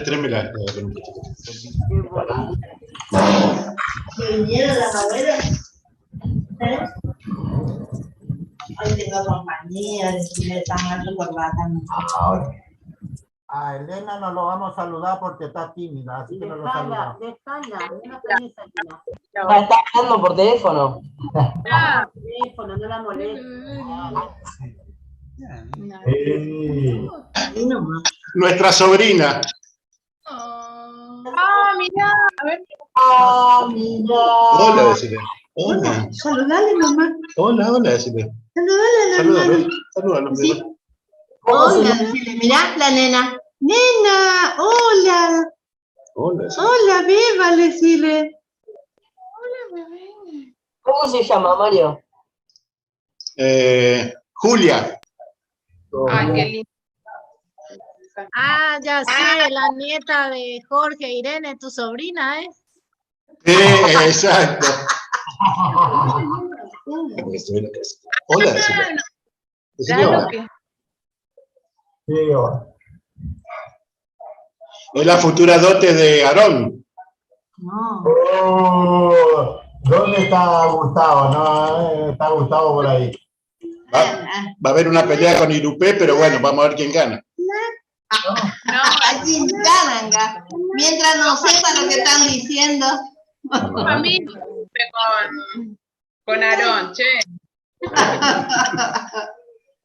Tráemela. Qué bonito. ¿Que vinieron las abuelas? ¿Eh? Hoy tengo compañía, me están dando corbata. Ahora. A Elena no lo vamos a saludar porque está tímida, así que no lo Dejala, saludamos. dejala. No tenés salida. Ah, está hablando por teléfono. Ah, teléfono, no la molestes. Sí. Nuestra sobrina. Ah, mirá, a ver. Ah, mira. Hola, decile. Hola. Saludale, mamá. Hola, hola, decile. Saludale a la Salúdalo. hermana. Salúdalo. Sí. ¿Cómo se Hola, decile, mirá la nena. Nena, hola. Hola. decile. Hola, beba, decile. ¿Cómo se llama, Mario? Julia. Ay, qué lindo. Ah, ya sé, la nieta de Jorge Irene, tu sobrina, ¿eh? Sí, exacto. Hola, decile. Decile Claro hola. que- Sí, hola. Es la futura dote de Aarón. No. Oh, ¿dónde está Gustavo? No, está Gustavo por ahí. Va a haber una pelea con Irupé, pero bueno, vamos a ver quién gana. No, Allí caranga. Mientras no sepa lo que están diciendo. a mí con Aarón, che.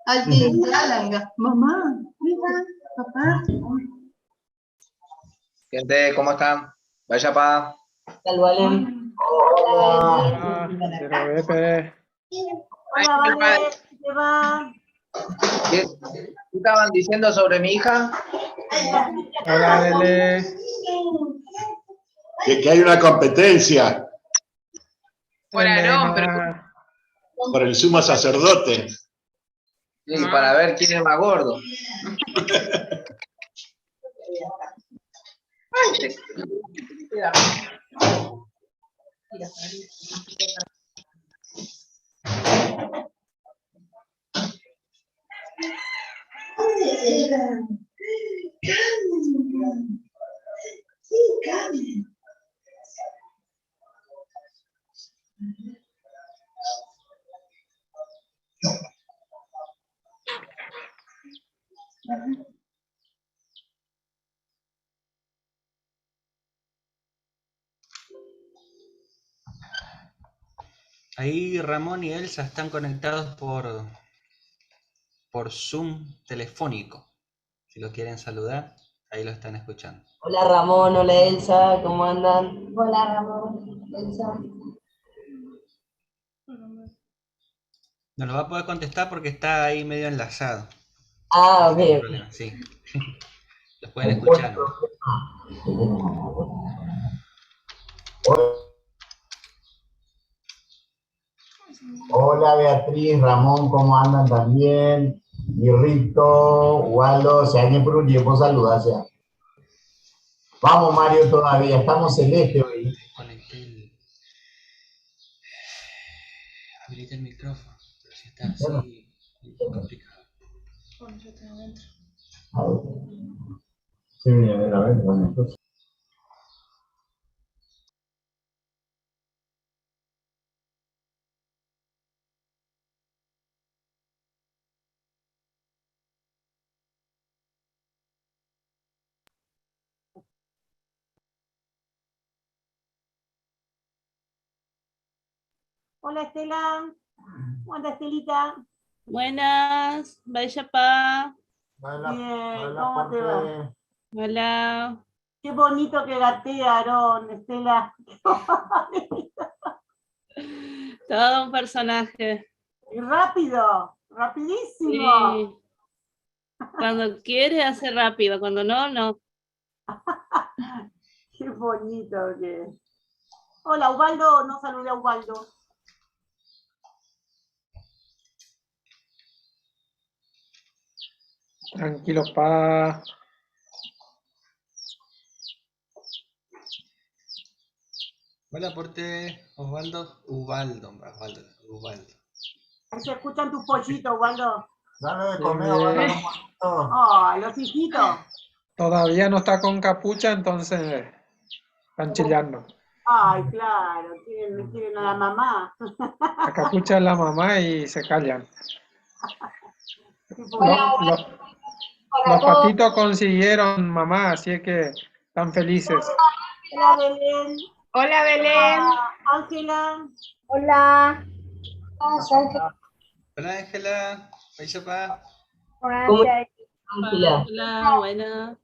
Allí caranga. Mamá, mira, papá. Gente, ¿cómo están? Vaya pa. Tal, Valen. Hola. Hola, Vale, ¿qué va? ¿Qué, qué estaban diciendo sobre mi hija? Hola, Lele. Que hay una competencia Por Aarón, pero por el sumo sacerdote. Sí, para ver quién es más gordo. Ay, Carmen. Sí, Carmen. Ahí Ramón y Elsa están conectados por Zoom telefónico. Si lo quieren saludar, ahí lo están escuchando. Hola Ramón, hola Elsa, ¿cómo andan? Hola Ramón, Elsa. No lo va a poder contestar porque está ahí medio enlazado. Ah, ok. No hay problema, sí. Los pueden escuchar. ¿no? Hola Beatriz, Ramón, ¿cómo andan también? Y Rito, Waldo, se han por un tiempo saludarse. Vamos Mario todavía, estamos celeste hoy. Conecté el... Habilité el micrófono, pero si está así, complicado. Bueno, yo estoy adentro. A ver. Sí, a ver, a ver, bueno, entonces. Hola, Estela. ¿Cómo anda, Estelita? Buenas, vaya pa. Hola, Bien, hola, ¿cómo te va? Jorge. Hola. Qué bonito que gatea, Aarón, Estela. Todo un personaje. Y rápido, rapidísimo. Sí. Cuando quiere hace rápido, cuando no, no. Qué bonito que es. Hola, Ubaldo, no saludé a Ubaldo. Tranquilo, pa. Hola, aporte Osvaldo. Ubaldo, Osvaldo, Ubaldo. Ahí se escuchan tus pollitos, Ubaldo. Dale de comer, Osvaldo, los pollitos. Oh, los hijitos. Todavía no está con capucha, entonces están chillando. Ay, claro, quieren, quieren a la mamá. La capucha es la mamá y se callan. Hola, Los, los patitos consiguieron mamá, así es que están felices. Hola, Belén. Hola, Belén. Ángela. Hola. Hola Ángela, pa. ¿Cómo Ángela? Hola, buena.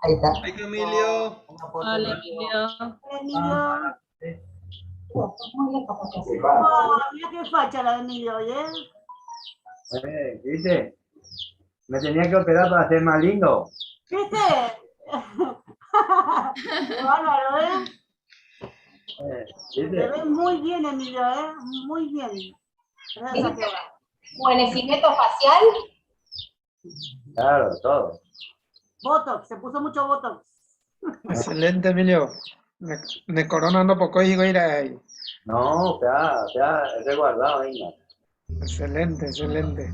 Ahí está. Ay, Emilio. Hola, Emilio. Hola, Emilio. Oh, mira qué facha la de Emilio, ¿eh? ¿Viste? Me tenía que operar para ser más lindo. ¿Viste? Qué bárbaro, ¿eh? ¿Viste? Te ves muy bien, Emilio, ¿eh? Muy bien. Gracias a Jehová. ¿Rejuvenecimiento facial? Claro, todo. Botox, se puso mucho Botox. Excelente, Emilio. Me, corona no poco y ahí. No, ya, ya, resguardado, venga. Excelente, excelente.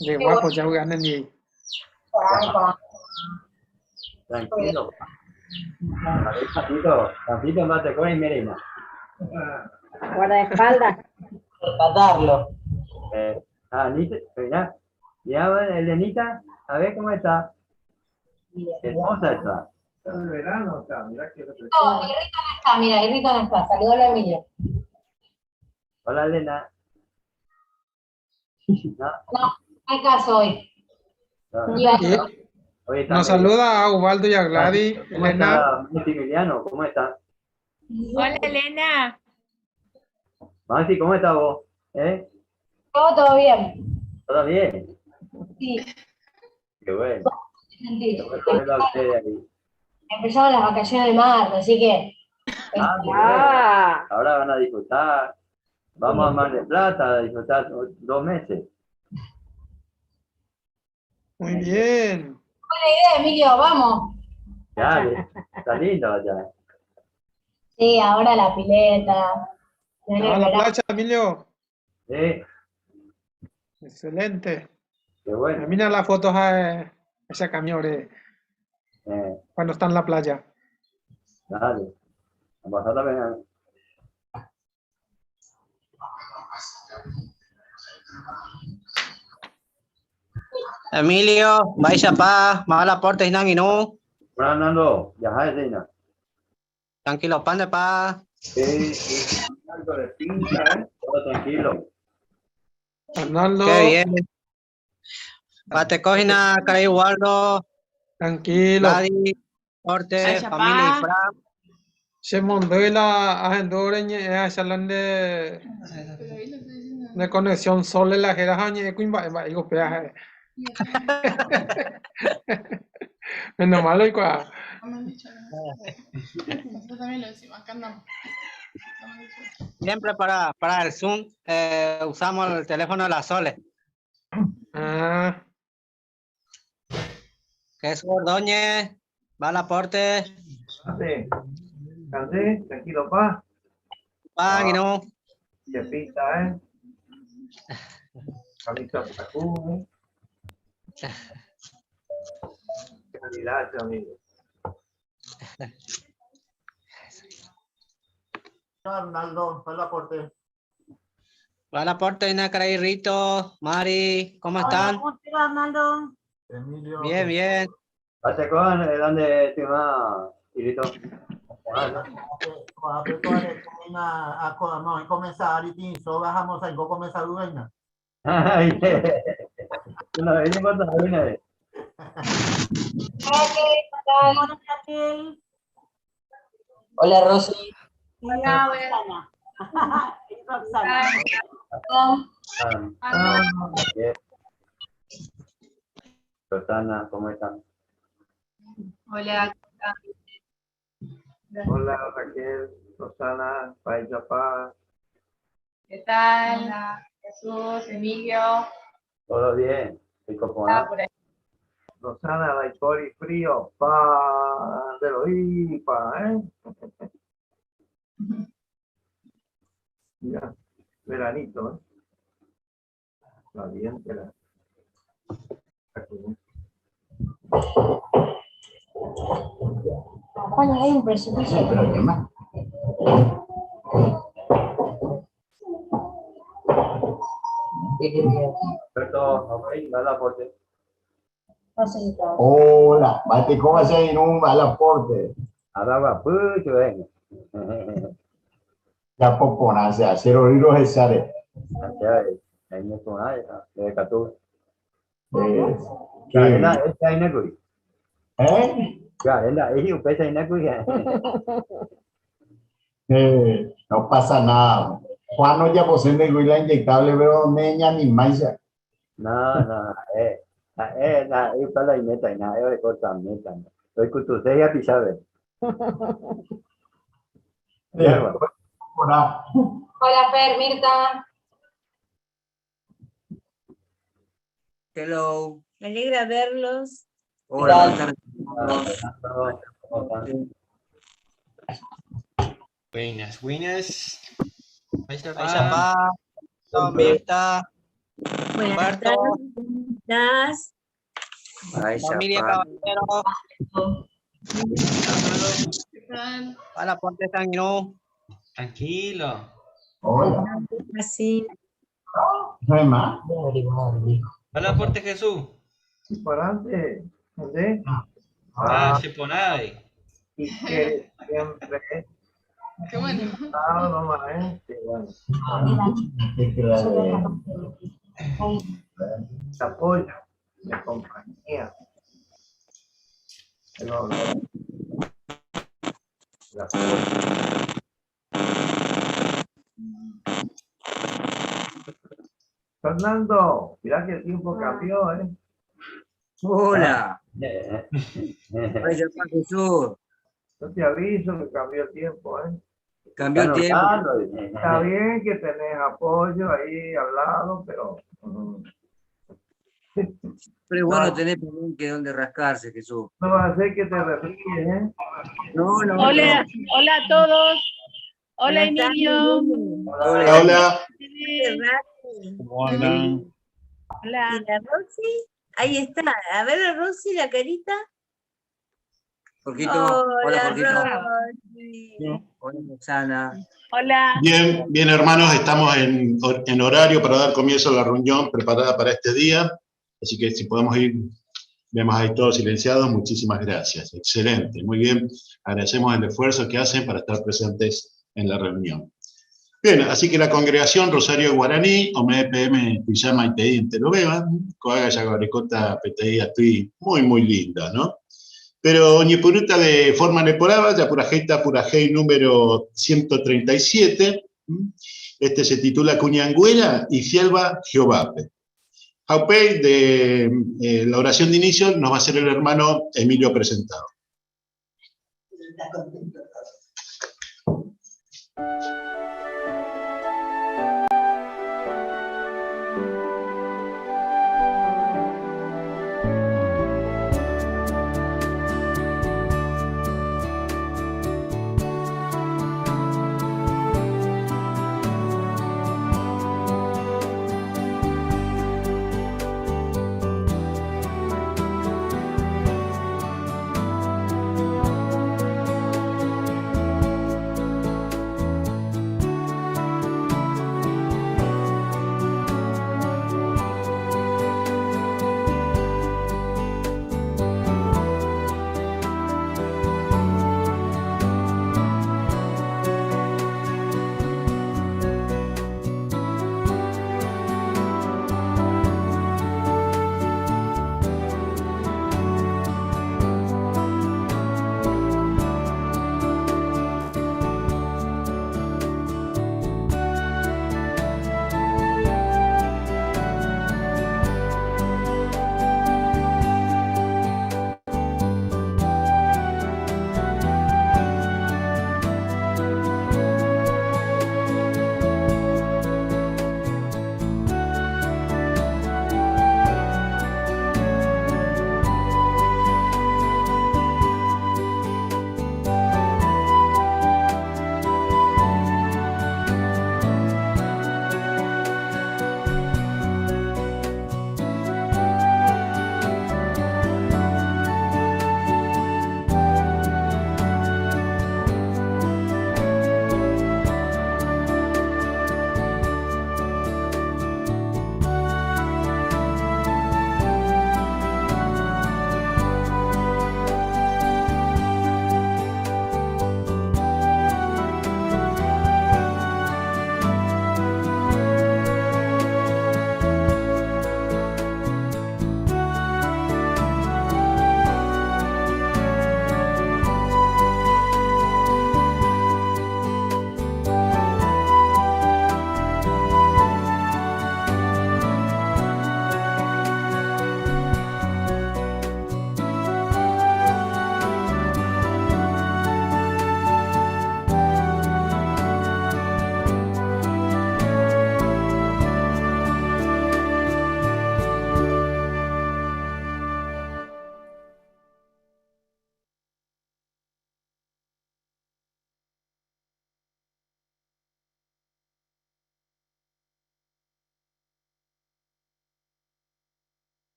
De guapo, ya ganan y. Tranquilo. A ver, Pancito, Pancito, no te comes, Merina. Guardaespaldas. Rescatarlo. Anita, mirá, mirá, Elenita, a ver cómo está. Hermosa está. El verano está, mirá que No, Irrito no está, mira, Irrito no está. Saludó a Emilio. Hola, Elena. No, No, hay caso hoy. no. Iba- Hoy está Nos medio- saluda a Ubaldo y a Gladys. ¿Cómo Elena, está Maximiliano? ¿Cómo está? Hola, Elena. Maxi, ¿cómo está vos? ¿Eh? Todo, todo bien. ¿Todo bien? Sí, Qué bueno. sentí. Qué bueno verlo a ustedes ahí. Empezaron las vacaciones de marzo, así que. Ah, qué bueno. Ahora van a disfrutar. Vamos a Mar del Plata a disfrutar 2 meses. muy bien. Buena idea, Emilio, vamos. Dale, está lindo allá. Sí, ahora la pileta. A la playa, Emilio. Sí, Excelente. qué bueno. Mira las fotos a ese camión cuando está en la playa. Dale. Vamos a también. Emilio, vaya pa, mala porte y no. Fernando, ya es, Tranquilo, pan de pa. Sí, sí. Algo de pinta, ¿eh? Todo tranquilo. Arnaldo. Qué bien. Pate cojina, Caray Waldo. Tranquilo. Gladys, Porte, Vaya familia y pa. Fran. Se mandó la agendora en de conexión sole la jera jañe cuimba ema digo peaje. Menos malo y cua. No me han dicho nada. Nosotros también lo decimos, acá andamos. No me han dicho. Siempre para el Zoom usamos el teléfono de la Sole. Ah. Jesús Ordóñez, va al aporte. Sí. Cansé, tranquilo, pa. Pa, y no. Qué pinta, ¿eh? Camisa Tacú. Calidad, amigo. Arnaldo, fue el aporte. Va al aporte, Ina Caray Rito, Mari, ¿cómo están? ¿Cómo te va, Arnaldo? Emilio. Bien, bien. Pase con donde estimado Irito. Ay, no, es importante, una Hola, Raquel. Hola, Rosy. Hola, Roxana. Es Roxana. Ah, bien. Rosana, ¿cómo están? Hola. Hola Raquel, Rosana, Paisa Paz. ¿Qué tal? Jesús, Emilio. ¿Todo bien? Rico Ah, con por ahí. Rosana, Daipori, frío, pa, de lo pa, ¿eh? Ya, veranito, ¿eh? Está bien, que la. Bueno, hay un precipicio. No hay problema. Alberto, ok, va al aporte. No sé si está. Hola, bate cómo se en un al aporte. Araba, pucho, ven. Ya popona, se hace oír los cesares. Ahí no con ahí, de Catú. Eh, Arena, es ahí no cuy. ¿Eh? Arena, es un pez ahí no cuy. No pasa nada. Juan no ya posee de la inyectable, veo neña ni mancha. No, no, na, es para la meta, na, es de corta meta. Hoy con tu ceja pisabe. Hola. Hola, Fer, Mirta. Hello. Me alegra verlos. Hola, buenas tardes. Buenas, buenas. Ahí está, Ahí está, Pa. Mirta. Buenas Humberto. tardes. Ahí Familia Caballero. ¿Qué tal? Hola, ponte sanguino. Tranquilo. Hola. Así. No hay más. Hola, aporte Jesús. Para antes, ¿sí? Ah, se pone ahí. Y que siempre. Qué bueno. Ah, no más, ¿eh? Sí, bueno. De apoyo, de compañía. El honor. El apoyo. Fernando, mirá que el tiempo cambió, ¿eh? Hola. Ahí está, Jesús. Yo te aviso que cambió el tiempo, ¿eh? Cambió el tiempo. Está bien que tenés apoyo ahí al lado, pero Pero es bueno tener que donde rascarse, Jesús. no va a hacer que te resfríes, ¿eh? No, no. Hola, hola a todos. Hola Buenas tardes. Emilio. Hola, hola. ¿Cómo andan? Hola. ¿Y la Rosy? Ahí está. A ver, la Rosy, la carita. Jorgito. Hola, Hola, Jorgito. Rosy. Hola, Roxana. Hola. Bien, bien hermanos, estamos en horario para dar comienzo a la reunión preparada para este día. Así que si podemos ir, vemos ahí todos silenciados, muchísimas gracias. Excelente, muy bien. Agradecemos el esfuerzo que hacen para estar presentes en la reunión. Bien, así que la congregación Rosario Guaraní, OMEPM Pijama ITI en Teloveva, Coaga Yaguarecota PTI Atui, muy, muy linda, ¿no? Pero Ñepuruta de forma neporaba, Yapurajeta Purajei número 137, este se titula Cuñangüera y Fielva Jehovape. Jaupei, de la oración de inicio, nos va a hacer el hermano Emilio presentado. Está contento.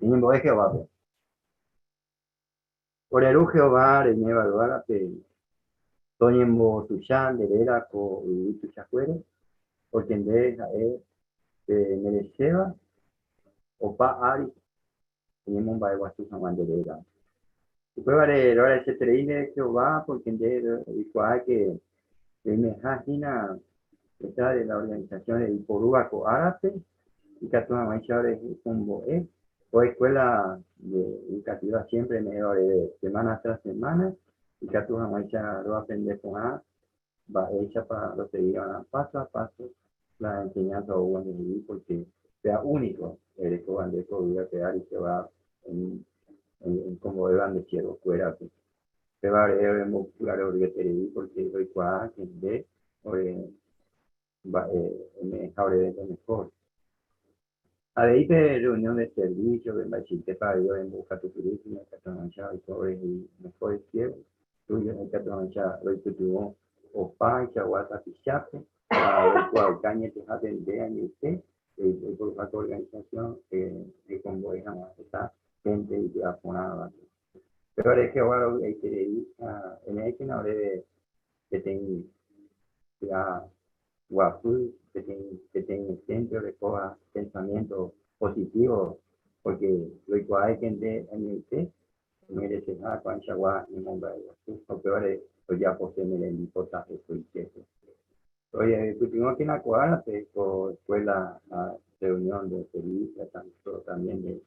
Ñañembo'e Jehovápe. Ore Ru Jehová reñéva yvágape, toñembotuicha nde réra ko yvy tuichakuére, pórke nde ha'e pe mereséva opa ári oñemomba'eguasu hag̃ua nde réra. Upévare roagradeseterei ndéve Jehová, pórke nde reikuaa ke reimeha hína detrás de la organización reiporúva ko árape, ikatu hag̃uáicha orehekombo'e ko escuela educativa siempre ome'ẽva oréve semana tras semana, ikatu hag̃uáicha roaprende porã mba'éichapa rosegi va'erã paso a paso la enseñanza oúva ndehegui porque péa único erekóva nde ko yvy ape ári Jehová oñekombo'éva nde siervokuérape. Péva ore orembopy'aro'oryeterei porque roikuaa que nde ore mba'e ome'ẽha oréve lo mejor. Avei pe reunión de servicio-pe mba'eichaitépa avei orembokatupyry hína ikatu hag̃uáicha oiko orehegui mejores siervos tuyos ha ikatu hag̃uáicha roipytyvõ opaichagua tapichápe ha roikuaauka añetehápe nde añoite reiporuha ko organización rekombo'e hag̃ua heta hénte ipy'aporãvape. Pévare Jehová rovy'aiterei ha eme'ẽkena oréve peteĩ py'a guapy, peteĩ peteĩ hénte orekóva pensamiénto positívo, pórke roikuaáike nde añoite omereseha ko'ãichagua ñemomba'eguasu ha upévare ojapose ne rembipota hekoitépe. Oñepytyvõkena ko árape ko escuela ha reunión de servicio tanto también de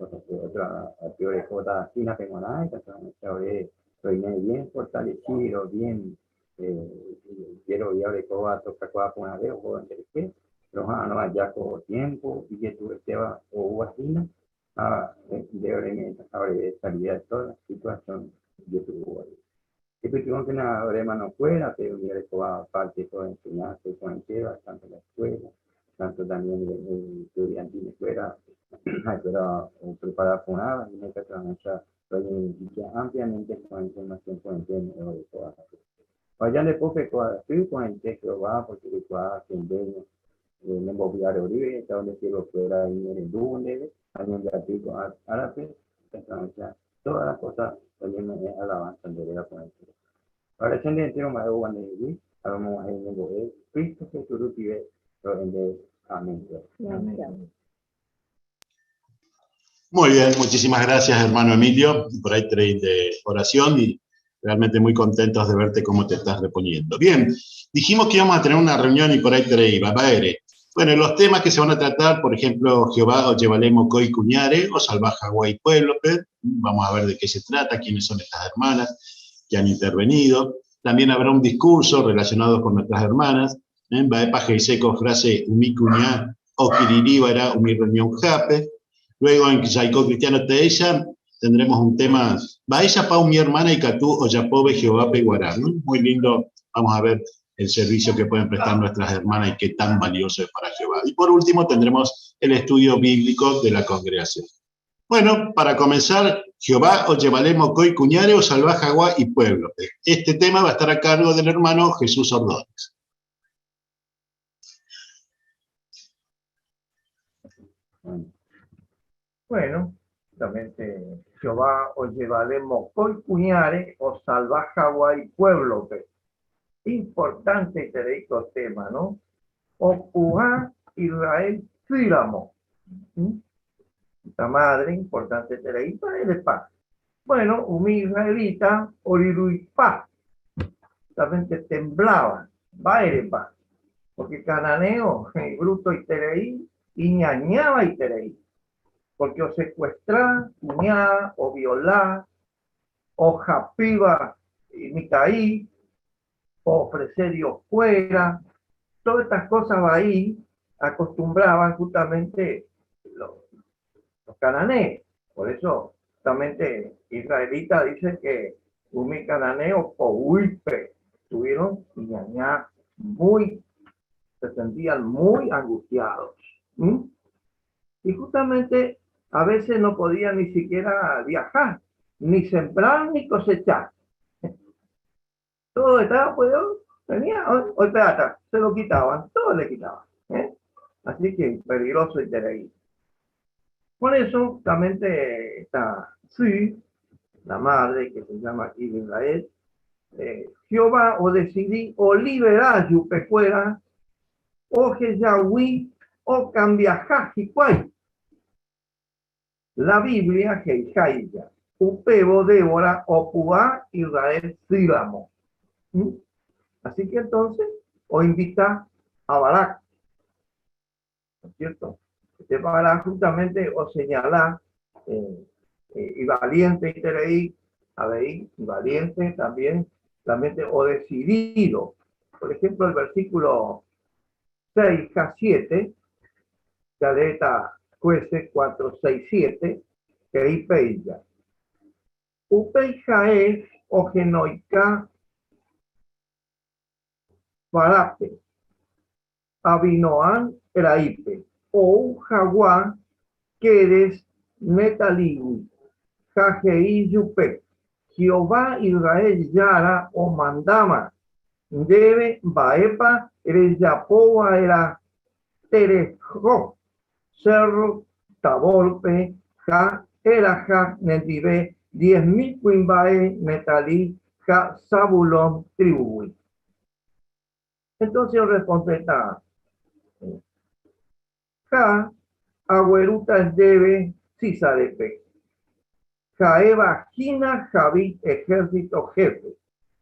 otra aty orekóta hína-pe g̃uarã ikatu hag̃uáicha ore roime bien fortalecido, bien jerovia orekóva tokakuaa porãve ohóva nderehe, roha'arõ aja ko tiempo ijetu'uetéva oúva hína ha nde oreme'ẽtaha oreve salida de toda situación ijetu'úvagui. Epytyvõkena ore hermanokuérape umi orekóva parte ko enseñanza iporãitéva, tanto la escuela, tanto también estudiantinekuéra, ha'ekuéra oprepara porãva hína ikatu hag̃uáicha roñebeneficia ampliamente ko'ã información porãite ome'ẽva ore ko árape. Oheja nde pópe ko aty porãite Jehová, porque reikuaa che nde nembovy'a rory ehechávo nde siervokuéra iñe'ẽrendúvo ndéve ha ñembyaty ko'ã árape ikatu hag̃uáicha Todas las cosas oñeme'ẽ alabanza nde réra porãite. Ahora che nde entero mba'e oúva nde hegui ha romog̃uahẽ ñembo'e Cristo Jesús rupive ro'e ndéve. Amén. Muy bien, muchísimas gracias hermano Emilio por ahí de oración y realmente muy contentos de verte cómo te estás reponiendo. Bien, dijimos que íbamos a tener una reunión y por ahí te iba, Bueno, los temas que se van a tratar, por ejemplo, Jehová o Llevalemo Koi Cuñare o Salvaja Guay Pueblo, vamos a ver de qué se trata, quiénes son estas hermanas que han intervenido. También habrá un discurso relacionado con nuestras hermanas. ¿eh? Baepa seco frase umi cuñá o era umi reunión jape. Luego en Yaiko Cristiano Teisa tendremos un tema, Baeza Pau mi hermana y Catú o Yapobe Jehová Peguará. Muy lindo, vamos a ver el servicio que pueden prestar nuestras hermanas y qué tan valioso es para Jehová. Y por último tendremos el estudio bíblico de la congregación. Bueno, para comenzar, Jehová o llevaremos coi cuñare o salvaje agua y pueblo. Este tema va a estar a cargo del hermano Jesús Ordóñez. Bueno, justamente Jehová o llevaré mokõi kuñáre osalva hag̃ua ipuévlope. Importante ko tema, no? Opu'ã Israel sýramo. Esta madre importanteterei mba'érepa? Bueno, umi israelita oryruipa, justamente temblaba. Mba'érepa? Porque cananeo ibrutoiterei, iñañavaiterei. Porque osecuestra, kuña, oviola, ohapýva mitã'i, oofrece dioskuéra, todas estas cosas vai acostumbraban justamente los, los cananeos. Por eso justamente israelita dice que umi cananeo poguýpe estuvieron iñaña muy, se sentían muy angustiados. Y justamente a veces no podían ni siquiera viajar, ni sembrar ni cosechar. Todo estaba, pues, tenía, hoy, plata, se lo quitaban, todo le quitaban. ¿eh? Así que peligroso ahí. Por eso, justamente esta sy, la madre que se llama aquí de Israel, eh, Jehová o decidí o liberá chupekuéra, ohejagui okambiaha hikuái. La Biblia he'iháicha, Upévo Débora opu'ã Israel sýramo. ¿Mm? Así que entonces oinvita a Barac. ¿No es cierto? Este Barac justamente oseñala eh, eh, y valiente iterei, avei, y valiente también, también o decidido. Por ejemplo, el versículo 6 a 7, Caleta Jueces 4, 6, 7, he'i péicha. Upéi ha'e ohenoika Barápe, Abinoam ra'ýpe, ou hag̃ua Quedes Netaligui, ha he'i chupe, Jehová Israel Jára omandáma ndéve mba'épa rejapo va'erã tereho Sérro Tabórpe ha eraha nendive diezmil kuimba'e Netalí ha Zabulón trívugui. Entonces orrespondéta, Ha aguerúta ndéve Sísarepe, ha'éva hína Javid ehérsito héfe,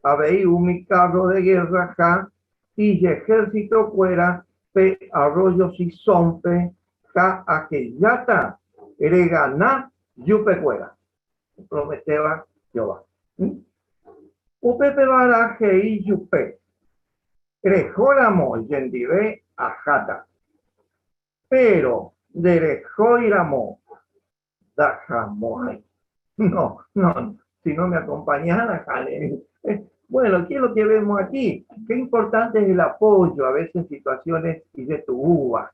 avei umi kárro de gérra ha ijehérsitokuéra pe arrójo Cisónpe ha ahejáta regana jupekuéra. Oprometéva Jehová. Upépe Barac he'i chupe, Rehóramo chendive aháta, péro nderehóiramo ndahamo'ãi. No, no, si no me acompañás, ndahane. Bueno, ¿qué es lo que vemos aquí? Qué importante es el apoyo a veces en situaciones ijetu'úva.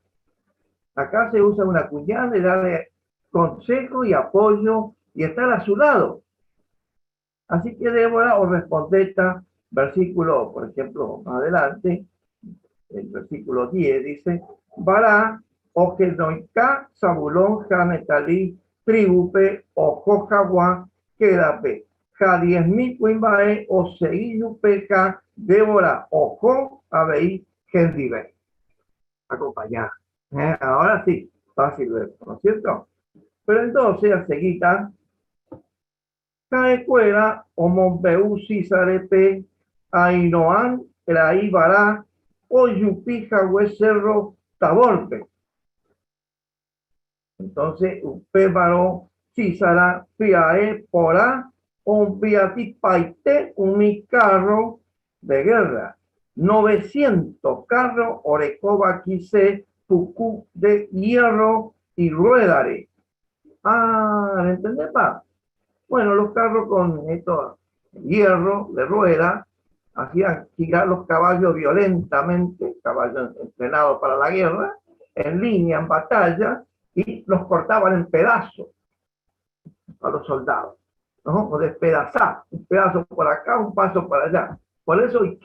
Acá se usa una cuñada de darle consejo y apoyo y estar a su lado. Así que Débora os respondeta, versículo, por ejemplo, más adelante, el versículo 10 dice, Bará, Ojenoika, Zabulón, ha Netalí, tribupe, oho hagua, Quédape, ha diezmil kuimba'e osegi chupe ha Débora oho avei hendive. Acompañá. Eh, ahora sí, fácil ver, ¿no es cierto? Pero entonces, aseguita, Ha'ekuéra omombe'u Sísarepe Ahinoam ra'y Bará ojupi hague sérro Tabórpe. Entonces upémarõ Sísara pya'e porã ombyatipaite umi kárro de gérra, novecientos kárro orekóva kyse puku de iérro irruédare. Ah, rentendépa? Bueno, los carros con estos hierro de rueda hacían girar los caballos violentamente, caballos entrenados para la guerra, en línea, en batalla, y los cortaban en pedazos a los soldados, ¿no? O despedazar, un pedazo por acá, un paso por allá. Por eso y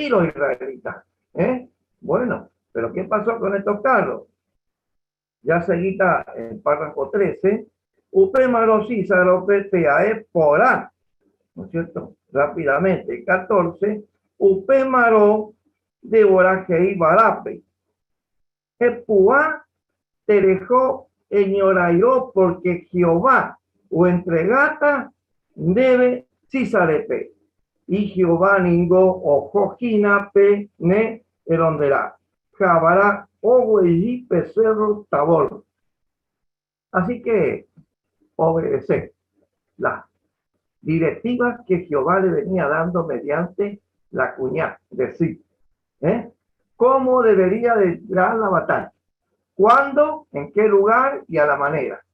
los israelitas. ¿eh? Bueno, pero ¿qué pasó con estos carros? Ya seguita el párrafo 13, Upémarõ Sísarope pya'e porã, ¿no es cierto? Rápidamente, 14, Upémarõ Débora he'i Barápe, Epu'ã tereho eñorairõ porque Jehová oentregáta ndéve Sísarepe, y Jehová ningo oho hína pe ne renonderã. Javara oguejy pe sérro Tabor. Así que obedece las directivas que Jehová le venía dando mediante la cuñá de sí. ¿Eh? ¿Cómo debería de dar la batalla? ¿Cuándo? ¿En qué lugar? Y a la manera.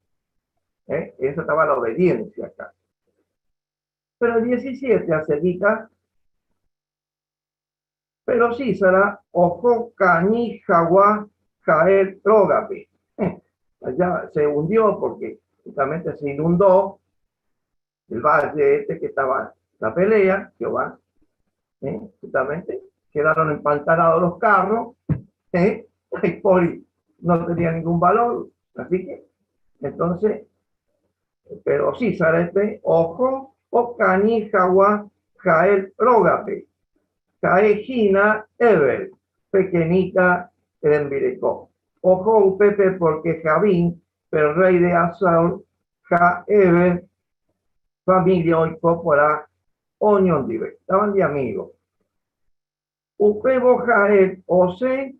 ¿Eh? Esa estaba la obediencia acá. Pero el 17 acerca Pero Sísara oho kañy hagua Jael rógape. Allá se hundió porque justamente se inundó el valle este que estaba la pelea, Jehová, ¿eh? justamente quedaron empantanados los carros, ¿eh? y Poli no tenía ningún valor, así que Entonces, pero Sísarepe oho okañy hagua Jael rógape. Ha'e hína Éber, pe quenita rembireko. Oho upépe pórke Jabín, pe rréi de Hazor, ha Éber família oiko porã oñondive. Estaban de amigos. Upévo Jael osẽ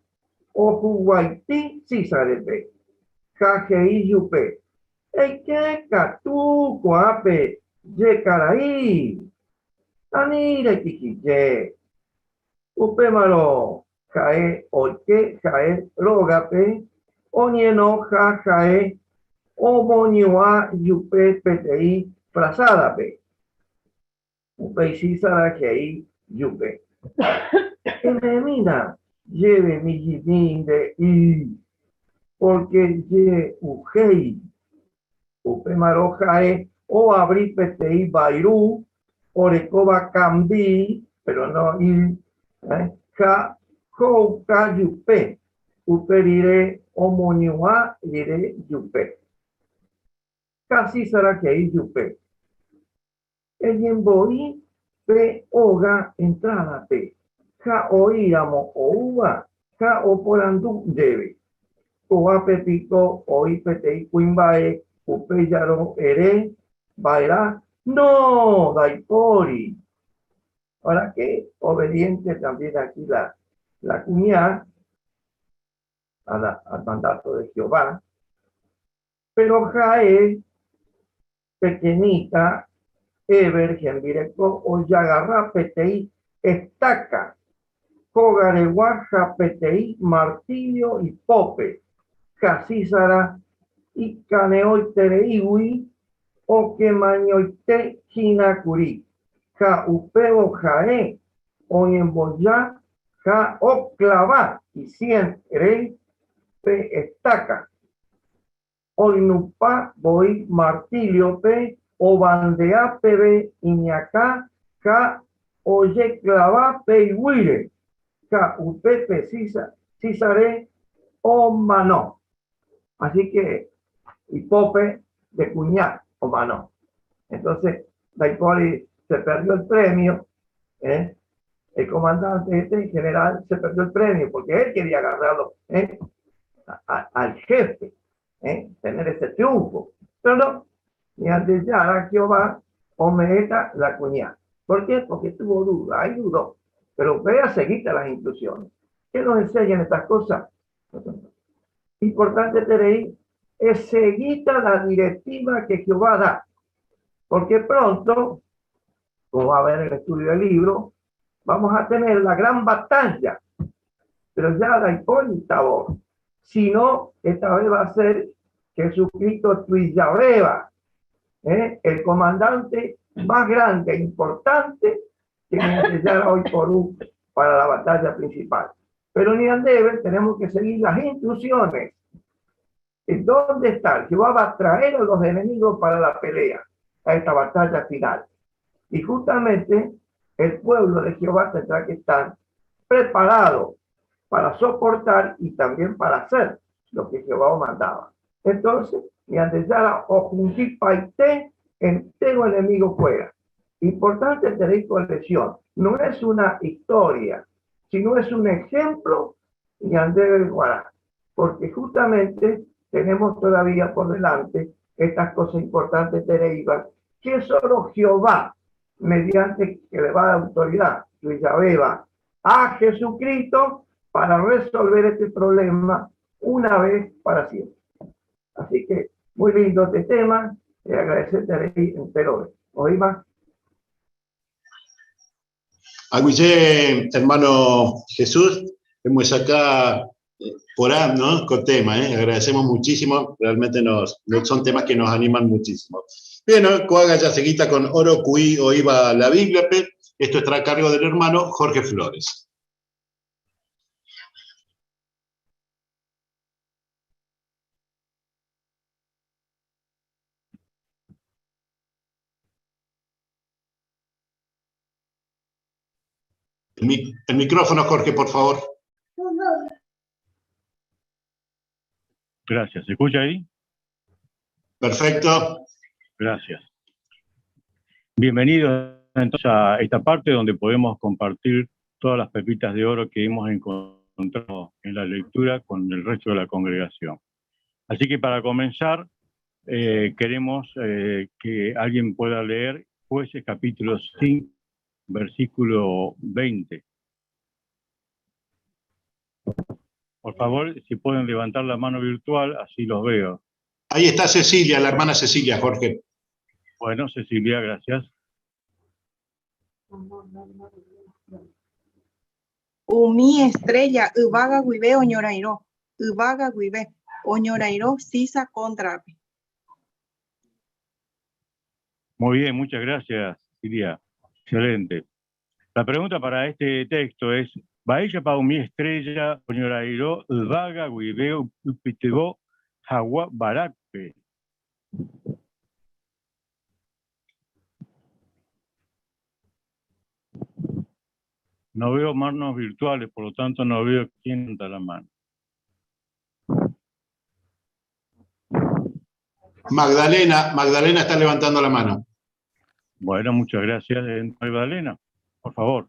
ohuguaitĩ Sísarepe, ha he'i chupe, Eike katu ko'ápe che karai, ani rekyhyje. Upémarõ ha'e oike Jael rógape, oñeno ha ha'e omoñuã chupe peteĩ frasádape. Upéi Sísara he'i jupe, Eme'ẽmína chéve michĩmi nde y, pórke che uhéi. Upémarõ ha'e oavri peteĩ vairu orekóva kamby, péro no y, ha ho'uka jupe, upe rire omoñuã rire jupe. Ha Sísara he'i jupe, Eñembo'i pe óga entrádape, ha oĩramo oúva ha oporandu ndéve, Ko'ápe piko oĩ peteĩ kuimba'e upéicharõ ere va'erã, No, ndaipóri! Ahora qué obediente también aquí la, la cuñá al mandato de Jehová, pero ha'e Peteĩta Éber hembireko ojagarra peteĩ estáka hógaregua ha peteĩ martíllo ipópe, ha Sísara ikane'õitereígui okemañoite hína kuri, ha upévo ha'e oñemboja ha oklava isiénre pe estáka. Oinupã voi martíllope ovandea peve iñakã ha ojeklava pe iguýre, ha upépe Sísare omano. Así que ipópe de kuña omano. Entonces, ndaipóri se perdió el premio, ¿eh? El comandante este en general se perdió el premio porque él quería agarrarlo ¿eh? al jefe, ¿eh? tener ese triunfo. Pero no, Ñandejára Jehová ome'ẽta la kuña. ¿Por qué? Porque tuvo duda, ahí dudó. Pero vea, seguite las instrucciones. ¿Qué nos enseñan estas cosas? Importante tener es seguir la directiva que Jehová da. Porque pronto, como va a ver en el estudio del libro, vamos a tener la gran batalla. Pero ya da Tabor. Sino, esta vez va a ser Jesucristo Tuillabeba, ¿eh? el comandante más grande e importante que necesitara hoy por un, para la batalla principal. Pero ni Andebe tenemos que seguir las instrucciones. ¿Dónde está? Jehová va a traer a los enemigos para la pelea, a esta batalla final. Y justamente el pueblo de Jehová tendrá que estar preparado para soportar y también para hacer lo que Jehová mandaba. Entonces, Ñandejára ohundipaite entero enemigo fuera. Importante tener colección. No es una historia, sino es un ejemplo Ñandebe Guará. Porque justamente tenemos todavía por delante estas cosas importantes de Neiva, que solo Jehová, mediante que le va a dar autoridad, Beba, a Jesucristo para resolver este problema una vez para siempre. Así que muy lindo este tema, y agradecerte entero. Oíma. Aguille, hermano Jesús, hemos acá por ¿no? Con tema, ¿eh? Agradecemos muchísimo, realmente nos, son temas que nos animan muchísimo. Bien, ¿no? Coaga ya seguita con Oro, Cuí, o iba la Biblia, esto está a cargo del hermano Jorge Flores. El, micrófono, Jorge, por favor. Gracias. ¿Se escucha ahí? Perfecto. Gracias. Bienvenidos entonces a esta parte donde podemos compartir todas las pepitas de oro que hemos encontrado en la lectura con el resto de la congregación. Así que para comenzar, eh, queremos eh, que alguien pueda leer Jueces capítulo 5, versículo 20. Por favor, si pueden levantar la mano virtual, así los veo. Ahí está Cecilia, la hermana Cecilia, Jorge. Bueno, Cecilia, gracias. Umi estrella yvága guive oñorairõ, yvága guive oñorairõ Sísara cóntrape. Muy bien, muchas gracias, Cecilia. Excelente. La pregunta para este texto es, Mba'éichapa umi estrella oñorairõ yvága guive oipytyvõ hag̃ua Barácpe? No veo manos virtuales, por lo tanto no veo quién levanta la mano. Magdalena, Magdalena está levantando la mano. Bueno, muchas gracias, Magdalena. Por favor.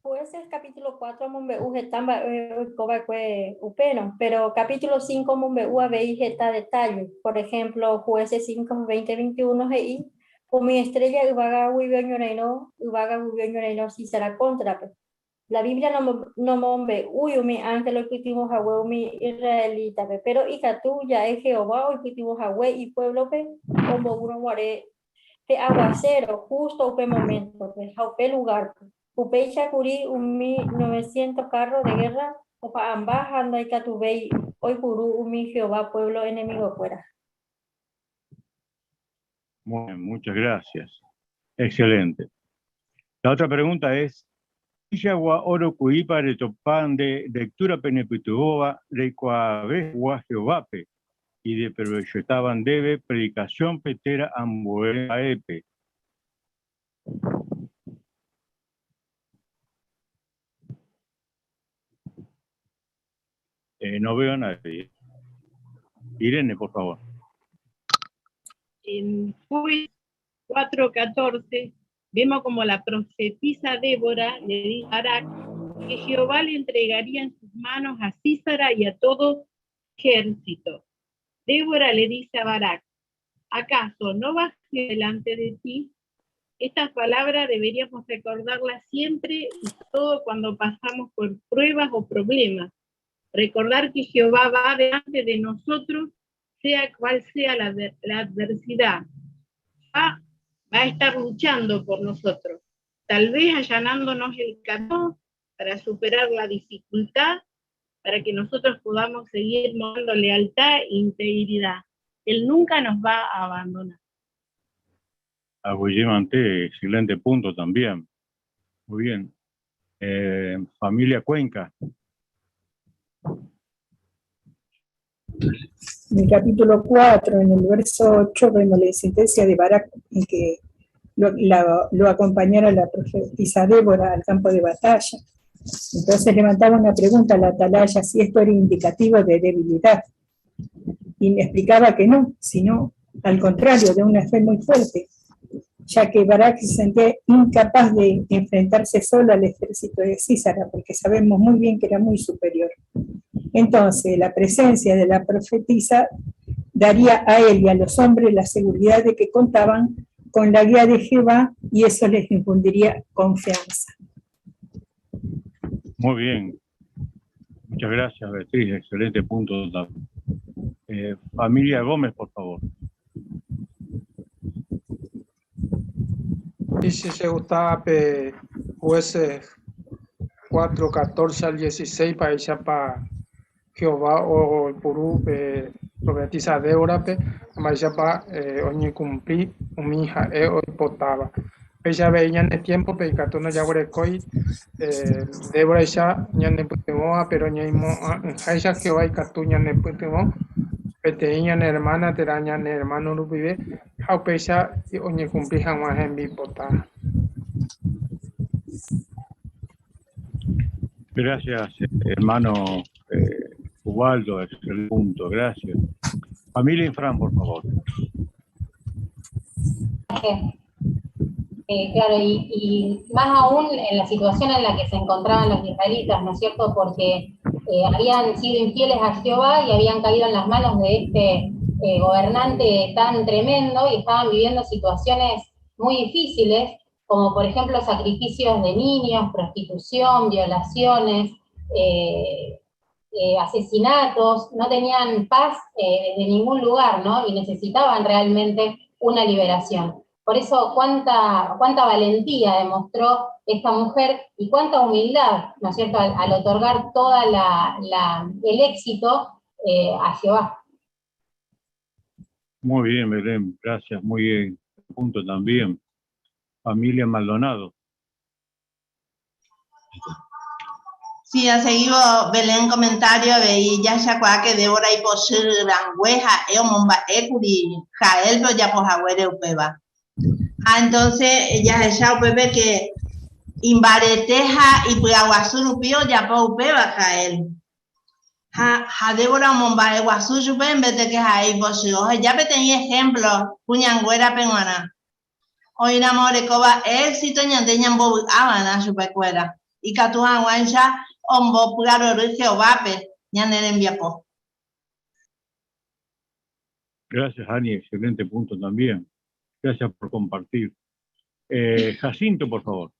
Jueces capítulo 4 omombe'u heta mba'e oiko va'ekue upérõ, pero capítulo 5 omombe'u avei heta detalle. Por ejemplo, Jueces 5, 20, 21 he'i, Umi estrella yvága guive oñorairõ, yvága guive oñorairõ Sísara kóntrape. La Biblia nomombe'úi umi ánhel oipytyvõ hague umi israelítape, péro ikatu ja'e Jehová oipytyvõ hague ipuévlope omboúrõ guare pe aguaséro hústo upe moméntope ha upe lugárpe. Upéicha kuri umi novecientos kárro de gérra opa'ãmba ha ndaikatuvéi oipuru umi Jehová puévlo enemigokuéra. Muy bien, muchas gracias. Excelente. La otra pregunta es, Mba'eichagua óro ku'ípa retopa nde lectúrape nepytyvõva reikuaave hag̃ua Jehovápe ideprovechoitáva ndéve predikasiónpe térã ambue mba'épe? Eh, no veo a nadie. Irene, por favor. En Jueces 4:14 vemos como la profetisa Débora le dice a Barak que Jehová le entregaría en sus manos a Sísara y a todo ejército. Débora le dice a Barak, ¿acaso no vas delante de ti? Estas palabras deberíamos recordarlas siempre y todo cuando pasamos por pruebas o problemas. Recordar que Jehová va delante de nosotros, sea cual sea la, la adversidad. Va, va a estar luchando por nosotros, tal vez allanándonos el camino para superar la dificultad, para que nosotros podamos seguir mostrando lealtad e integridad. Él nunca nos va a abandonar. Aguyjémante, excelente punto también. Muy bien. Eh, familia Cuenca. En el capítulo 4, en el verso 8, vemos la insistencia de Barak en que lo, la- lo acompañara la profetisa Débora al campo de batalla. Entonces levantaba una pregunta a la atalaya si esto era indicativo de debilidad. Y me explicaba que no, sino al contrario, de una fe muy fuerte, ya que Barak se sentía incapaz de enfrentarse solo al ejército de Sísara, porque sabemos muy bien que era muy superior. Entonces, la presencia de la profetisa daría a él y a los hombres la seguridad de que contaban con la guía de Jehová y eso les infundiría confianza. Muy bien. Muchas gracias, Beatriz. Excelente punto. Eh, familia Gómez, por favor. Dice se gustaba pe jueces 4, 14 al 16 mba'éichapa Jehová oipuru pe profetisa Déborape ha mba'éichapa oñekumpli umi ha'e oipotáva. Péicha avei ñane tiémpope ikatu ndajaguerekói Déboraicha ñanepytyvõva, péro ñaimo'ã'ỹháicha Jehová ikatu ñanepytyvõ peteĩ ñane ermána térã ñane ermáno rupive ha upéicha oñekumpli hag̃ua hembipota. Gracias, hermano eh, Ubaldo, excelente punto, gracias. Familia Infran, por favor. Eh, claro, y, más aún en la situación en la que se encontraban los israelitas, ¿no es cierto? Porque eh, habían sido infieles a Jehová y habían caído en las manos de este eh, gobernante tan tremendo y estaban viviendo situaciones muy difíciles, como por ejemplo sacrificios de niños, prostitución, violaciones, asesinatos, no tenían paz desde ningún lugar, ¿no? Y necesitaban realmente una liberación. Por eso, cuánta, cuánta valentía demostró esta mujer y cuánta humildad, ¿no es cierto?, al, otorgar todo el éxito eh, a Jehová. Muy bien, Belén, gracias, muy bien. Punto también. Familia Maldonado. Sí, seguido Belén comentario veía ya que Débora y posir grangüeja e omomba'ékuri Jael pero ya pojaguere upéva. Ah, entonces ella ya upépe que imbareteja ipy'aguasu rupi ojapo upéva Jael. Ha, ha Débora omomba'eguasu chupe en vez de que ha'e ipochy. Oheja peteĩ ejemplo kuñanguérape g̃uarã. Oĩramo orekóva éxito ñande ñambovy'ava'erã chupekuéra. Ikatu hag̃uáicha ombopy'arory Jehovápe ñane rembiapo. Gracias, Ani, excelente punto también. Gracias por compartir. Eh, Jacinto, por favor.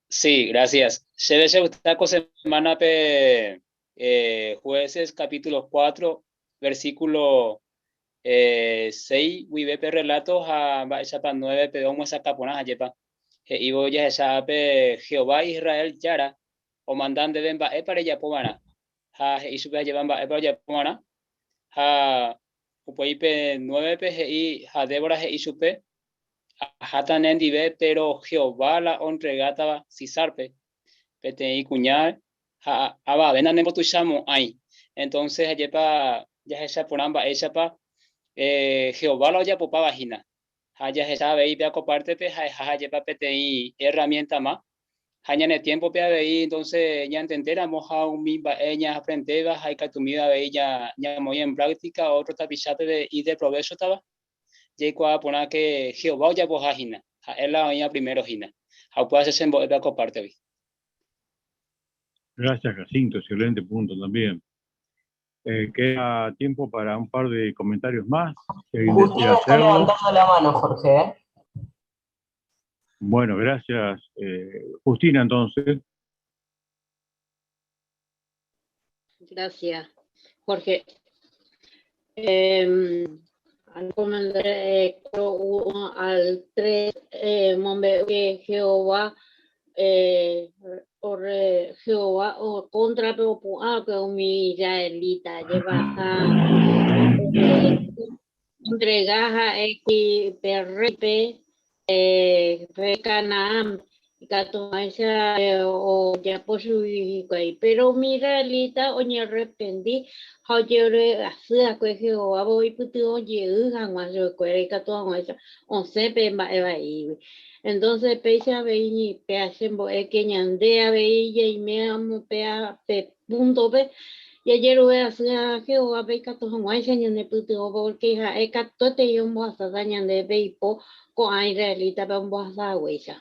Sí, gracias. Se semana pe eh, jueces capítulo 4, versículo eh, 6, guive pe relato ha mba'éichapa 9 pe omyesakã ajépa. He'ívo jahecha pe Jehová Israel Jára omanda ndéve mba'épa rejapova'erã ha he'i chupe ajépa mba'épa ojapova'erã ha upéi pe 9 pe he'i ha Débora he'i chupe aháta nendive pero Jehová la ontregátava Sisarpe peteĩ kuña ha avave nanembotuichamo'ãi. Entonces ajépa jahecha porã mba'éichapa eh, Jehová la ojapopáva hína. Ha jahecha avei pe akopártepe ha'eha ajépa peteĩ herramienta ma. Ha ñane tiempope avei entonces ñantendéramo ha umi mba'e ñaaprendéva ha ikatumíva avei ñamoĩ en práctica otro tapichápe ideprovechotava jaikuaa porã que Jehová ojapoha hína. Ha'e la oĩva primero hína. Ha upéva che chembo'e pe akopártegui. Gracias, Jacinto, excelente punto también. Eh, queda tiempo para un par de comentarios más. Si alguien desea Justina está hacerlo. levantando la mano, Jorge. ¿eh? Bueno, gracias. Eh, Justina, entonces. Gracias, Jorge. Eh, al comenzar eh, al 3, eh, mombe que Jehová, eh, ore, Jehová, o contra pe opu'ã que umi israelita lleva eh, entrega ha'e pe reype eh, pe Canaán ikatu hag̃uáicha ojapo chugui hikuái pero umi israelita oñearrepenti ha ojerure'asy akue Jehovápe oipytyvõ jey hag̃ua chupekuéra ikatu hag̃uáicha osẽ pe mba'e vaígui. Entonces péicha avei péa chembo'e que ñande avei jaime péa pe puntope jajerure'asy Jehovápe ikatu hag̃uáicha ñanepytyvõ porque ha'e katuetei ombohasáta ñandéve ipo ko'ã israelitape ombohasa haguéicha.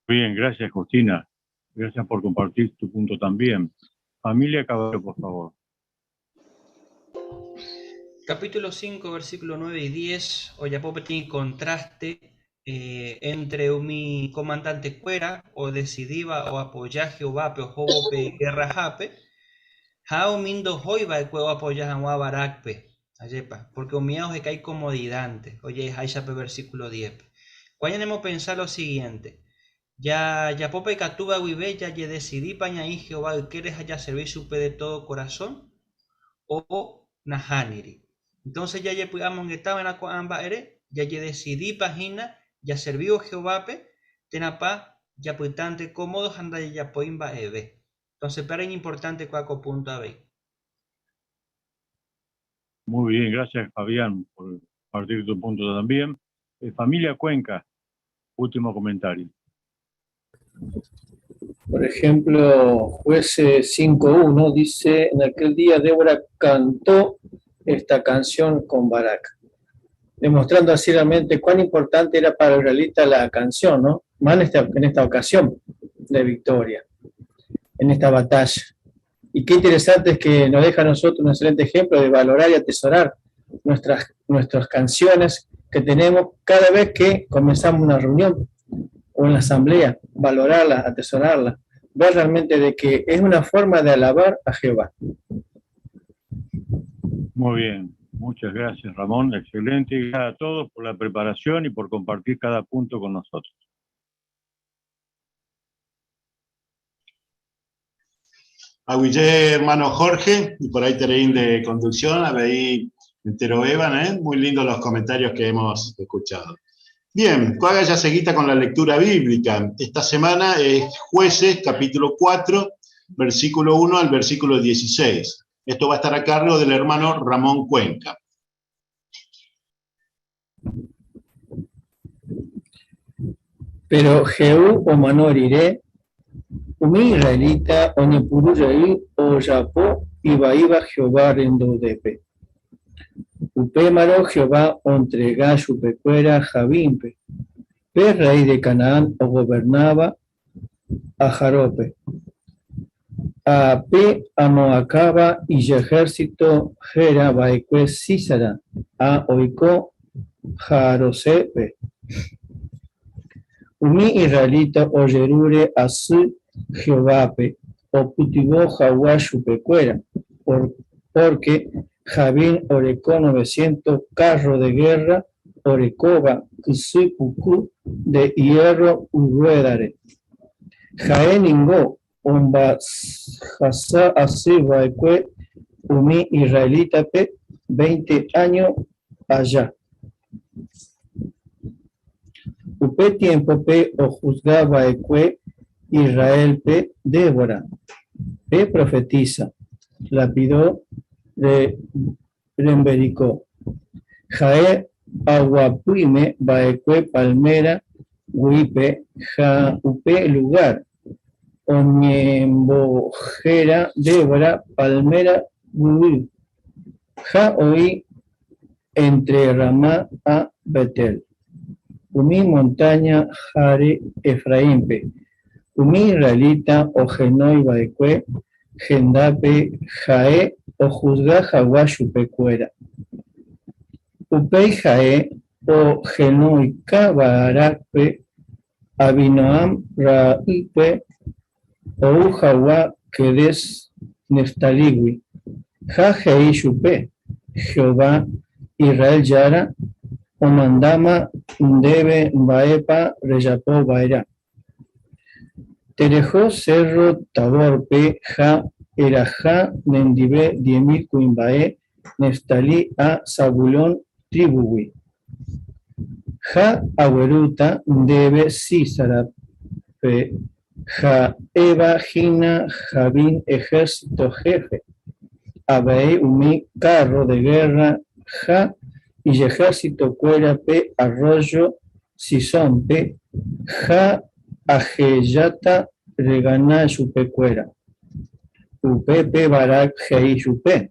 Bien, gracias, Justina. Gracias por compartir tu punto también. Familia Caballero, por favor. Capítulo 5, versículo 9 y 10, ojapo peteĩ contraste eh, entre umi comandante kuéra odecidíva oapoya Jehovápe ohóvo pe guerrahápe ha umi ndohói va'ekue oapoya hag̃ua Barácpe. Ajépa, porque umíva oheka icomodidánte, oje'eháicha pe versículo 10-pe. Kua ñanemopensa lo siguiente, Jajapópa ikatúva guive jajedesidípa ñaĩ Jehová ykére ha jaservi chupe de todo corazón o nahániri. Entonces jajepy'amongetava'erã ko'ã mba'ére, jajedesidípa hína jaservívo Jehovápe térãpa japytánte cómodo ha ndajajapói mba'eve. Entonces péare iñimportante kua ko punto avei. Muy bien, gracias Fabián por compartir tu punto también. Eh, familia Cuenca, último comentario. Por ejemplo, Jueces 5.1 dice, en aquel día Débora cantó esta canción con Barak, demostrando así realmente cuán importante era para el israelita la canción, ¿no? Más en esta ocasión de victoria, en esta batalla. Y qué interesante es que nos deja a nosotros un excelente ejemplo de valorar y atesorar nuestras canciones que tenemos cada vez que comenzamos una reunión o en la asamblea, valorarla, atesorarla, ver realmente de que es una forma de alabar a Jehová. Muy bien, muchas gracias Ramón, excelente, y gracias a todos por la preparación y por compartir cada punto con nosotros. Aguillé, hermano Jorge, y por ahí Tereín de conducción, ahí entero Evan, Muy lindos los comentarios que hemos escuchado. Bien, Cuaga ya seguita con la lectura bíblica. Esta semana es Jueces, capítulo 4, versículo 1 al versículo 16. Esto va a estar a cargo del hermano Ramón Cuenca. Pero Jehú omano rire, umi israelita oñepyrũ jey ojapo ivaíva Jehová renondépe. Upémarõ Jehová ontrega chupekuéra Jabínpe, pe rréi de Canaán ogovernáva Hazorópe. Ha pe omoakãva ijehérsito héra va'ekue Sísara ha oiko Harosépe. Umi israelita ojerure asy Jehovápe oipytyvõ hag̃ua chupekuéra, pórke Jabín oreko novecientos kárro de gérra orekóva kyse puku de iérro irruédare. Ha'e ningo ombohasa asy va'ekue umi israelítape veinte áño aja. Upe tiémpope ohusga va'ekue Israélpe Débora, pe profetísa, Lapidot rembireko. Ha'e oguapými va'ekue palméra guýpe ha upe lugár oñembohéra Débora palméra guy ha oĩ éntre Ramá ha Betel, umi montaña háre Efraínpe. Umi israelita ohenói va'ekue hendápe ha'e ohusga hag̃ua chupekuéra. Upéi ha'e ohenoika Barácpe, Abinoam ra'ýpe, ou hag̃ua Quedes Neftalígui, ha he'i chupe, Jehová, Israel Jára, omandáma ndéve mba'épa rejapo va'erã. Tereho Sérro Tabórpe ha eraha nendive diemil kuimba'e Neftalí ha Zabulón trívugui. Ha aguerúta ndéve Sísarape, ha'éva hína Jabín ehérsito héfe, avei umi kárro de gérra ha ijehersitokuéra pe arrójo Cisónpe, ha ahejáta regana chupekuéra. Upépe Barac he'i chupe,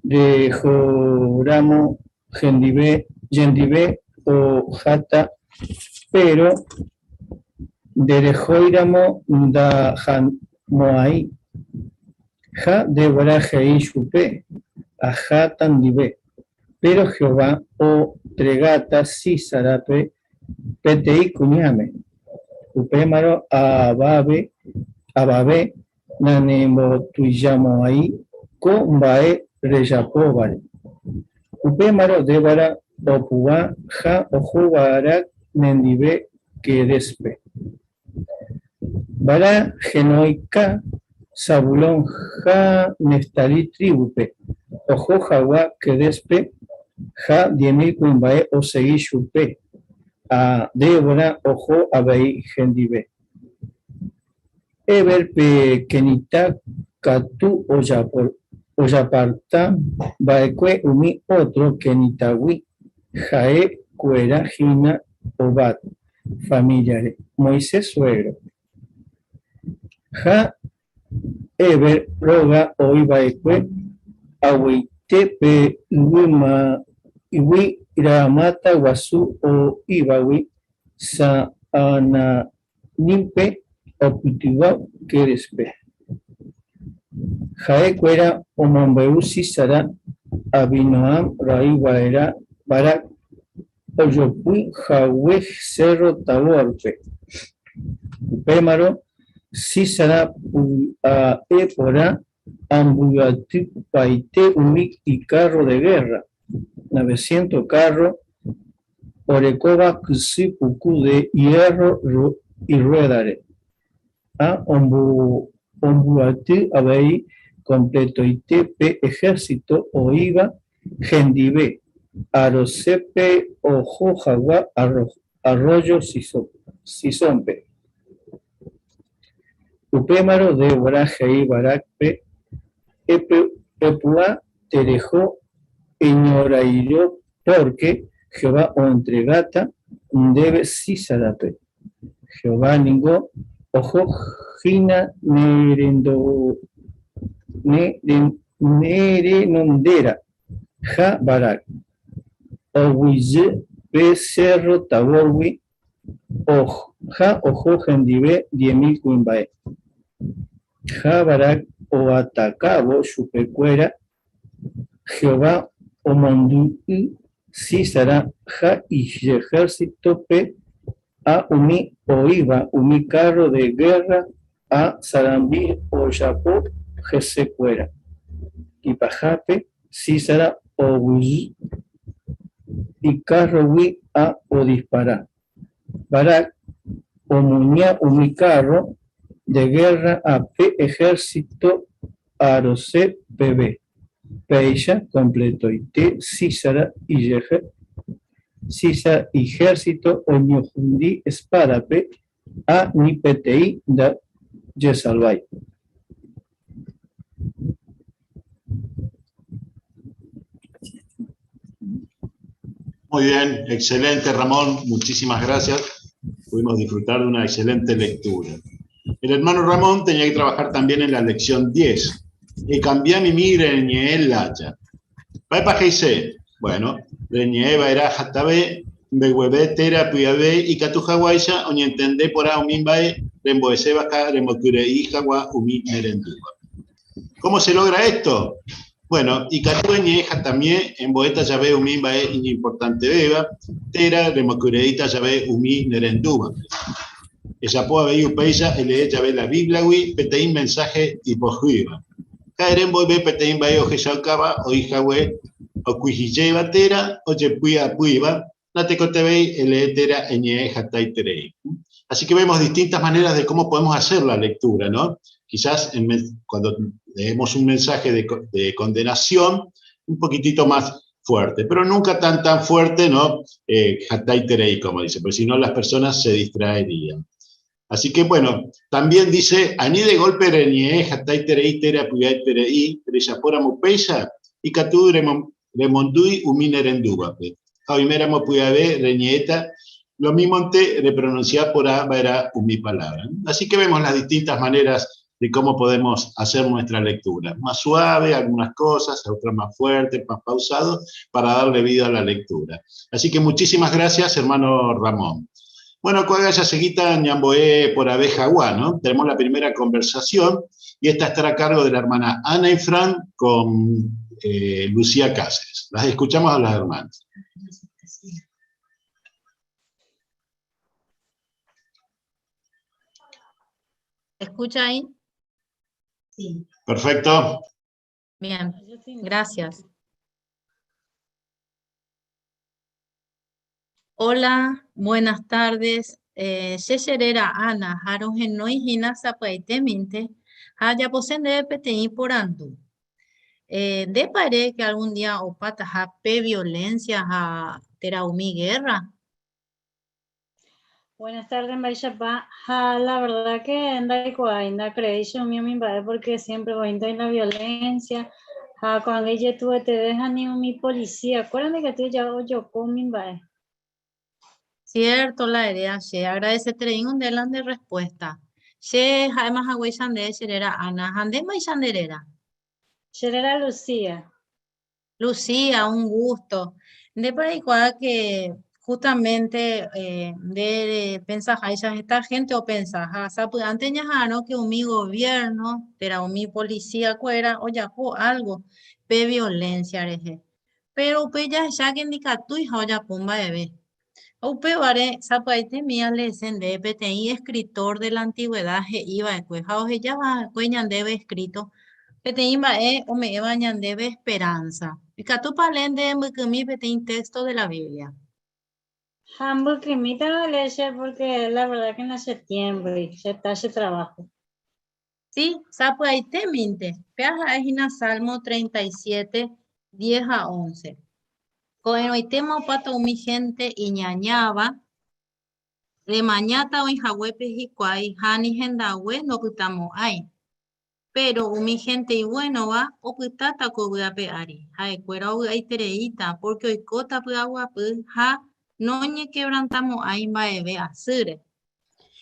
Rehóramo chendive aháta, péro nderehóiramo ndahamo'ãi. Ha Débora he'i chupe, Aháta ndive. Péro Jehová ontregáta Sísarape peteĩ kuñáme. Upémarõ avave nanembotuichamo'ãi ko mba'e rejapóvare. Upémarõ Débora opu'ã ha oho Barac nendive Quedéspe. Barac ohenoika Zabulón ha Neftalí trívupe oho hag̃ua Quedéspe ha diemil kuimba'e osegi chupe ha Débora oho avei hendive. Héber pe quenita katu ojaparta va'ekue umi ótro quenítagui, Ha Éber róga oĩ va'ekue ag̃uiete pe yvyramáta guasu oĩvagui Sa'ananímpe opytu'úva Quédespe. Ha'ekuéra omombe'u Sísara Abinoam ra'y Barac ojopy hague sérro Tabórpe. Upémarõ Sísara pya'e porã ambyatypaite umi ikárro de gérra, novecientos kárro orekóva kyse puku de iérro irruédare, ha ombyaty avei kompletoite pe ehérsito oĩva hendive Arosépe oho hag̃ua arroyo Cisónpe. Upémarõ Débora he'i Barácpe, Epu'ã tereho eñorairõ pórke Jehová oentregáta ndéve Sísarape. Jehová ningo oho hína ne renondéra. Ha Barac oguejy pe sérro Tabórgui ha oho hendive diemil kuimba'e. Ha Barac oatakávo chupekuéra, Jehová omondýi Sísara ha ijehérsitope ha umi oĩva umi kárro de gérra ha sarambi ojapo hesekuéra. Ipahápe Sísara oguejy ikárrogui ha odispara. Barac omuña umi kárro de gérra ha pe ehérsito Arose peve. Péicha kompletoite Sísara Sísara ijehérsito oñohundi espádape ha ni peteĩ ndajesalvái. Muy bien, excelente Ramón, muchísimas gracias. Pudimos disfrutar de una excelente lectura. El hermano Ramón tenía que trabajar también en la lección 10. Y cambiá mi mire ñe'ẽ laya. Mba'épa he'ise? Bueno, reñe'ẽ va'erã hatãve, mbegueve térã pya'eve ikatu haguáicha oñentende porã umi mba'e rembo'eséva ha remokyre'ỹ hag̃ua umi nerendúvape. Cómo se logra esto? Bueno, ikatu eñe'ẽ hatãmie embo'éta jave umi mba'e iñimportantevéva térã remokyre'ỹta jave umi nerendúvape. Ejapo avei upéicha elee jave la Bíbliagui peteĩ mensáhe ipohýiva. Ha ere mboyve peteĩ mba'e ohechaukáva oĩ hague okyhyjéva térã ojepy'apýva, natekotevẽi elee térã eñe'ẽ hatãiterei. Así que vemos distintas maneras de cómo podemos hacer la lectura, ¿no? Quizás en, cuando leemos un mensaje de, de condenación, un poquitito más fuerte, pero nunca tan tan fuerte, ¿no? Eh, hatãiterei, como dice, porque si no las personas se distraerían. Así que bueno, también dice, ani de golpe reñe'ẽ hatãiterei térã pya'eterei rejapóramo upéicha, ikatu remondýi umi nerendúvape. Ha oiméramo pya'eve reñe'ẽta, lo mímonte repronuncia porã va'erã umi palabra. Así que vemos las distintas maneras de cómo podemos hacer nuestra lectura. Más suave algunas cosas, otras más fuertes, más pausado, para darle vida a la lectura. Así que muchísimas gracias, hermano Ramón. Bueno, ko'ág̃a jaseguíta ñambo'e porãve hag̃ua, ¿no? Tenemos la primera conversación y esta estará a cargo de la hermana Ana Ifrán con eh, Lucía Cáceres. Las escuchamos a las hermanas. ¿Escucha ahí? Sí. Perfecto. Bien, gracias. Hola, buenas tardes. Eh, che cheréra Ana ha rohenói hína sapy'aitéminte ha ajapose ndéve peteĩ porandu. Eh, ndépa ere que algún día opataha pe violencia ha térã umi guerra? Buenas tardes, mba'éichapa. Ha la verdad que ndaikuaái, ndacreéi che umi umi mba'e porque siempre voínte oĩ la violencia ha ko'ág̃a ijetu'ueteve ha ni umi policía kuéra ndaikatúi ojoko umi mba'e. Cierto la eréva che, agradeseterei nde la nde respuesta. Che ha'éma haguéicha nde che réra Ana, ha nde mba'éicha nde réra? Che réra Lucía. Lucía, un gusto. Ndépa reikuaa que justamente eh, nde repensaháicha heta gente opensaha, sapy'ánte ñaha'arõ que umi gobierno térã umi policía kuéra ojapo algo pe violencia rehe. Pero upéi jahecháke ndikatúiha ojapo mba'eve. Upévare sapy'aitemi aleese ndéve peteĩ escritor de la antigũedad he'i va'ekue ha oheja va'ekue ñandéve escrito peteĩ mba'e ome'ẽva ñandéve esperanza. Ikatúpa alee nde mbykymi peteĩ texto de la Biblia? Ha mbykymítava alee che porque la verdad que nachetiémpoi, heta che trabajo. Sí, sapy'aitéminte. Péa ha'e hína Salmo 37, 10 ha 11. Ko'ẽrõitéma opáta umi hénte iñañáva, remañáta oĩ haguépe hikuái ha ni hendague ndopytamo'ãi. Péro umi hénte ivuénova opytáta ko yvy ape ári, ha'ekuéra ovy'aitereíta pórke oikóta py'aguapy ha noñekevrantamo'ãi mba'eve asýre.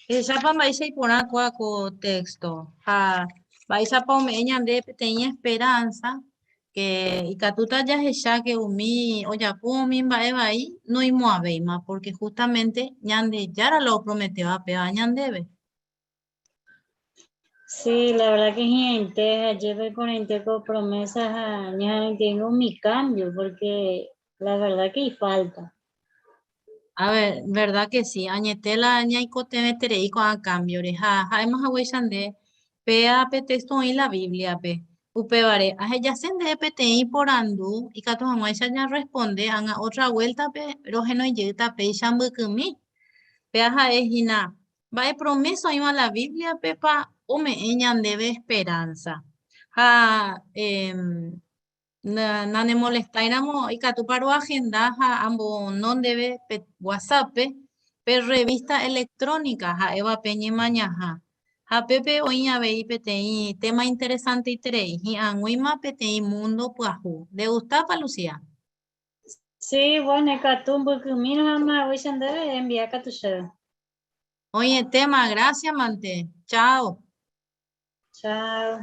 Ehechápa mba'éicha iporã kóa ko texto ha mba'éichapa ome'ẽ ñande peteĩ esperanza que ikatúta jahecha que umi ojapo umi mba'e vai noimo'ãvéima porque justamente Ñandejára la oprometéva péva ñandéve. Sí, la verdad que hi'ãite ha jepe iporãite ko promesa ha ñaha'arõiteíngo umi cambio porque la verdad que ifalta. A ver, verdad que sí, añete la ñaikotevẽterei ko'ã cambio-re ha ha'éma haguéicha nde, péa pe texto oĩ la Biblia-pe. Upévare, ahejase ndéve peteĩ porandu ikatu hag̃uáicha ñarresponde ág̃a otra vuelta-pe rohenói jeýta péicha mbykymi. Péa ha'e hína Mba'e promesa oĩva la Bíbliapepa ome'ẽ ñandéve esperanza? Ha nanemolestáiramo ikatúpa roagenda ha ambono ndéve pe WhatsApp-pe pe revista electrónica ha'éva pe Ñemañaha. Ha pépe oĩ avei peteĩ tema interesanteiterei, hi'ag̃uíma peteĩ mundo pyahu. Ndegustápa, Lucía? Sí, bueno, ikatu mbykymírõ ha maguéicha ndéve envia katu chéve. Oĩetéma, gracias mante. Chao. Chao.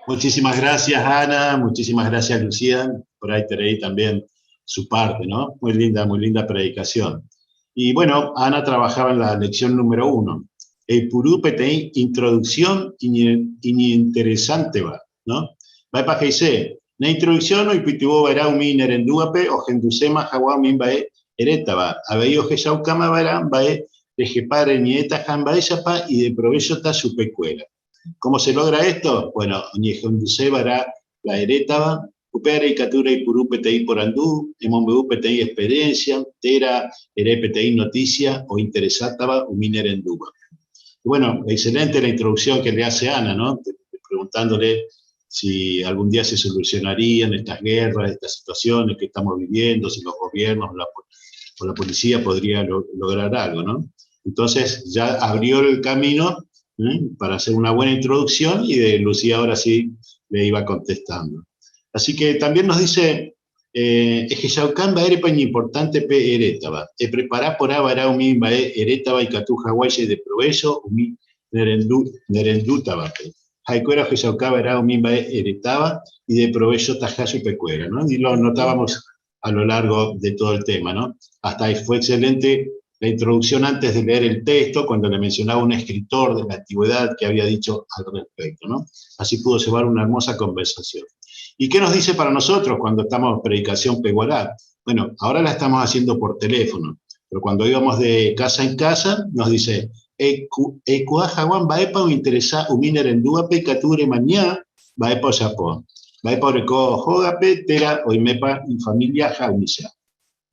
Muchísimas gracias, Ana. Muchísimas gracias, Lucía. Por ahí tenéis también su parte, ¿no? Muy linda, muy linda predicación. Y bueno, Ana trabajaba en la lección número 1. El purú peteĩ introducción iñinteresanteva, ¿no? Mba'épa he'ise? Ne introducción oipytyvõ va'erã umi nerendúvape ohenduséma hag̃ua umi mba'e erétava, avei ohechaukáma va'erã mba'e rehepa reñe'ẽta ha mba'éichapa ideprovéchota chupekuéra. Cómo se logra esto? Bueno, oñehenduse va'erã la erétava, upévare ikatu reipuru peteĩ porandu, emombe'u peteĩ experiencia, térã ere peteĩ noticia ointeresátava umi nerendúvape. Y bueno, excelente la introducción que le hace Ana, ¿no? Preguntándole si algún día se solucionarían estas guerras, estas situaciones que estamos viviendo, si los gobiernos o la policía podría lograr algo, ¿no? Entonces ya abrió el camino para hacer una buena introducción y de Lucía ahora sí le iba contestando. Así que también nos dice, Ehechauka mba'érepa iñimportante pe erétava, eprepara porã va'erã umi mba'e erétava ikatu haguáicha ideprovécho umi nerendútavape. Ha'ekuéra ohechauka va'erã umi mba'e eretáva ideprovechotaha chupekuéra, ¿no? Y lo notábamos a lo largo de todo el tema, ¿no? Hasta ahí fue excelente la introducción antes de leer el texto, cuando le mencionaba un escritor de la antigüedad que había dicho al respecto, ¿no? Así pudo llevar una hermosa conversación. ¿Y qué nos dice para nosotros cuando estamos en predicación peguará? Bueno, ahora la estamos haciendo por teléfono, pero cuando íbamos de casa en casa, nos dice, Eikuaa hag̃ua mba'épa ointeresa umi nerendúvape ikatu remaña mba'épa ojapo, mba'épa oreko hógape térã oimépa ifamília ha umícha.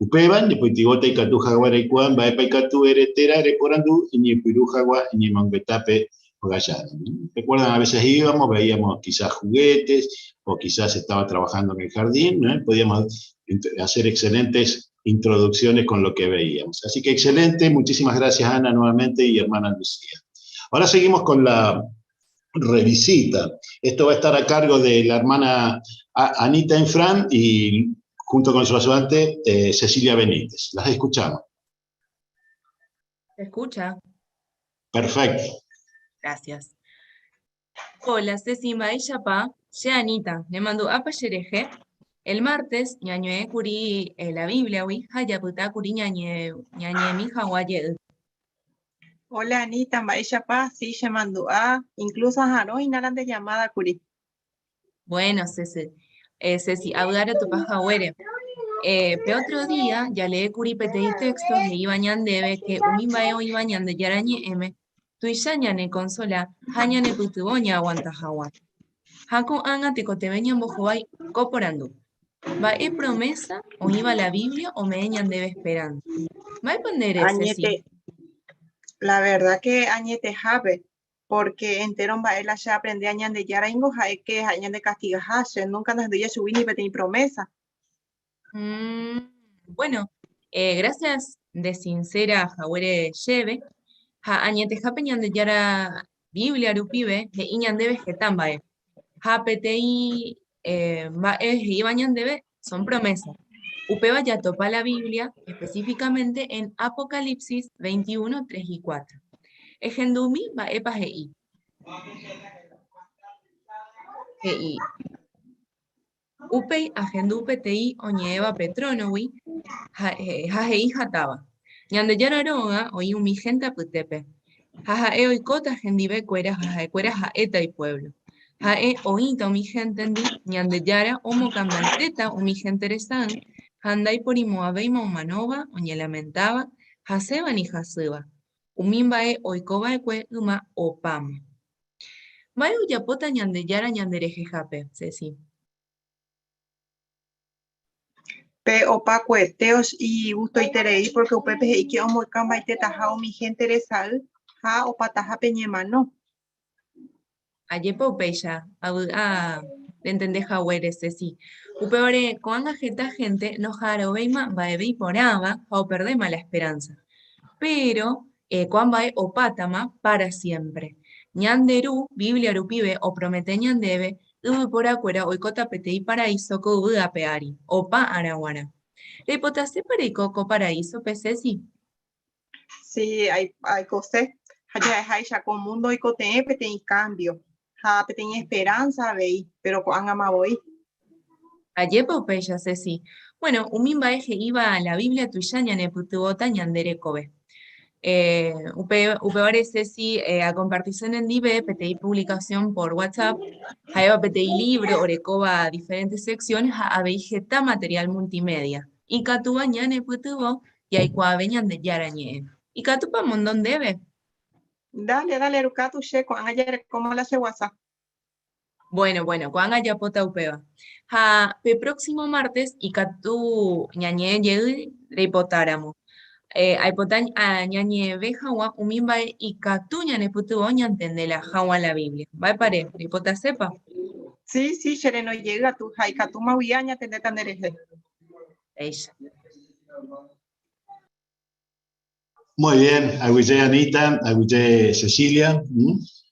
Upéva ñepytyvõta ikatu hag̃ua reikuaa mba'épa ikatu ere térã reporandu iñepyrũ hag̃ua iñemongetápe hogajára. Recuerdan, a veces íbamos, veíamos quizás juguetes o quizás estaba trabajando en el jardín, ¿no? Podíamos hacer excelentes introducciones con lo que veíamos. Así que excelente, muchísimas gracias Ana nuevamente y hermana Lucía. Ahora seguimos con la revisita. Esto va a estar a cargo de la hermana Anita Enfran y junto con su ayudante Cecilia Benítez. Las escuchamos. Se escucha. Perfecto. Gracias. Hola, Ceci, mba'éichapa? Che Anita, nemandu'ápa cherehe? El martes ñaño'ẽ kuri eh, la Biblia-gui ha japyta kuri ñañe, ñañe'ẽmi hag̃ua jey. Hola Anita, mba'éichapa? Sí, chemandu'a, incluso aharõ hína la nde llamada kuri. Bueno, Ceci, eh, Ceci, avy'a rotopa haguére. Eh, pe otro día jalee kuri peteĩ texto he'íva ñandéve que umi mba'e oĩva Ñandejára Ñe'ẽme tuicha ñanekonsola ha ñanepytyvõ ñaaguanta hag̃ua. Ha ko'ág̃a tekotevẽ ñambohovái ko porandu, Mba'e promésa oĩva la Biblia ome'ẽ ñandéve esperánsa? Mba'épa nde ere, Ceci? Añete, la verdad que añetehápe, porque entero mba'e la che aprende a Ñandejára ingo ha'e que ha'e ñande castigaha, che nunca ndahendúi chugui ni peteĩ promesa. Mm, bueno, eh, gracias de sincera haguére chéve, ha añetehápe Ñandejára Biblia rupive he'i ñandéve heta mba'e. Ha peteĩ eh, mba'e he'íva ñandéve son promesas. Upéva jatopa la Biblia específicamente en Apocalipsis 21, 3 y 4. Ehendumi mba'épa he'i. He'i, Upéi ahendu peteĩ oñe'ẽva pe trónogui ha he'i hatãva, Ñandejára róga oĩ umi hénte apytépe, ha ha'e oikóta hendive kuéra ha ha'ekuéra ha'éta ipuévlo. Ha'e oĩta umi héntendi, Ñandejára omokambaitéta umi hénte resay ha ndaiporimo'ãvéima omanóva, oñelamentáva, hasẽva ni hasýva. Umi mba'e oiko va'ekue yma opáma. Mba'e ojapóta Ñandejára ñanderehehápe, Ceci? Pe opakuete igustoiterei pórke upépe he'i ke omoĩka mbaitetaha umi hénte resay ha opataha pe ñemano. Ajépa upéicha, avy'a rentende haguére, Ceci. Upévare ko'ág̃a heta hénte noha'arõvéima mba'eve iporãva ha operdéma la esperánsa. Péro ko'ã mba'e opátama pára siémpre. Ñande Ru, Biblia rupive opromete ñandéve yvyporakuéra oikóta peteĩ paraíso ko yvy ape ári, opa ára g̃uarã. Reipotasépa reiko ko paraísope, Ceci? Si, aikose. Ha ja'eháicha ko múndo oikotevẽ peteĩ kámbio ha peteĩ esperánsa avei, péro ko'ág̃ama voi. Ajépa upéicha, Ceci? Bueno, umi mba'e he'íva la Biblia tuicha ñanepytyvõta ñande rekove. Eh, upe, upévare Ceci eh, akompartise nendive peteĩ publicación por WhatsApp, ha'éva peteĩ libro orekóva diferentes secciones ha avei heta material multimedia. Ikatúva ñanepytyvõ jaikuaave Ñandejára Ñe'ẽ. Ikatúpa amondo ndéve? Dale, dale, erukatu che, ko'ág̃a jarekóma la che WhatsApp. Bueno, bueno, ko'ág̃a ajapóta upéva. Ha pe próximo martes ikatu ñañe'ẽ jey reipotáramo. Eh, aipota ñañe'ẽve hag̃ua umi mba'e ikatu ñanepytyvõ ñantende la hag̃ua la Biblia. Mba'épa re, reipotasépa? Sí, sí, che renói jey atu ha ikatúma guive añatendéta nderehe. Péicha. Muy bien, aguyje Anita, aguyje Cecilia,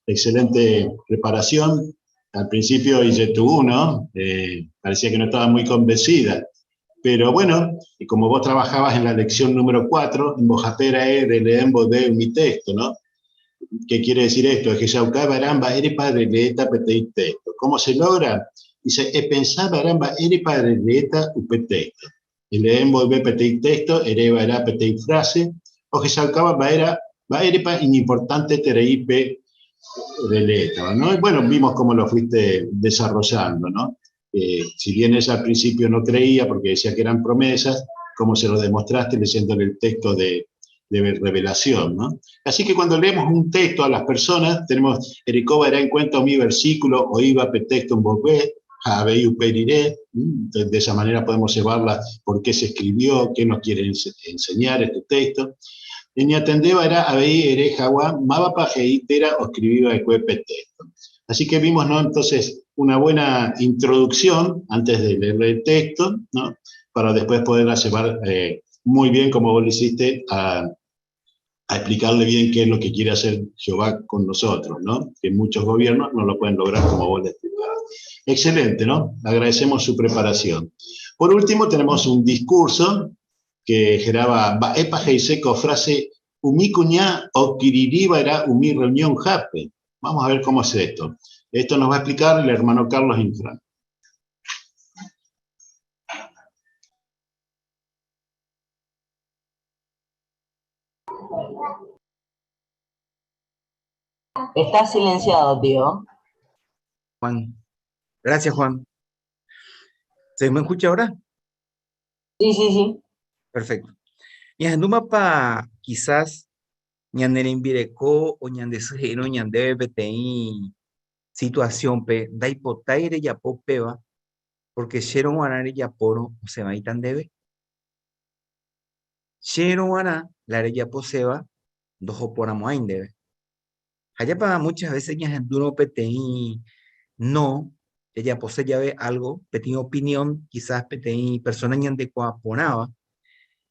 excelente preparación. Al principio tuvo, ¿no? Eh, parecía que no estaba muy convencida. Pero bueno, y como vos trabajabas en la lección número 4, en Bojapera E de Leembo de mi texto, ¿no? ¿Qué quiere decir esto? Es que baramba ere padre leeta petei texto. ¿Cómo se logra? Dice, e pensaba aramba ere padre leeta upe texto. Eleemboyve peteĩ texto, ereva'erã peteĩ frase, ohechaukáva mba'éra, mba'érepa iñimportanteterei pe releétava, ¿no? Y bueno, vimos cómo lo fuiste desarrollando, ¿no? Eh, si bien ella al principio no creía porque decía que eran promesas, como se lo demostraste leyéndole el texto de, de revelación, ¿no? Así que cuando leemos un texto a las personas, tenemos, Ericova era en cuenta mi versículo, o iba pe texto en volvé, avei upe rire, de esa manera podemos llevarla por qué se escribió, qué nos quiere enseñar este texto. Ñatendéva era avei ere hagua mávapa he'i térã oscribí va'ekue pe texto. Así que vimos, ¿no? Entonces, una buena introducción antes de leer el texto, ¿no? Para después poderla llevar eh, muy bien, como vos lo hiciste, a, a explicarle bien qué es lo que quiere hacer Jehová con nosotros, ¿no? Que muchos gobiernos no lo pueden lograr como vos le explicabas. Excelente, ¿no? Agradecemos su preparación. Por último, tenemos un discurso que generaba Mba'épa he'ise ko frase. Umi kuña okirirĩva'erã umi reunión-hápe. Vamos a ver cómo es esto. Esto nos va a explicar el hermano Carlos Infran. Está silenciado, tío. Juan. Gracias, Juan. ¿Se me escucha ahora? Sí, sí, sí. Perfecto. Ñahendúmapa quizás ñane rembireko o ñande sy he'írõ ñandéve peteĩ situación-pe ndaipotái rejapo péva porque chérõ g̃uarã rejapórõ osẽvaíta ndéve. Chérõ g̃uarã la rejaposéva ndohoporãmo'ãi ndéve. Ha jápa muchas veces ñahendúrõ peteĩ no jajapose jave algo, peteĩ opinión, quizás peteĩ persona ñandekuaa porãva,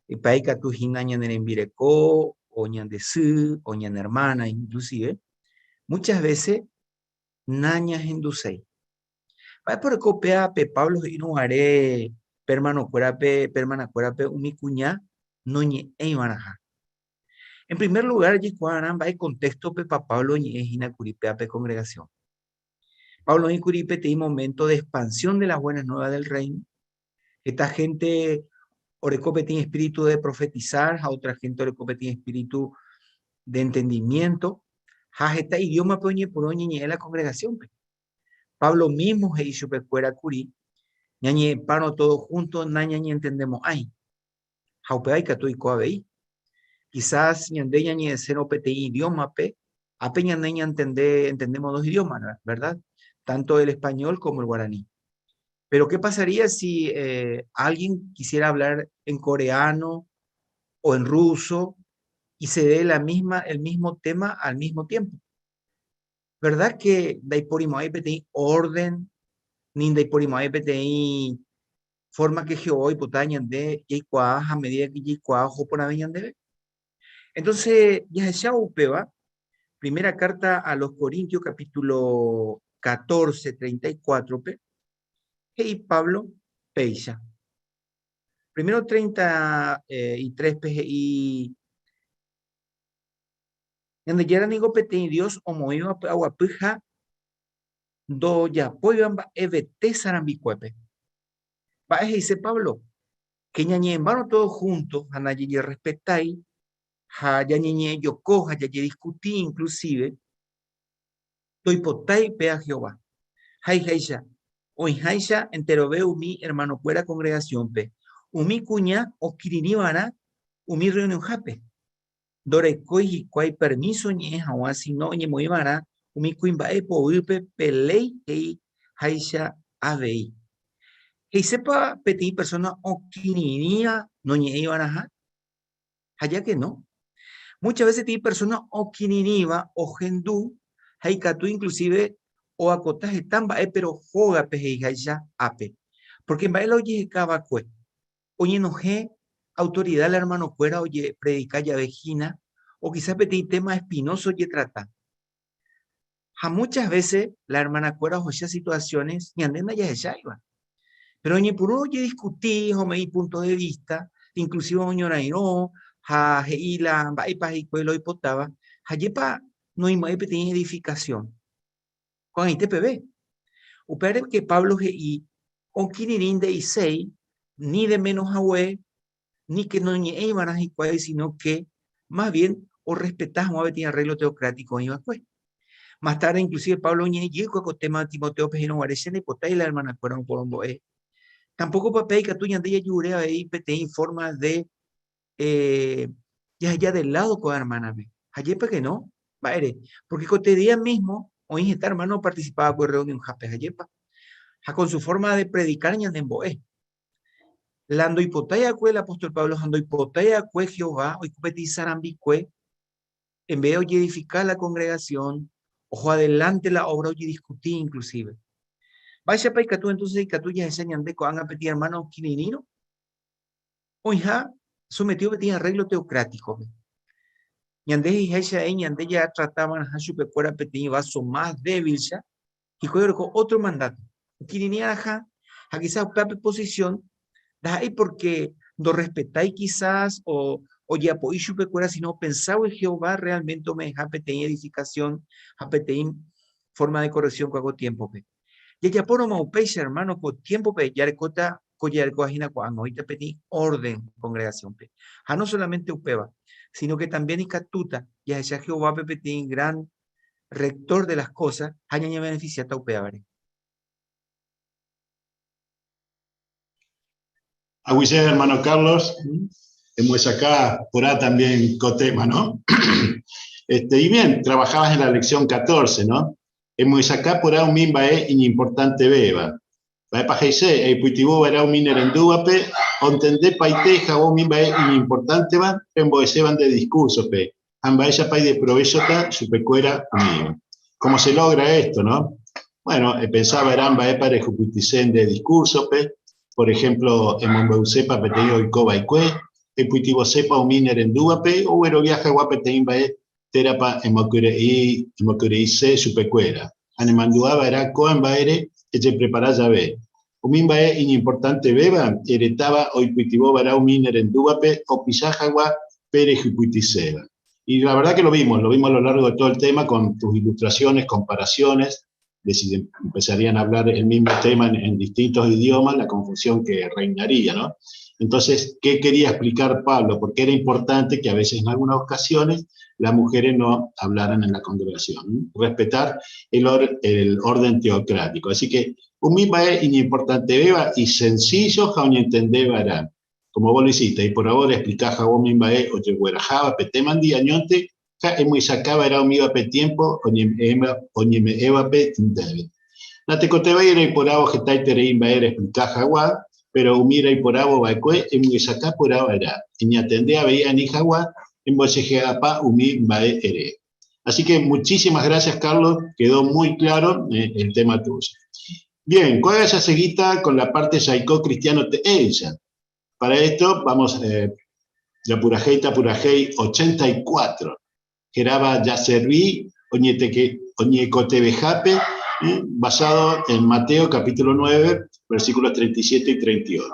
ipa'e ikatu hína ñane rembireko o ñande sy o ñane hermana inclusive, muchas veces nañahenduséi. Mba'épa oreko péva pe Pablo he'írõ guare pe hermanokuérape, pe hermanakuérape umi kuña noñe'ẽiva'erãha? En primer lugar, jaikuaarã mba'e contexto-pepa Pablo oñe'ẽ hína kuri péva pe congregación. Pablo oĩ kuri peteĩ momento de expansión de las buenas nuevas del reino. Heta gente oreko peteĩ espíritu de profetizar ha otra gente oreko peteĩ espíritu de entendimiento ha heta idioma-pe oñepyrũ oñeñe'ẽ la congregación-pe. Pablo mismo he'i chupekuéra kuri, ñañe'ẽpárõ todo junto nañañentendemo'ãi. Ha upéva ikatu oiko avei. Quizás ñande ñañe'ẽsérõ peteĩ idiómape, ápe ñande ñantende, entendemos dos idiomas, ¿verdad? Tanto el español como el guaraní. Pero ¿qué pasaría si eh, alguien quisiera hablar en coreano o en ruso y se dé la misma, el mismo tema al mismo tiempo? ¿Verdad que ndaiporimo'ãi peteĩ orden, ni ndaiporimo'ãi peteĩ forma que Jehová oipota ñande jaikuaa ha medida que jaikuaa oho porãve ñandéve? Entonces, jahechávo upéva, primera carta a los Corintios capítulo 14, 34-pe, he'i Pablo péicha. Primero 33-pe he'i, Ñandejára ningo peteĩ Dios omoĩva py'aguapy ha ndojapóiva mba'evete sarambikuépe. Mba'e he'ise Pablo? Ke ñañe'ẽmbárõ todo junto ha ndajejerrespetái ha jañeñe'ẽjoko ha jajediskuti inclusive, ndoipotái upéva Jehová. Ha iháicha, oĩháicha enterove umi ermanokuéra kongregasiónpe, umi kuña okirirĩva'erã umi rreunionhápe. Ndorekói hikuái permíso oñe'ẽ hag̃ua síno oñemoĩ va'erã umi kuimba'e poguýpe pe léi he'i háicha avei. He'isépa peteĩ persóna okirirĩva noñe'ẽi va'erãha? Ha ja ke no. Muchas veces peteĩ persóna okirirĩva ohendu ha ikatu inclusive oakota heta mba'e péro hógape he'iháicha ápe. Pórke mba'e la ojeheka va'ekue? Oñenohẽ autoridad la hermanokuéra ojepredika jave hína o quizás peteĩ tema espinoso ojetrata. Ha muchas veces la hermanakuéra ohecha situaciones ñande ndajahecháiva. Pero oñepyrũ ojediskuti ha ome'ẽ ipunto de vista, inclusive oñorairõ ha he'i la mba'épa hikuái la oipotáva, ha jépa noĩmo'ãi peteĩ edificación. Ko'ag̃aite peve. Upévare ke Pablo he'i okirirĩ nde'iséi ni de menos hague, ni ke noñe'ẽi va'erã hikuái, sino ke más bien orrespeta hag̃ua peteĩ arreglo teocrático oĩ va'ekue. Más tarde inclusive Pablo oñe'ẽ jey ko téma Timoteope he'írõ guare, Che ndaipotái la hermanakuéra oporombo'e. Tampoco pape ikatu ñande jajure avei peteĩ forma de eh, jaheja de lado ko'ã hermana-pe. Ha jepe que no, mba'ére? Porque ko te día mismo oĩ heta hermano oparticipaba ko reunión-hápe, ha jepa. Ha con su forma de predicar ñanembo'e. La ndoipotái va'ekue el apóstol Pablo ha ndoipotái va'ekue Jehová oiko peteĩ sarambikue, en vez de ojeedifica la congregación, oho adelante la obra ojediscuti inclusive. Mba'éichapa ikatu entonces ikatu jahecha ñande ko'ág̃a peteĩ hermano kirirĩrõ? Oĩha sometido peteĩ arreglo teocrático-pe. Ñande he'iháicha ae ñande jatratava'erãha chupekuéra peteĩ vaso más débil-cha, hikuái oreko otro mandato. Okirirĩ'arãha ha quizás upéva pe posición ndaha'éi porque ndorrespetái quizás o Ojeapo'i chupekuéra sino openságui Jehová realmente ome'ẽha peteĩ edificación ha peteĩ forma de corrección ko'ã ko tiémpope. Jajapóramo upéicha hermano ko tiémpope jarekóta ko jarekóva hína ko'ág̃a oĩta peteĩ orden congregación-pe. Ha no solamente upéva, sino que también ikatúta jahecha Jehovápe peteĩ gran rector de las cosas ha ñañebeneficiáta upévare. Aguyje, hermano Carlos. Hemos acá por ahí también cotema, ¿no? Y bien, trabajabas en la lección 14, ¿no? Hemos acá por ahí un mimba e importante beba. Mba'épa he'ise, eipytyvõ va'erã umi nerendúvape ontende paite hag̃ua umi mba'e iñimportánteva rembo'eséva nde diskúrsope ha mba'éichapa ideprovéchota chupekuéra umíva. Cómo se logra esto, no? Bueno, epensa va'erã mba'épa rehupytyse nde diskúrsope, por ejemplo, emombe'usépa peteĩ oiko va'ekue, eipytyvõsépa umi nerendúvape oguerovia hag̃ua peteĩ mba'e térãpa emokyre'ỹ emokyre'ĩse chupekuéra, ha nemandu'a va'erã ko'ã mba'ére ejeprepara jave. Umi mba'e iñimportantevéva eretáva oipytyvõ va'erã umi nerendúvape opicha hag̃ua pe rejupytyséva. Y la verdad que lo vimos, lo vimos a lo largo de todo el tema con tus ilustraciones, comparaciones, de si empezarían a hablar el mismo tema en distintos idiomas, la confusión que reinaría, ¿no? Entonces, ¿qué quería explicar Pablo? Porque era importante que a veces en algunas ocasiones las mujeres no hablaran en la congregación, respetar el, el orden teocrático. Así que un mismo es importante beba y sencillo, jaun entender vará. Como vos lo hiciste, y por ahora explicá jabón mimba e oyeguerajaba petemandi añonte, ja emuisacaba era umiba pe tiempo, oñeme'ẽva pe ndéve. Natekotevẽi reiporavo hetaiterei mba'e reexplica hag̃ua, péro umi reiporavo va'ekue emyesakã porã va'erã, eñatende avei ani hag̃ua embojehe'apa umi mba'e ere. Así que muchísimas gracias, Carlos, quedó muy claro el tema tuyo. Bien, ¿cuál es seguita con la parte Yaikó Cristiano Teella? Para esto vamos, la Purajei Tapurajei 84, Geraba Yaserví, Oñecotebejape, basado en Mateo capítulo 9, versículos 37 y 38.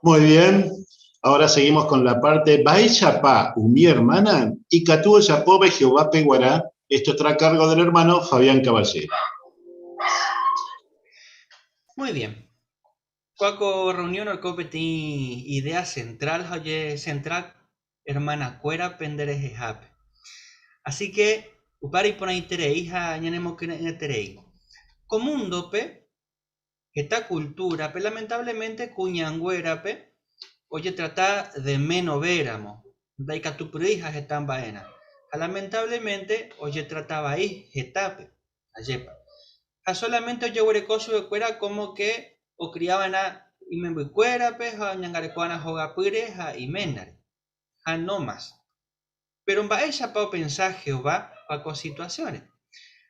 Muy bien. Ahora seguimos con la parte Mba'éichapa umi hermana ikatu ojapóve Jehovápe guarã. Esto está a cargo del hermano Fabián Caballero. Muy bien. Kóa ko reunión oreko peteĩ idea central ha ojecentra hermanakuéra pende rehehápe. Así que upévare iporãiterei ha ñanemokyre'ỹeterei. Ko múndope Heta cultura-pe, lamentablemente kuñanguérape ojetrata de menovéramo, ndaikatupyrýiha heta mba'erã, ha lamentablemente ojetrata vai hetápe, ajépa. Ha solamente ojeguereko chupekuéra como que ocriava'erã imembykuérape ha oñangarekova'erã hogapýre ha iménare, ha no más. Péro mba'éichapa opensa Jehová pa ko situasiónre?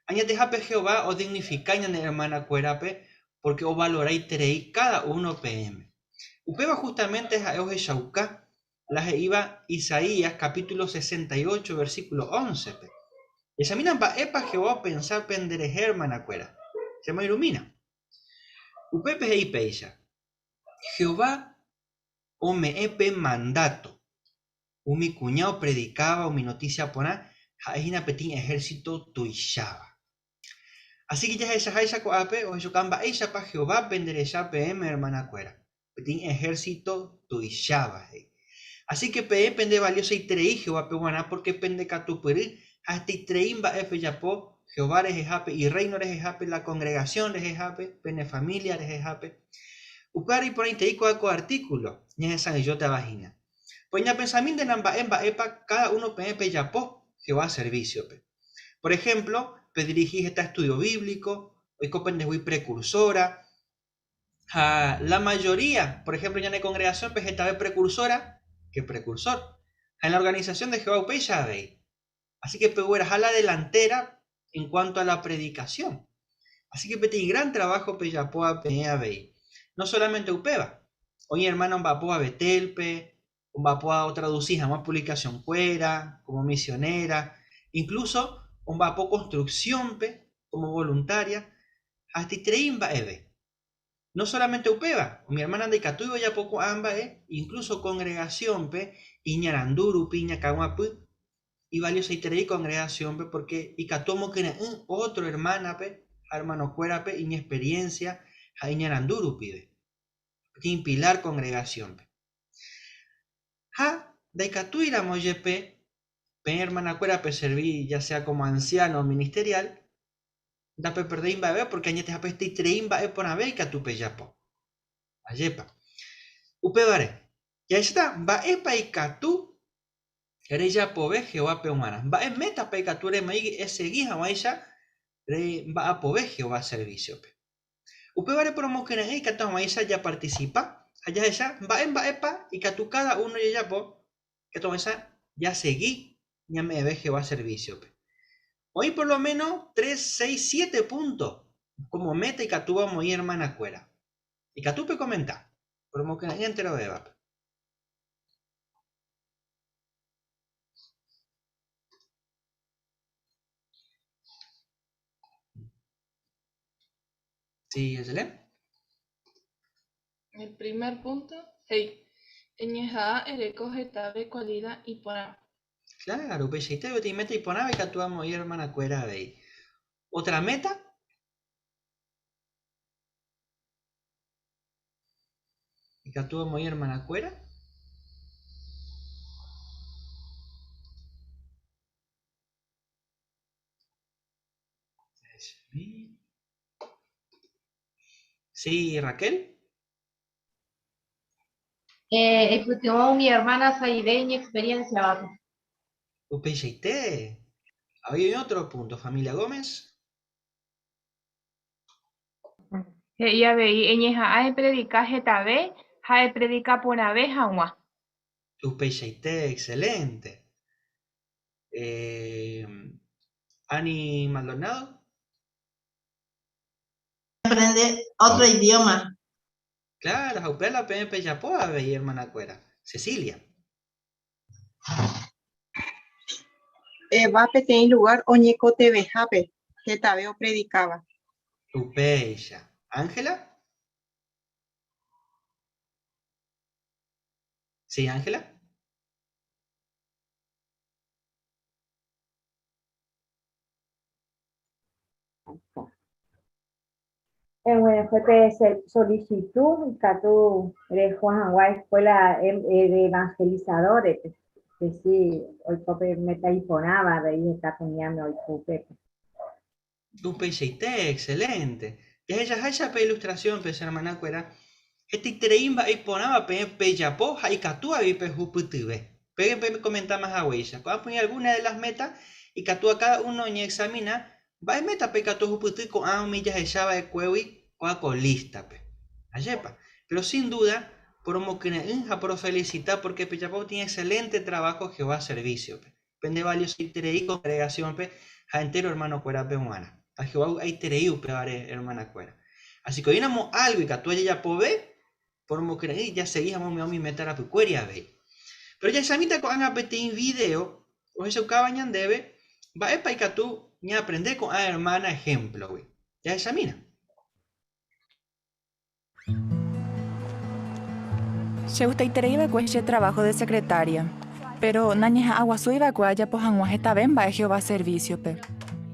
Añetehápe Jehová odignifika ñane ermanakuérape pórke ovaloraiterei káda uno peẽme. Upéva hústamente ha'e ohechauka la he'íva Isaías kapítulo 68 versíkulo óncepe. Jahechamína mba'épa Jehová opensa penderehe ermanakuéra. Chemoirũmína. Upépe he'i péicha, Jehová ome'ẽ pe mandáto Umi kuña opredikáva umi notísia porã ha'e hína peteĩ ehérsito tuicháva. Así ke jahechaháicha ko'ápe ohechuka mba'éichapa Jehová penderecha peẽme ermanakuéra, peteĩ ehérsito tuicháva, he'i. Así ke peẽ pendevaliosaiterei Jehovápe g̃uarã pórke pendekatupyry ha hetaiterei mba'e pejapo Jehová rehehápe, Irréino rehehápe, la kongregasión rehehápe, pene família rehehápe. Upévare iporãiterei ko'ã ko artíkulo ñahesa'ỹijótava hína. Pues ñapensamíntena mba'e mba'épa káda uno peẽ pejapo Jehová servísiope. Por ehémplo, pedirihi heta estúdio bíblico, oiko pendehegui prekursóra, ha la majoría, por ehémplo ñane kongregasiónpe hetave prekursóra ke prekursór. Ha en la organisasión de Jehová upéicha avei. Así ke pegueraha la delantéra en kuánto a la predikasión. Así ke peteĩ gran traváho pejapóva peẽ avei. No sólamente upéva, oĩ ermáno omba'apóva Betélpe, omba'apóva otradusi hag̃ua puvlikasionkuéra, kómo misionéra, inklúso omba'apo konstruksiónpe kómo voluntária, ha hetaiterei mba'eve. No solamente upéva, umi ermána ndaikatúi ojapo ko'ã mba'e, inklúso kongregasiónpe iñarandu rupi iñakãguapy, ivaliosaiterei kongregasiónpe pórke ikatu omokyre'ỹ ótro ermánape ha ermanokuérape iñexperiénsia ha iñarandu rupive. Peteĩ pilár kongregasiónpe. Ha ndaikatúiramo jepe peẽ ermanakuéra peservi ya sea kómo ansiáno o ministeriál, Ndapeperdéi mba'eve pórke añetehápe hetaiterei mba'e porãve ikatu pejapo. Ajépa. Upévare, jahecháta mba'épa ikatu rejapove Jehovápe g̃uarã. Mba'e métapa ikatu remoĩ esegi hag̃uáicha remba'apove Jehová servísiope. Upévare poromokyre'ỹ ikatu hag̃uáicha japartisipa ha jahecha mba'e mba'épa ikatu káda uno jajapo Ikatu hag̃uáicha jasegi ñame'ẽve Jehová servísiope. Oĩ por lo méno tres, seis, siete púnto kómo méta ikatúva omoĩ ermanakuéra. Ikatu pekomenta, poromokyre'ỹ enterovévape. Sí, Ayelén. El primer punto, he'i, Eñeha'ã ereko hetave kualida iporãva. Claro, upeichaite peteĩ méta iporãva ikatu amoĩ hermanakuéra avei. Otra méta? Ikatu amoĩ hermanakuéra? Sí, Raquel. Eh, eipytyvõ umi ermána sa'ive iñexperiénsiavape. Upeichaite. Avei oĩ ótro púnto, familia Gómez. He'i avei eñeha'ã epredika hetave ha epredika porãve hag̃ua. Upeichaite, excelente. Eh, Ani Maldonado. Aprende otro idioma. Claro, ha upéva la peẽ pejapo avei hermanakuéra. Cecilia. Eva peteĩ lugár oñekotevẽhápe hetave opredikáva. Upéicha. Ángela. Sí, Ángela? Eg̃uahẽ pe solicitud ikatu reho hag̃ua escuela de evangelizadores-pe, que si oiko pe meta iporãva avei heta kuñáme oiko upépe. Upeichaite, excelente. Jahechaháicha pe ilustración-pe, che hermana-kuéra, hetaiterei mba'e iporãva peẽ pejapo ha ikatu avei pehupytyve. Peẽ pekomentáma haguéicha, ko'ã oĩ alguna de las metas ikatúva cada uno oñeexamina Mba'e métapa ikatu ohupyty ko'ã umi jahecha va'ekuégui ko'ã ko lístape? Ajépa? Péro sin dúda poromokyre'ỹ ha porofelisita pórke pejapo peteĩ exelénte traváho Jehová servísiope. Pendevaliosaiterei kongregasiónpe ha entéro ermanokuérape g̃uarã. Ha Jehová ovy'aiterei upévare ermanakuéra. Así ke oĩramo álgo ikatu jajapove, poromokyre'ỹ jasegi hag̃ua umi méta rapykuéri avei. Péro jahechamíta ko'ág̃a peteĩ vidéo ohechaukáva ñandéve mba'épa ikatu ñaaprende ko'ã ermána ehémplogui. Jahechamína. Chegustaiterei va'ekue che traváho de sekretária, péro nañeha'ãguasúi va'ekue ajapo hag̃ua hetave mba'e Jehová servísiope,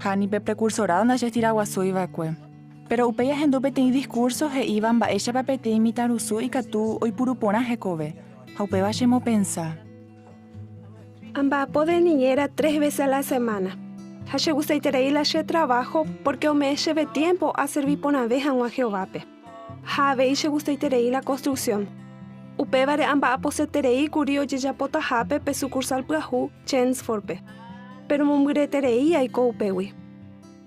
ha ni pe prekursorádo ndachestiraguasúi va'ekue. Péro upéi ahendu peteĩ diskúrso he'íva mba'éichapa peteĩ mitãrusu ikatu oipuru porã hekove, ha upéva chemopensa. Amba'apo de niñera tres vése a la semána, ha chegustaiterei la che traváho pórke ome'ẽ chéve tiémpo aservi porãve hag̃ua Jehovápe. Ha avei chegustaiterei la konstruksión. Upévare amba'aposeterei kuri ojejapotahápe pe sukursál pyahu Chelmsfordpe. Péro mombyryeterei aiko upégui.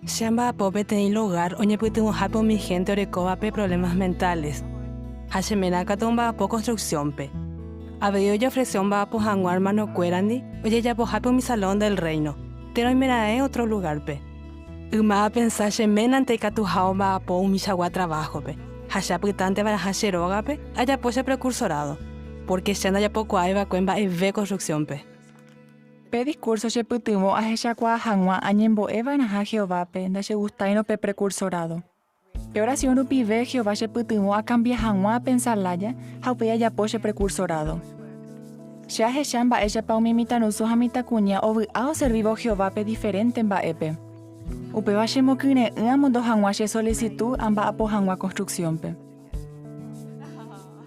Che amba'apo peteĩ lugár oñepytyvõhápe umi hénte orekóvape provlémas mentáles, ha che ména katu omba'apo konstruksiónpe. Avei ojeofrese omba'apo hag̃ua ermanokuérandi ojejapohápe umi Salón del Reino, térã oimeraẽ ótro lugárpe. Yma apensa che ménante ikatuha omba'apo umichagua traváhope, ha che apytánte va'erãha che rógape ajapo che prekursorádo, pórke che ndajapokuaái va'ekue mba'eve konstruksiónpe. Pe diskúrso chepytyvõ ahechakuaa hag̃ua añembo'e va'erãha Jehovápe ndachegustáirõ pe prekursorádo. Pe orasión rupive Jehová chepytyvõ akambia hag̃ua apensa lája ha upéi ajapo che prekursorádo. Che ahecha mba'éichapa umi mitãrusu ha mitãkuña ovy'a oservívo Jehovápe diferénte mba'épe. Upéva chemokyre'ỹ amondo hag̃ua che solisitu amba'apo hag̃ua konstruksiónpe.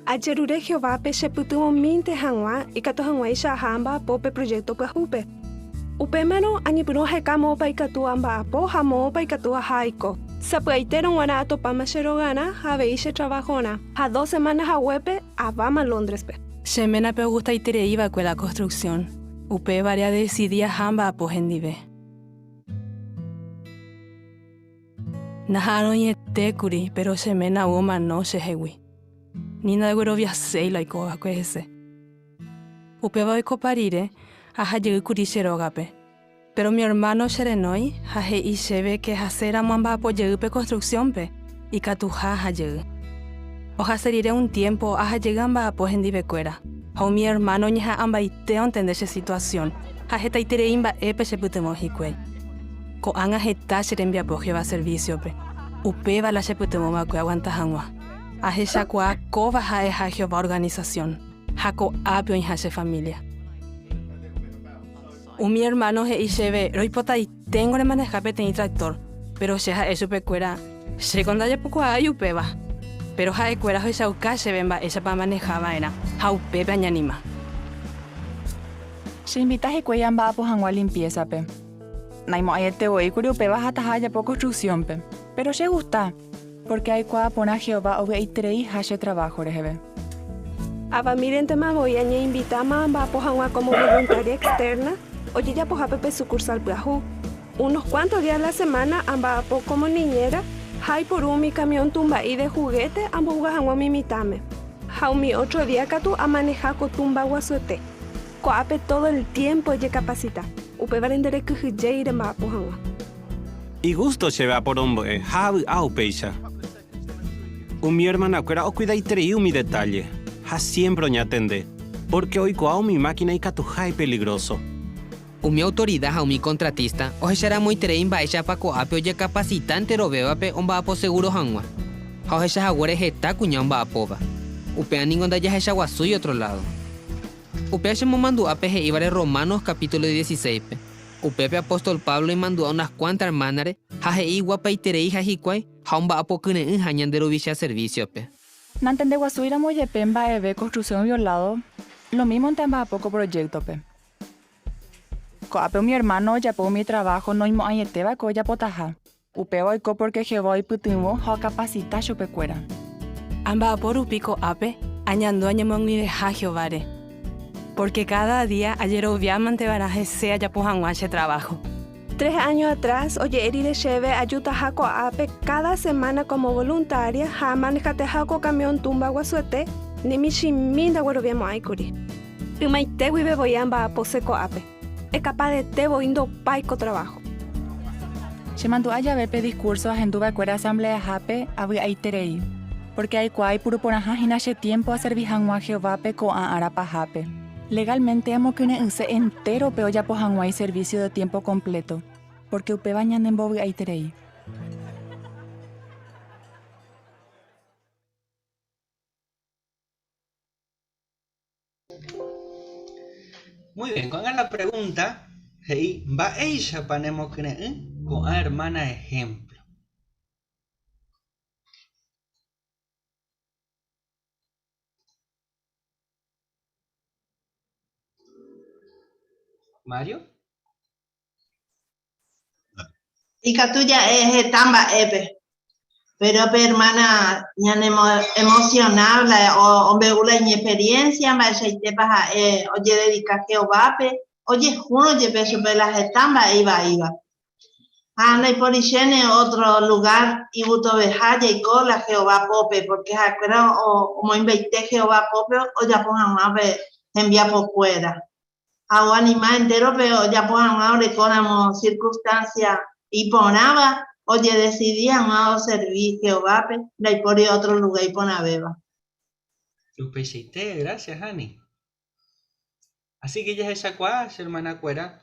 Ajerure Jehovápe chepytyvõmínte hag̃ua ikatu hag̃uáicha aha amba'apo pe projékto pyahúpe. Upémarõ añepyrũ aheka moõpa ikatu amba'apo ha moõpa ikatu aha aiko. Sapy'aitérõ g̃uarã atopáma che rogarã ha avei che travahorã, ha dos semána haguépe aváma Lóndrespe. Che ménape ogustaiterei va'ekue la konstruksión, upévare adesidi aha amba'apo hendive. Naha'arõiete kuri, péro che ména ou omano chehegui. Ni ndagueroviaséi la oiko va'ekue hese. Upéva oikopa rire, aha jey kuri che rógape. Péro mi ermáno cherenói ha he'i chéve ke haséramo amba'apo jey pe konstruksiónpe, ikatuha aha jey. Ohase rire un tiémpo aha jey amba'apo hendivekuéra, ha umi ermáno oñeha'ãmbaite ontende che situasión ha hetaiterei mba'épe chepytyvõ hikuái. Ko'ág̃a heta che rembiapo Jehová servísiope, upéva la chepytyvõ va'ekue aguanta hag̃ua. Ahechakuaa kóva ha'eha Jehová organisasión, ha ko'ápe oĩha che família. Umi ermáno he'i chéve, Roipotaiténgo remaneha peteĩ traktór, péro che ha'e chupekuéra, Chéko ndajapokuaái upéva. Péro ha'ekuéra ohechauka chéve mba'éichapa amaneha va'erã, ha upépe añanima. Cheinvita hikuái amba'apo hag̃ua limpiésape. Naimo'ãiete voi kuri upéva ahataha ajapo konstruksiónpe. Péro chegusta, pórke aikuaa porã Jehová ovy'aitereiha che traváho reheve. Avamírentema voi añeinvitáma amba'apo hag̃ua kómo voluntária externa ojejapohápe pe sukursál pyahu. Unos kuánto día la semána amba'apo kómo niñéra ha aiporu umi kamión tumba'i de hugéte ambohuga hag̃ua umi mitãme. Ha umi ótro día katu amaneha ko tumba guasuete. Ko'ápe tódo el tiémpo ejekapasita, upévare nderekyhyjéi remba'apo hag̃ua. Igústo chéve aporombo'e ha avy'a upéicha. Umi ermanakuéra okuidaiterei umi detálle ha siémpre oñatende, pórke oikuaa umi mákina ikatuha ipeligróso. Umi autorida ha umi kontratísta ohecharamoiterei mba'éichapa ko'ápe ojekapasita enterovévape omba'apo segúro hag̃ua, ha ohecha haguére heta kuña omba'apóva. Upéva ningo ndajahechaguasúi ótro ládo. Upéva chemomandu'a pe he'ívare Romanos capítulo dieciséispe. Upépe apóstol Pablo imandu'a unas kuánta ermánare ha he'i iguapaitereiha hikuái ha omba'apo kyre'ỹha ñande Ruvicha servísiope. Nantendeguasúiramo jepe mba'eve construcción violado, lo mímonte amba'apo ko proyecto-pe. Ko'ápe umi ermáno ojapo umi traváho noimo'ãietéva'ekue ojapotaha. Upéva oiko pórke Jehová oipytyvõ ha okapasita chupekuéra. Amba'apo rupi ko'ápe añandu añemoag̃uiveha Jehováre, pórke káda día ajeroviámante va'erã hese ajapo hag̃ua che traváho. Tres áño atrás oje'e rire chéve ajutaha ko'ápe káda semána kómo voluntária ha amanehateha ko kamión túmba guasuete, ni michĩmi ndagueroviamo'ãi kuri. Ymaite guive voi amba'apose ko'ápe. Ekapadete voi ndopái ko traváho. Chemandu'a jave pe diskúrso ahendu va'ekuére asambleahápe avy'aiterei, pórke aikuaa ipuru porãha hína che tiémpo aservi hag̃ua Jehovápe ko'ã ára pahápe. Legálmente amokyre'ỹse entérope ojapo hag̃ua iservísio de tiémpo kompléto, pórke upéva ñanembovy'aiterei. Muy bien, ko'ág̃a la pregunta he'i mba'éichapa nemokyre'ỹ ko'ã hermana ejemplo. Mario? Ikatu ja'e heta mba'épe, péro pe ermána ñanemoemosionáva la ombe'u la iñexperiénsia mba'eichaitépa ha'e ojededika Jehovápe, ojehúrõ jepe chupe la heta mba'e ivaíva. Ha ndaiporichéne ótro lugár igustoveha jaiko la Jehová pópe, pórke ha'ekuéra omoĩmbaite Jehová pópe ojapo hag̃ua pe hembiapokuéra. Ha oanima entérope ojapo hag̃ua orekóramo sirkunstánsia iporãva ojedesidi hag̃ua oservi Jehovápe, ndaipóri ótro lugár iporãvéva. Upeichaite, grásias Ani. Así ke jahechakuaa che hermanakuéra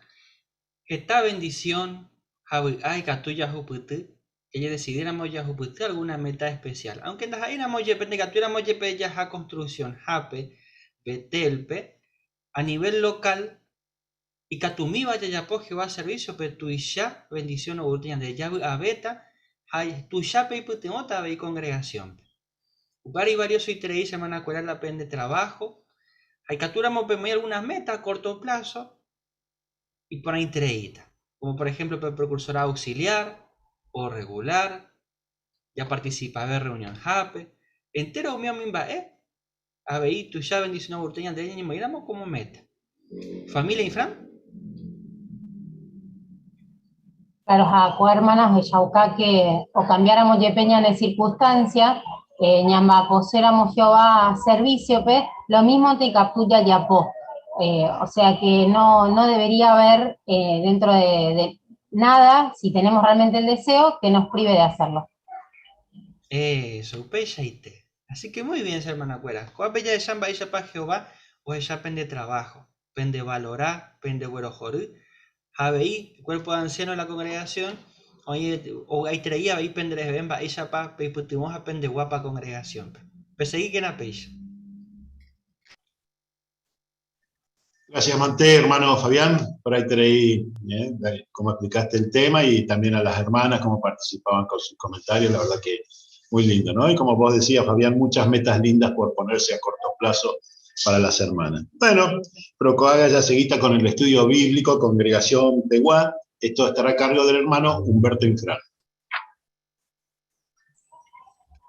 heta bendición ha vy'a ikatu jahupyty jajedesidíramo jahupyty alguna meta especial. Aunque ndaha'éiramo jepe, ndaikatúiramo jepe jaha construcción-hápe, Betel-pe, a nivel local, ikatumíva jajapo Jehová servicio-pe tuicha bendición oúta ñande javy'avéta ha tuichápe ipytyvõta avei congregación-pe. Upévare ivaliosoiterei semanakuéra la pende trabajo ha ikatúramo pemoĩ algunas metas a corto plazo iporãitereíta, como por ejemplo pe precursorado auxiliar o regular, japarticipave reunionhápe, entero umi umi mba'e avei tuicha bendición oúta ñande ñañemoĩramo como meta. Familia Infran? Claro, ha ko hermana ohechauka que okambiáramo jepe ñane circunstancia, eh, ñamba'aposéramo Jehová servicio-pe, lo mismo-nte ikatu jajapo. Eh, o sea que no, no debería haber eh, dentro de, de nada, si tenemos realmente el deseo, que nos prive de hacerlo. Eso, upeichaite. Así que muy bien, hermanakuéra. Ko'ápe jahecha mba'éichapa Jehová ohecha pende trabajo, pendevalora, pendeguerohory, ha avei el cuerpo de ancianos de la congregación oĩ ovy'aiterei avei pendereheve mba'éichapa peipytyvõ ha pendeguápa congregación-pe. Pesegíkena péicha. Gracias, Mante, hermano Fabián, por ahí traí, cómo explicaste el tema y también a las hermanas, cómo participaban con sus comentarios, la verdad que muy lindo, ¿no? Y como vos decías, Fabián, muchas metas lindas por ponerse a corto plazo para las hermanas. Bueno, Procoaga ya seguita con el estudio bíblico, Congregación Peguá. Esto estará a cargo del hermano Humberto Infran.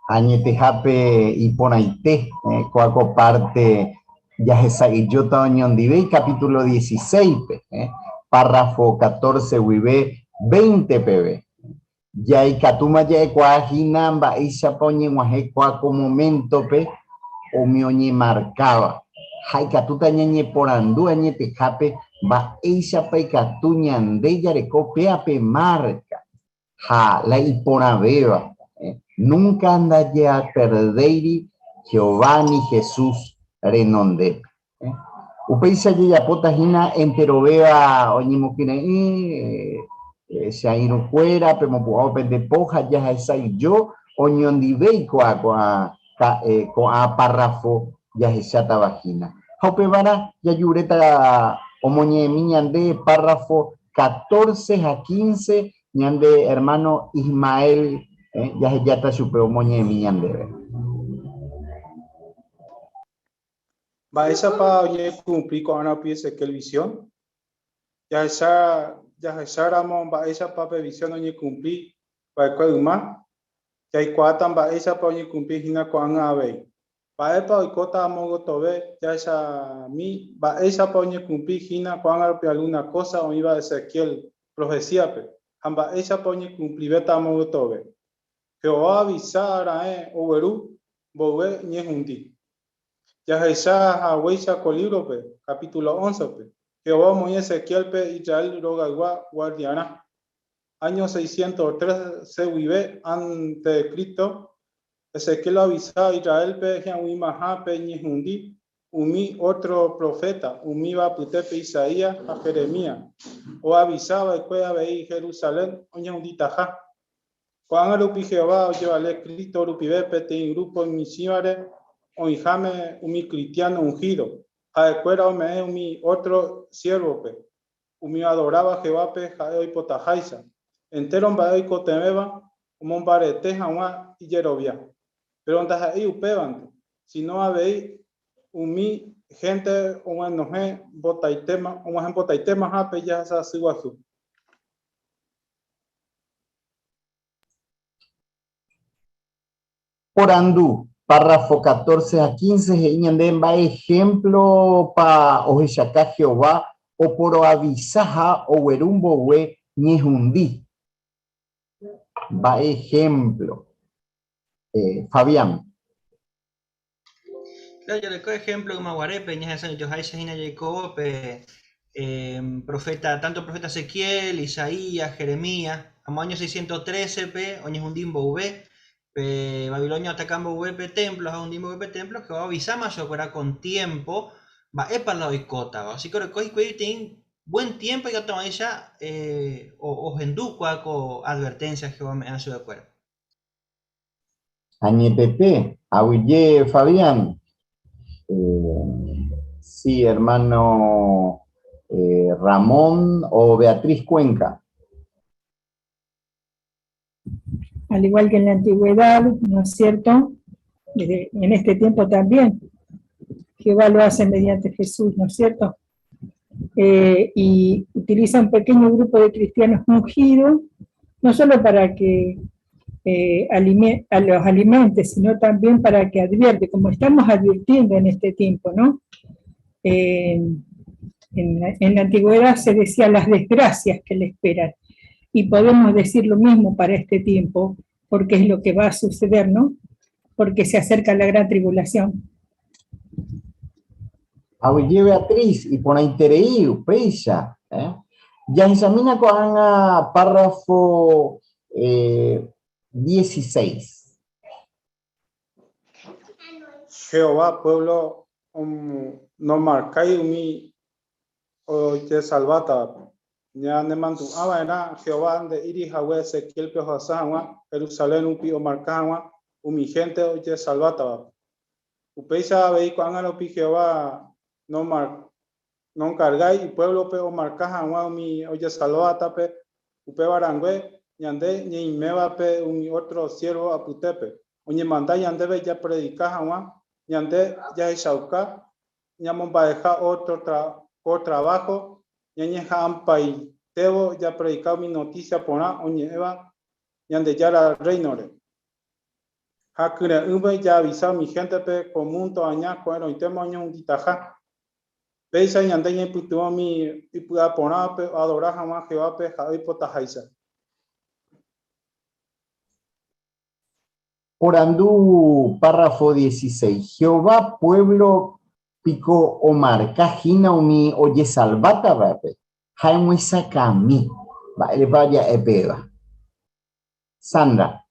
Añetehápe iporãite kóa ko párte jahesa'ỹijóta oñondive capítulo dieciséispe, párrafo catorce guive veinte peve. Jaikatúma ja'ekuaa hína mba'éichapa oñeg̃uahẽ kóa ko moméntope umi oñemarkáva, ha ikatúta ñañeporandu añetehápe mba'éichapa ikatu ñande jareko péa pe márka. Ha la iporãvéva, núnka ndajeaperdéiri Jehová ni Jesús renondépe. Upéicha jajapóta hína enterovéva oñemokyre'ỹ che airũkuéra, pemopu'ãvo pende po ha jahesa'ỹijo oñondivéi ko'ã ko'ã párrafo jahechátava hína. Ha upevarã jajuréta omoñe'ẽmi ñande párrafo 14 ha 15 ñande hermano Ismael jahejáta chupe omoñe'ẽmi ñandéve. Mba'éichapa oñekumpli ko'ág̃a rupi Ezequiel visión? Jahecha jahecháramo mba'éichapa pe visión oñekumpli va'ekue yma, jaikuaáta mba'éichapa oñekumpli hína ko'ág̃a avei. Mba'épa oikóta amo gotove jahechami mba'éichapa oñekumpli hína ko'ág̃a rupi algúna kósa oĩva Ezequiel profesíape ha mba'éichapa oñekumplivéta amo gotove. Jehová oavisa raẽ ogueru mboyve ñehundi. Jahecha haguéicha ko lívrope, capítulo óncepe, Jehová omoĩ Ezequiélpe Israel rogaygua guardiarã. Áño 613 guive ánte de Cristo, Ezequiel oavisa Israélpe hi'ag̃uimaha pe ñehundi umi ótro proféta, umíva apytépe Isaías ha Jeremías, oavisa va'ekue avei Jerusalén oñehunditaha. Ko'ág̃a rupi Jehová ojevale Cristo rupive peteĩ grúpo imichĩvare oĩháme umi kristiáno unhído. Ha'ekuéra ome'ẽ umi ótro siérvope, umi oadoráva Jehovápe ha'e oipotaháicha, entéro mba'e oikotevẽva omombarete hag̃ua ijerovia. Péro ndaha'éi upévante, síno avei umi hénte og̃uahẽ mbotaitémaha pe jehasa asy guasu. Porandu, párrafo 14 ha 15 he'i ñande mba'e ehémplopa ohechaka Jehová oporoavisa ha ogueru mboyve ñehundi. Mba'e ehémplo. Eh, Fabián. Claro, jareko ejemplo ymaguarépe, ñahesa'ỹijoháicha hína jaikóvo pe profeta, tanto profeta Ezequiel, Isaías, Jeremías, amo año 613-pe oñehundi mboyve, pe Babilonia oataka mboyve pe templo ha ohundi mboyve pe templo, Jehová oavisáma chupekuéra con tiempo mba'épa la oikótava. Así que oreko hikuái peteĩ buen tiempo ikatu hag̃uáicha ohendu kua ko advertencia Jehová ome'ẽva chupekuéra. Añetete, aguyje Fabián. Sí, hermano Ramón o Beatriz Cuenca. Al igual que en la antigüedad, ¿no es cierto? En este tiempo también, Jehová lo hace mediante Jesús, ¿no es cierto? Y utiliza un pequeño grupo de cristianos ungidos, no solo para que a los alimente, sino también para que advierte, como estamos advirtiendo en este tiempo, ¿no? En la antigüedad se decía las desgracias que le esperan, y podemos decir lo mismo para este tiempo, porque es lo que va a suceder, ¿no? Porque se acerca la gran tribulación. Aguyje Beatriz, iporãiterei upéicha. Eh? Jahechamína ko'ág̃a párrafo 16. Jehová puévlo nomarkái umi ojesalvátavape. Ñanemandu'a va'erã Jehová nde'íri hague Ezequiélpe ohasa hag̃ua Jerusalén rupi omarka hag̃ua umi hénte ojesalvátavape. Upéicha avei ko'ág̃a rupi Jehová nonkargái ipuévlope omarka hag̃ua umi ojesalvátape, upéva rangue ñande ñeimévape umi ótro siérvo apytépe. Oñemanda ñandéve japredika hag̃ua, ñande jahechauka ñamomba'eha ótro ko traváho ñañeha'ãmbaitévo japredika umi notísia porã oñe'ẽva Ñandejára Rréinore. Ha kyre'ỹme jaavisa umi héntepe ko múndo aña ko'ẽrõitéma oñehunditaha. Péicha ñande ñaipytyvõ umi ipy'aporãvape oadora hag̃ua Jehovápe ha'e oipotaháicha. Porandu párrafo 16, Jehová puévlo piko omarka hína umi ojesalvátavape? Ha emyesakãmi mba'érepa ja'e péva. Sandra.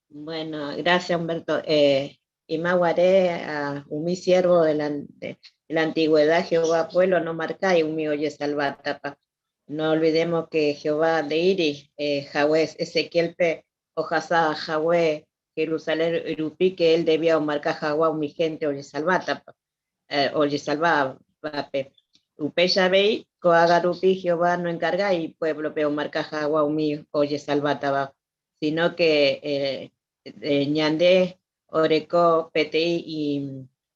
Bueno, gracias Humberto. Ymaguare a umi siervo de la, de la antigüedad Jehová pueblo no marcái umi ojesalvátapa. No olvidemos que Jehová nde'íri eh, hague Ezequiel-pe ohasa hague Jerusalén rupi que él debía omarka hag̃ua umi hénte ojesalvátapa, ojesalvávape. Upéicha avei, ko'ág̃a rupi Jehová noenkargái ipuévlope omarka hag̃ua umi ojesalvátava, síno ke ñande oreko peteĩ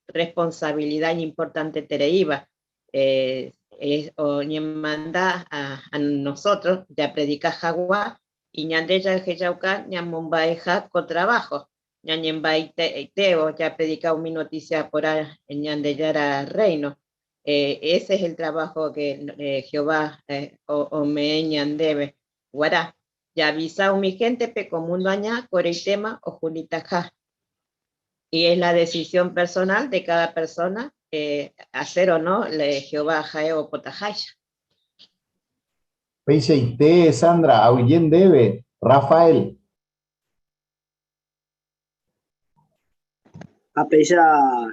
irresponsavilida iñimportantetereíva, oñemanda a nosotros japredika hag̃ua y ñande jahechauka ñamomba'eha ko trabajo, ñañemba'eitévo japredika umi noticia porã Ñandejára Reino. Ese es el trabajo que Jehová ome'ẽ ñandéve guarã. Jaavisa umi héntepe ko mundo aña koreitéma ohunditaha. Y es la decisión personal de cada persona hacer o no Jehová ha'e opotaháicha. Peichaite, Sandra, aguyje ndéve, Rafael. Ha péicha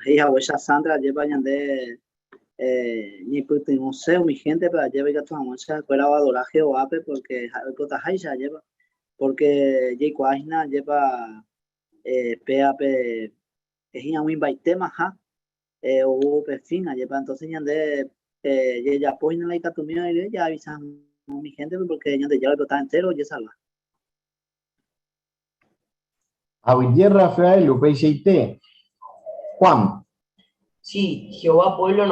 he'i haguéicha Sandra ajépa ñande ñaipytyvõse umi héntepe ajépa ikatu hag̃uáicha ha'ekuéra oadora Jehovápe pórke ha'e oipotaháicha ajépa, pórke jaikuaa hína ajépa péva pe hi'ag̃uimbaitémaha oúvo pe fin ajépa, entónse ñande jajapo hína la ikatumíva guive jaavisa hag̃ua umi héntepe pórke Ñandejára oipota entéro ojesalva. Aguyje Rafael, upeichaite. Juan. Sí, Jehová pueblo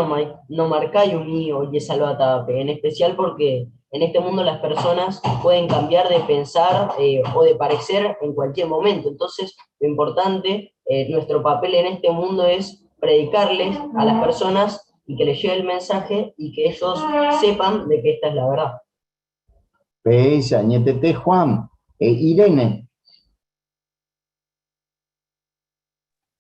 nomarcái umi ojesalvátavape, en especial porque en este mundo las personas pueden cambiar de pensar o de parecer en cualquier momento. Entonces, lo importante, nuestro papel en este mundo es predicarles a las personas y que les llegue el mensaje y que ellos sepan de que esta es la verdad. Péicha, añetete Juan, e Irene.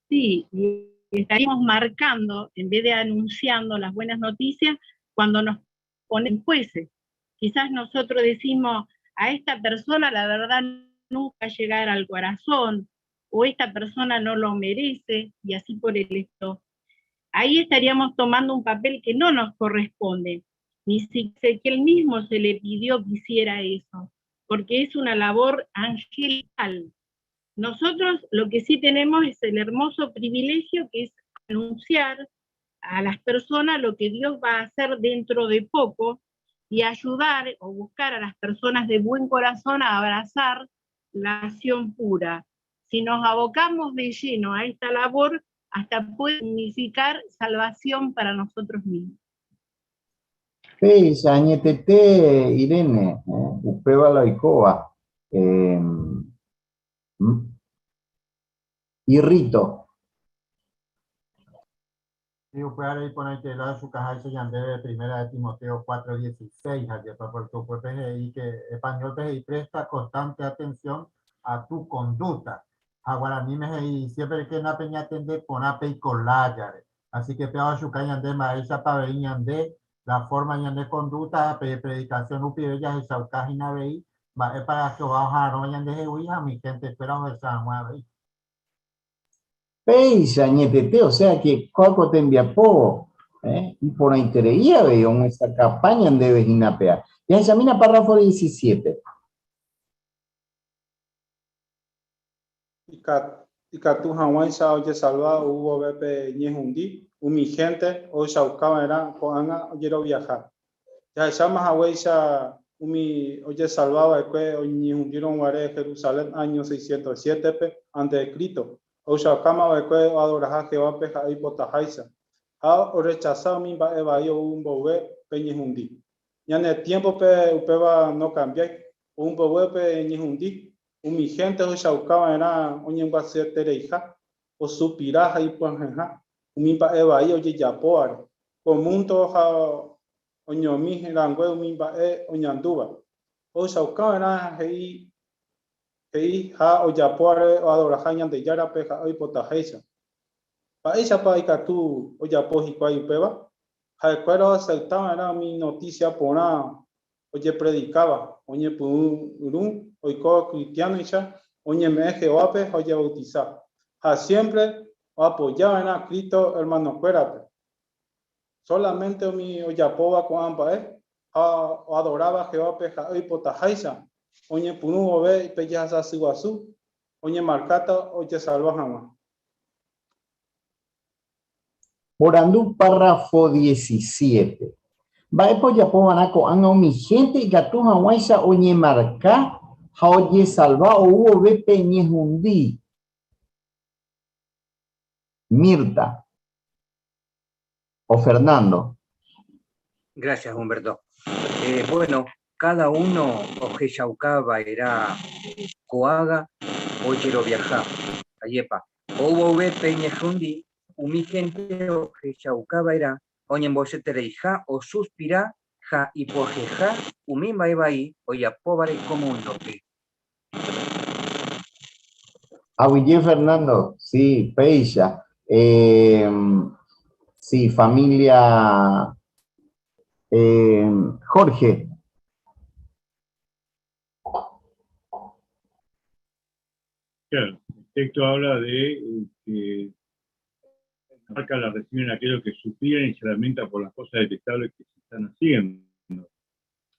Sí, y estaríamos marcando, en vez de anunciando las buenas noticias, cuando nos ponen jueces. Quizás nosotros decimos, a esta persona la verdad nunca llegará al corazón, o esta persona no lo merece, y así por el estilo. Ahí estaríamos tomando un papel que no nos corresponde. Ni siquiera que él mismo se le pidió que hiciera eso, porque es una labor angelical. Nosotros lo que sí tenemos es el hermoso privilegio que es anunciar a las personas lo que Dios va a hacer dentro de poco y ayudar o buscar a las personas de buen corazón a abrazar la acción pura. Si nos abocamos de lleno a esta labor, hasta puede significar salvación para nosotros mismos. Péicha añetete Irene, upéva la oikóva. Y Rito. Sí, upévare iporãite la ochukaháicha ñandéve Primera de Timoteo 4:16, ajépa, porque upépe he'i que español-pe he'i presta constante atención a tu conducta. Ha guaraníme he'i siempre que napeñatende porã peiko lájare. Así que péva ochuka ñande mba'éichapa avei ñande la forma ñande conducta ha pe predicación rupive jahechauka hína avei mba'épa Jehová oha'arõ ñandehegui ha umi gente-kuéra ohecha hag̃ua avei. Péicha añetete, o sea que kóa ko tembiapo iporãiterei avei omyesakãpa ñandéve hína péa. Jahechamína párrafo 17. Ikatu hag̃uáicha ojesalva ou vove pe ñehundi, umi hénte ohechauka va'erã ko'ág̃a ojeroviaha. Jahecháma haguéicha umi ojesalva va'ekue oñehundírõ guare Jerusalén áño 607-pe ánte de Cristo, ohechaukáma va'ekue oadoraha Jehovápe ha'e oipotaháicha, ha orrechasa umi mba'e vai ou mboyve pe ñehundi. Ñane tiémpope upéva nokambiái, ou mboyve pe ñehundi, Umi hénte ohechauka va'erã oñembyasyetereiha, osupira ha ipyahẽha umi mba'e vai ojejapóvare, ko múndo ha oñomi rangue umi mba'e oñandúva. Ohechauka va'erã he'i he'i ha ojapóvare oadoraha Ñandejárape ha'e oipotaháicha. Mba'éichapa ikatu ojapo hikuái upéva? Ha'ekuéra oasepta va'erã umi notísia porã ojepredikáva, oñepyrũ oiko kristiánoicha, oñeme'ẽ Jehovápe ha ojevautisa. Ha siémpre oapoja va'erã Cristo ermanokuérape. Sólamente umi ojapóva ko'ã mba'e ha oadoráva Jehovápe ha'e oipotaháicha, oñepyrũ vove pe jehasa asy guasu. Oñemarkáta ojesalva hag̃ua. Porandu párrafo 17. Mba'épa ojapo va'erã ko'ág̃a umi hénte ikatu hag̃uáicha oñemarka ha ojesalva ou vove pe ñehundi? Mirta o Fernando. Gracias, Humberto. Eh, bueno, cada uno ohechauka va'erã ko'ágã ojeroviaha. Ajépa, ou vove pe ñehundi, umi hénte ohechauka va'erã oñembosetereiha osuspira ha ipojeha umi mba'e vai ojapóvare ko múndope. Aguyje Fernando, sí, péicha. Eh, sí, familia eh, Jorge. Claro, el texto habla de eh, que la marca la reciben aquellos que suspiran y se lamentan por las cosas detestables que se están haciendo.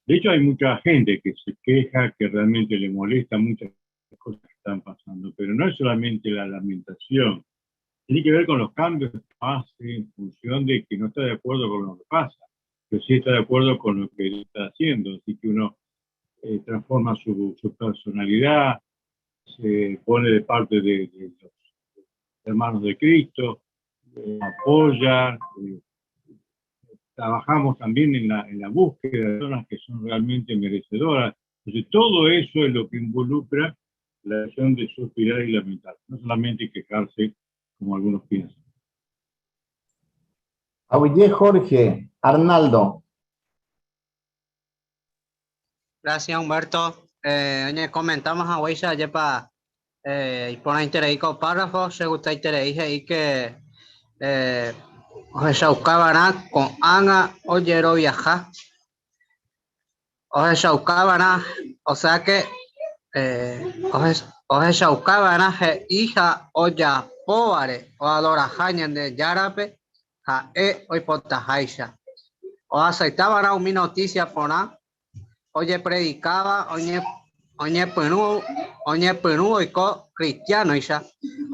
De hecho, hay mucha gente que se queja, que realmente le molesta muchas cosas que están pasando, pero no es solamente la lamentación, tiene que ver con los cambios que hace en función de que no está de acuerdo con lo que pasa, pero sí está de acuerdo con lo que está haciendo, así que uno eh, transforma su, personalidad, se pone de parte de, los hermanos de Cristo, eh, apoya, eh, trabajamos también en la, en la búsqueda de personas que son realmente merecedoras. Entonces, todo eso es lo que involucra la acción de suspirar y lamentar, no solamente quejarse como algunos piensan. Oye, Jorge, Arnaldo. Gracias, Humberto. Eh, comentamos a jepa eh, iporãiterei ko párrafo, chegustaiterei he'i que eh, ohechaukava'erã ko'ág̃a ojeroviaha. Ohechaukava'erã, o sea que eh, ohechaukava'erã he'i ha ojapóvare oadoraha Ñandejárape ha'e oipotaháicha. Oaceitava'erã umi noticia porã ojepredikáva oñepyrũ oñepyrũ oiko kristiánoicha,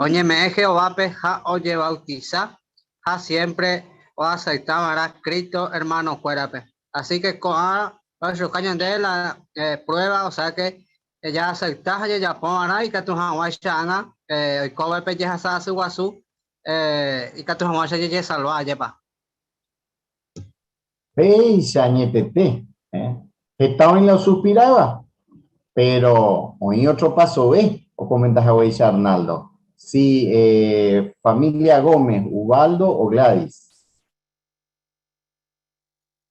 oñeme'ẽ Jehovápe ha ojevautisa ha siémpre oaseita va'erã Cristo ermanokuérape. Así ke ko'ã ohechuka ñandéve la pruéva, osea ke jaaseita ha jajapo va'erã ikatu hag̃uáicha ág̃a oikóva pe jehasa asy guasu ikatu hag̃uáicha jajesalva, ajépa. Péicha añetete, eh. Heta oĩ la osuspiráva, pero oĩ otro pasove, okomenta haguéicha Arnaldo. Sí, eh, familia Gómez, Ubaldo o Gladys.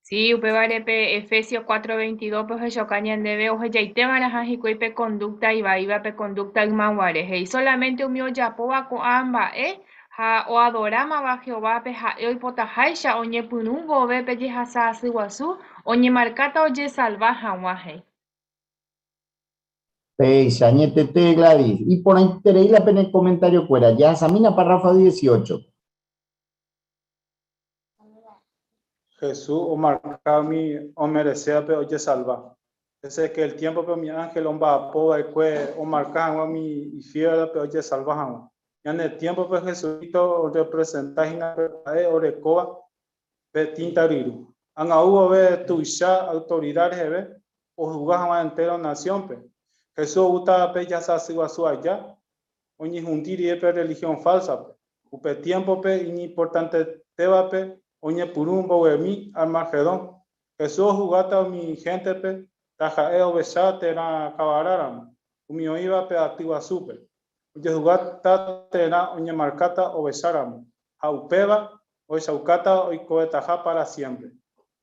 Sí, upévare pe Efesios 4:22 pe ohechauka ñandéve ohejaiteva'erãha hikuái pe conducta ivaíva pe conducta ymaguare. He'i solamente umi ojapóva ko'ã mba'e Ha oadorámava Jehovápe ha'e oipotaháicha oñepyrũ vove pe jehasa asy guasu, oñemarkáta ojesalva hag̃ua, he'i. Péicha, añetete, Gladys. Iporãiterei la pene komentariokuéra. Jahasamína párrafo 18. Jesús omarka umi omeresévape ojesalva. Ezequiel tiémpope umi ánhel omba'apo va'ekue omarka hag̃ua umi ifiélvape ojesalva hag̃ua. Ñane tiémpope Jesucristo orrepresenta hína pe mba'e orekóva pe tínta ryru. Ág̃a ou vove tuicha autorida reheve ohuga hag̃ua entéro nasiónpe. Jesús oúta pe jahasa asy guasu aja, oñehundi rire pe rrelihión fálsape. Upe tiémpope iñimportantetévape oñepyrũ mbovymi Armagedón, Jesús ohugáta umi héntepe taha'e ovecha térã kavaráramo, umi oĩva pe aty guasúpe. Ojehugáta térã oñemarkáta ovecháramo, ha upéva ohechaukáta oikovetaha pára siémpre.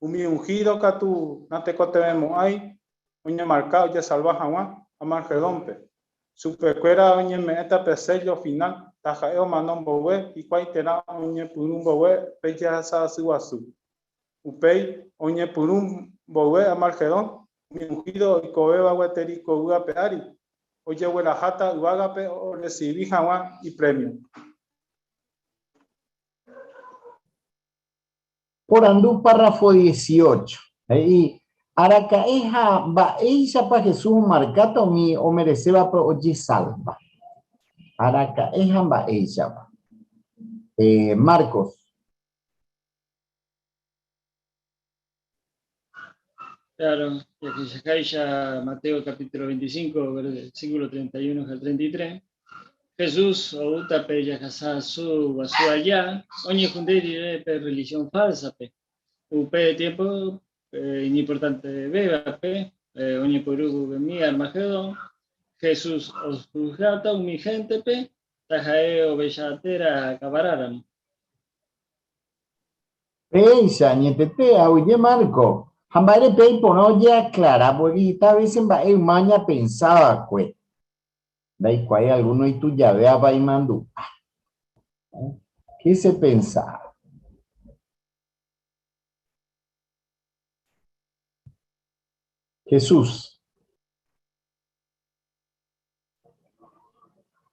Umi unhído katu natekotevẽmo'ãi oñemarka ojesalva hag̃ua Armagedónpe. Chupekuéra oñeme'ẽta pe séllo finál, taha'e omano mboyve hikuái térã oñepyrũ mboyve pe jehasa asy guasu. Upéi, oñepyrũ mboyve Armagedón, umi unhído oikovéva gueteri ko yvy ape ári, ojegueraháta yvágape orresivi hag̃ua iprémio. Porandu párrafo 18, he'i, Araka'e ha mba'éichapa Jesús omarkáta umi omeresévape ojesalva? Araka'e ha mba'éichapa. Eh, Marcos. Claro, ya Mateo capítulo 25, versículo 31 al 33. Jesús outa pe jahasa su guasu aja, oñehunde rire pe religión falsa pe. Upe tiempo eh, iñimportante véva pe, eh, oñepyrũ mi Armagedón, Jesús ojuzgata umi gente pe, taha'e ovecha térã kavaráramo. Péicha, añetete, aguyje Marco. Ha mba'ére pe iporã ojeaclara, porque heta veces mba'e yma ñapensa va'ekue. Ndaikuaái alguno itujavéapa imandu'a. Qué se pensaba? Jesús.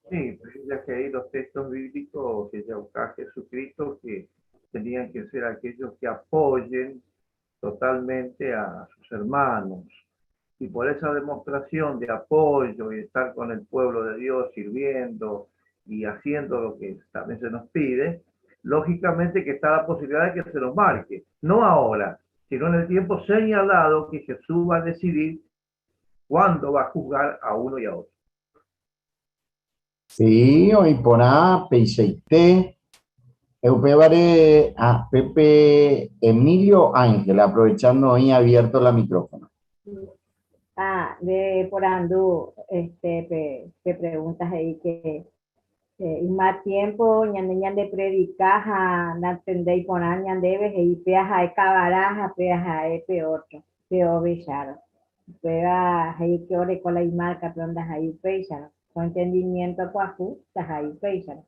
Sí, pues ya que hay los textos bíblicos que ya busca Jesucristo que tenían que ser aquellos que apoyen totalmente a sus hermanos. Y por esa demostración de apoyo y estar con el pueblo de Dios sirviendo y haciendo lo que también se nos pide, lógicamente que está la posibilidad de que se nos marque. No ahora, sino en el tiempo señalado que Jesús va a decidir cuándo va a juzgar a uno y a otro. Sí, oĩ porã peichaite. Upévare, ah, Pepe Emilio Ángel, aprovechando oĩ abierto la micrófono. Ah, de porandu, este, pe, pe pregunta he'i que eh, yma tiempo ñande ñande predica ha nantendéi porã ñandéve he'i péa ha'e kavara ha péa ha'e pe otro, pe ovechárõ. Upéva he'i que oreko la imarca pero ndaha'éi upéicharõ. Ko entendimiento pyahu ndaha'éi upéicharõ.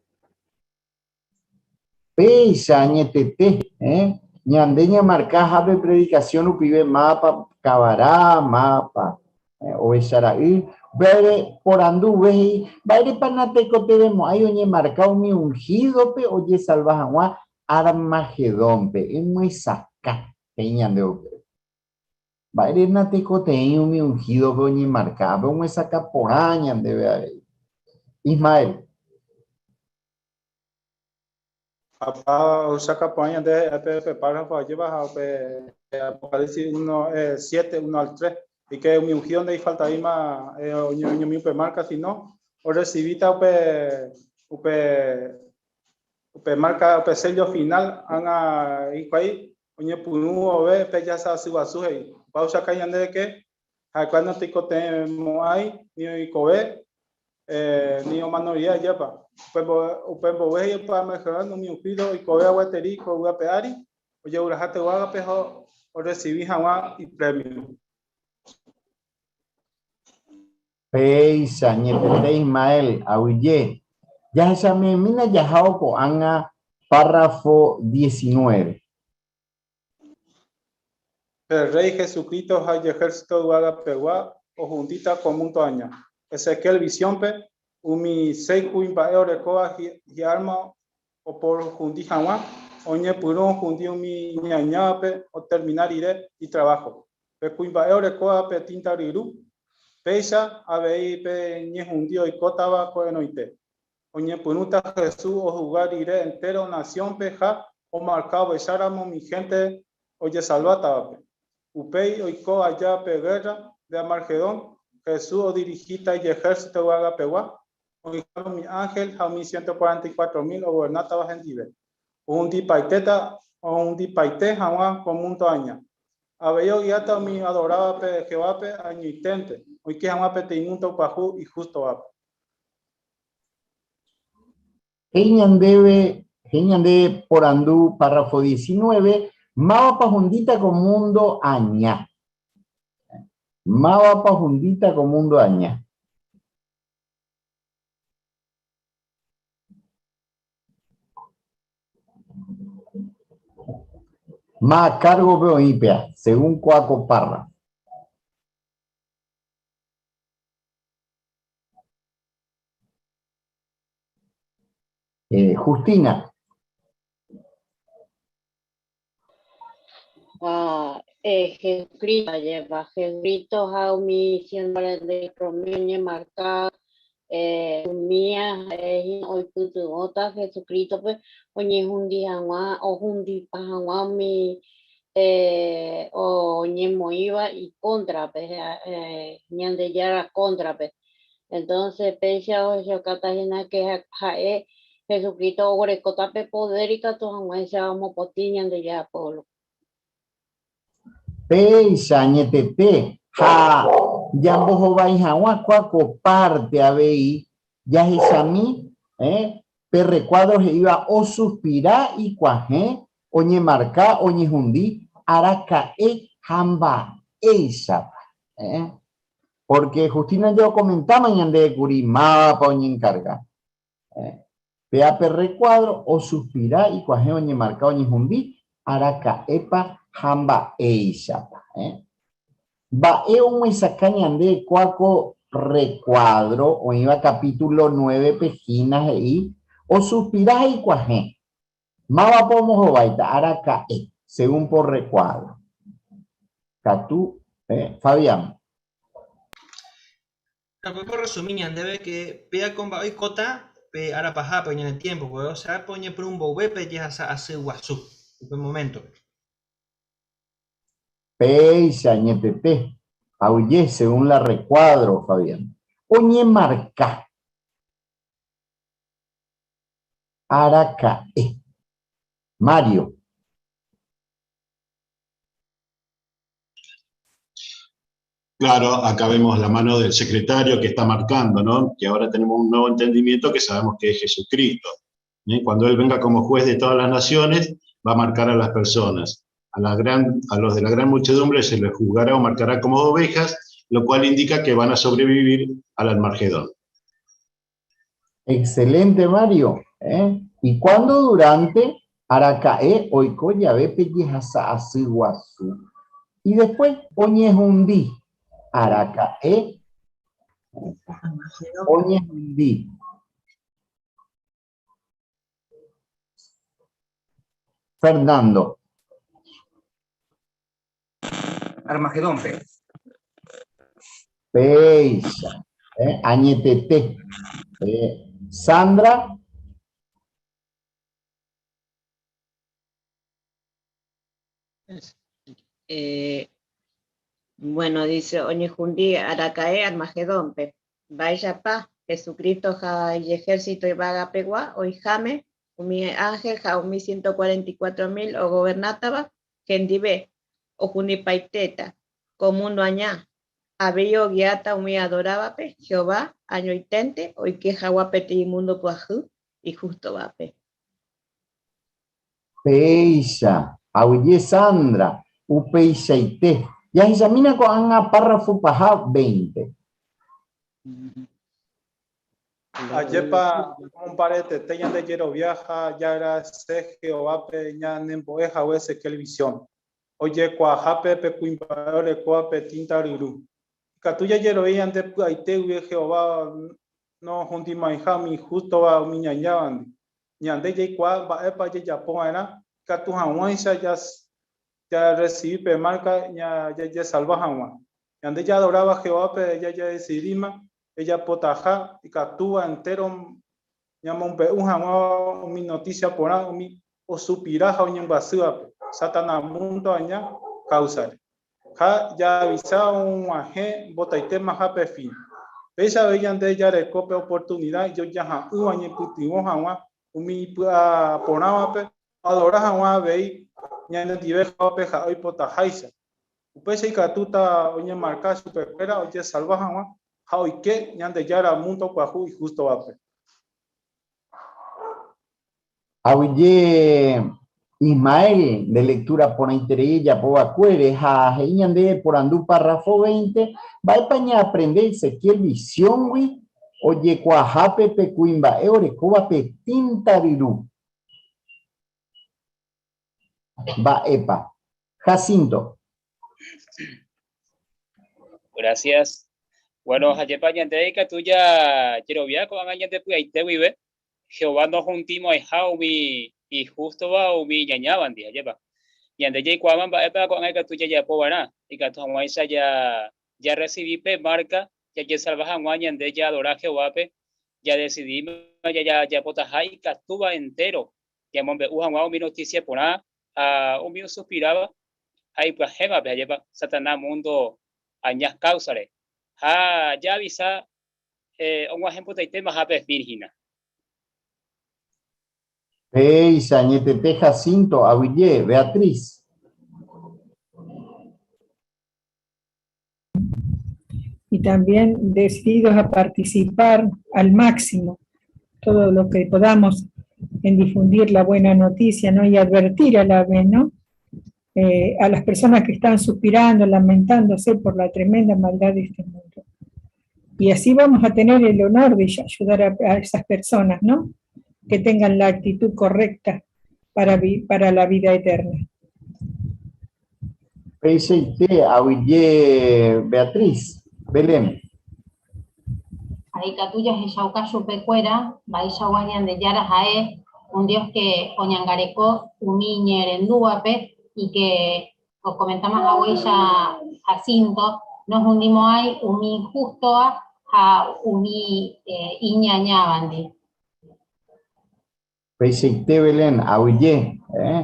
Péicha añetete, eh, ñande ñamarka hápe predicación rupive mávapa kavara, mávapa eh, ovecha ra'y. Upévare porandu uve he'i, mba'érepa natekotevẽmo'ãi oñemarka umi unhídope ojesalva hag̃ua Armagedónpe? Emyesakã he'i ñande upépe. Mba'ére natekotevẽi umi unhídope oñemarka? Ápe omyesakã porã ñandéve avei. Ismael. Apa osaka porã ñande pe pe párrafo ajéva ha pe Apocalipsis 1, 7, 1 al 3, y que umi ungido ndaifaltavéima oñomi upe marca, sino orecibíta upe upe upe marca, upe sello final, ág̃a hikuái oñepyrũ vove pe jahasa asy guasu he'i. Opa osaka ñande que Ha'ekuéra notekotevẽmo'ãi ni oikove ni omano rire ajépa. Upe mbove he'i opa umi ungido oikove gueteri ko yvy ape ári, ojegueraha yvágape ha orresivi hag̃ua ipremio. Péicha, añetete Ismael, aguyje. Jahechamemína jahávo ko'ág̃a párrafo 19. Pe Rréi Jesucristo ha ijehérsito yvagapegua ohundíta ko múndo aña. Ezequiel visiónpe, umi séi kuimba'e orekóva hi'árma oporohundi hag̃ua, oñepyrũ ohundi umi iñañávape otermina rire itraváho. Pe kuimba'e orekóva pe tínta ryru, péicha avei pe ñehundi oikótava ko'ẽrõite. Oñepyrũta Jesús ohuga rire entéro nasiónpe ha omarka ovecháramo umi hénte ojesalvátavape. Upéi oiko aja pe gérra de Armagedón, Jesús odirihíta ijehérsito yvagapegua, oĩháme umi ánhel ha umi 144 mil ogovernátava hendive. Ohundipaitéta ohundipaite hag̃ua ko múndo aña. Avei ogiáta umi oadorávape Jehovápe añoiténte, oike hag̃ua peteĩ múndo pyahu ihústovape. He'i ñandéve, he'i ñandéve porandu párrafo 19, mávapa ohundíta ko mundo aña? Mávapa ohundíta ko mundo aña? Má kárgope oĩ péa, según kóa ko párrafo. Eh, Justina. Ah, eh, Jesucristo, lleva Jesucristo ha umi 144 mil oñemarka Umía ha'e hína oipytyvõta Jesucrístope oñehundi hag̃ua, ohundipa hag̃ua umi oñemoĩva ikóntrape, Ñandejára kóntrape. Entonces péicha ohechaukáta hína ke ha'e Jesucristo oguerekóta pe podér ikatu hag̃uáicha omopotĩ Ñandejára puévlope. Péicha añetete ha jambohovái hag̃ua kua ko párte avei jahechami pe rrekuádro he'íva osuspira ikuahẽ, oñemarka, oñehundi, araka'e ha mba'éichapa. Pórke Justina ja okomentáma ñandéve kuri mávapa oñenkarga. Péa pe rrekuádro osuspira ikuahẽ oñemarka oñehundi araka'épa ha mba'éichapa. Mba'e omyesakã ñande kua ko rrekuádro oĩva capítulo 9-pe hína he'i osuspira ha ikuahẽ. Mávapa omohováita araka'e según por rrekuádro. Katu, Fabián. Tampoco resumí ñandéve que péa ko mba'e oikóta pe ára pahápe ñane tiémpope, osea pe oñepyrũ mboyve pe jehasa asy guasu upe moméntope. Péicha añetete, aguyje según la recuadro, Fabián. Oñemarka araka'e. Mario. Claro, acá vemos la mano del secretario que está marcando, ¿no? Que ahora tenemos un nuevo entendimiento que sabemos que es Jesucristo. ¿Eh? Cuando Él venga como juez de todas las naciones, va a marcar a las personas. A, la gran, a los de la gran muchedumbre se les juzgará o marcará como ovejas, lo cual indica que van a sobrevivir al Armagedón. Excelente, Mario. ¿Eh? ¿Y cuándo durante araka'e oiko jave pe jehasa asy guasu? Y después oñehundi araka'e oñehundi. Fernando. Armagedónpe. Péicha, eh, añetete. Sandra. Bueno, dice, oñehundi araka'e Armagedónpe. Mba'éichapa Jesucristo ha ijejército yvagapegua oiháme umi ángel ha umi 144.000 ogovernátava hendive, ohundipaitéta ko múndo aña. Avei ogiáta umi adorávape Jehová añoiténte oike hag̃ua peteĩ múndo pyahy ihústovape. Péicha, aguyje Sandra, upeichaite. Jahechamína ko'ág̃a párrafo paha 20. Ajépa omombaretete ñande jerovia ha jaagradese Jehovápe ñanembo'e hague Ezequiel visión, ojekuaahápe pe kuimba'e orekóva pe tínta ryru. Ikatu jajerovia ñande py'aite guive Jehová nohundimo'ãiha umi ihústova umi iñañávandi. Ñande jaikuaa mba'épa jajapo va'erã ikatu hag̃uáicha jarresivi pe márka jajesalva hag̃ua. Ñande jaadoráva Jehovápe jajedesidíma jajapotaha ikatúva entéro ñamombe'u hag̃ua umi notísia porã umi osupira ha oñembyasývape Satanás múndo aña káusare. Ha jaavisa og̃uahẽ mbotaitémaha pe fin. Péicha avei ñande jareko pe oportunida ijojaha'ỹva ñaipytyvõ hag̃ua umi ipy'aporãvape oadora hag̃ua avei ñanendive Jehovápe ha'e oipotaháicha. Upéicha ikatúta oñemarka chupekuéra ojesalva hag̃ua ha oike Ñandejára múndo pyahu ihústovape. Aguyje Ismael nde lectura porãiterei ejapo va'ekuére ha he'i ñandéve porandu párrafo 20, mba'épa ñaaprende Ezequiel visióngui ojekuaahápe pe kuimba'e orekóva pe tínta ryru? Mba'épa? Jacinto. Gracias. Bueno, hajépa ñande ikatu jajerovia ko'ág̃a ñande py'aite guive, Jehová nohuntimo'ãiha umi ihústova umi iñañávandi, hajépa. Ñande jaikuaáma mba'épa ko'ág̃a ikatu jajapo va'erã, ikatu hag̃uáicha jarresivi pe márka jajesalva hag̃ua ñande jaadora Jehovápe. Jadesidíma jajapotaha ikatúva entéro ñamombe'u hag̃ua umi notísia porã ha umi osuspiráva ha ipyahẽvape, ajépa Satanás múndo aña káusare. Ha jaavisa og̃uahẽmbotaitemaha pe fin hína. Péicha añetete Jacinto, aguyje, Beatriz. Y también decididos a participar al máximo todo lo que podamos en difundir la buena noticia, ¿no? Y advertir a la vez, ¿no? Eh, a las personas que están suspirando, lamentándose por la tremenda maldad de este mundo. Y así vamos a tener el honor de ayudar a, esas personas, ¿no? Que tengan la actitud correcta para, para la vida eterna. Peichaite aguyje Beatriz, Belén. Ha ikatu jahechauka chupekuéra mba'eichagua Ñandejára ha'e, un Dios que oñangareko umi iñe'ẽrendúvape y que, okomentáma haguéicha Jacinto, nohundimo'ãi umi injústova ha umi iñañávandi. Peichaite Belén, aguyje. Eh?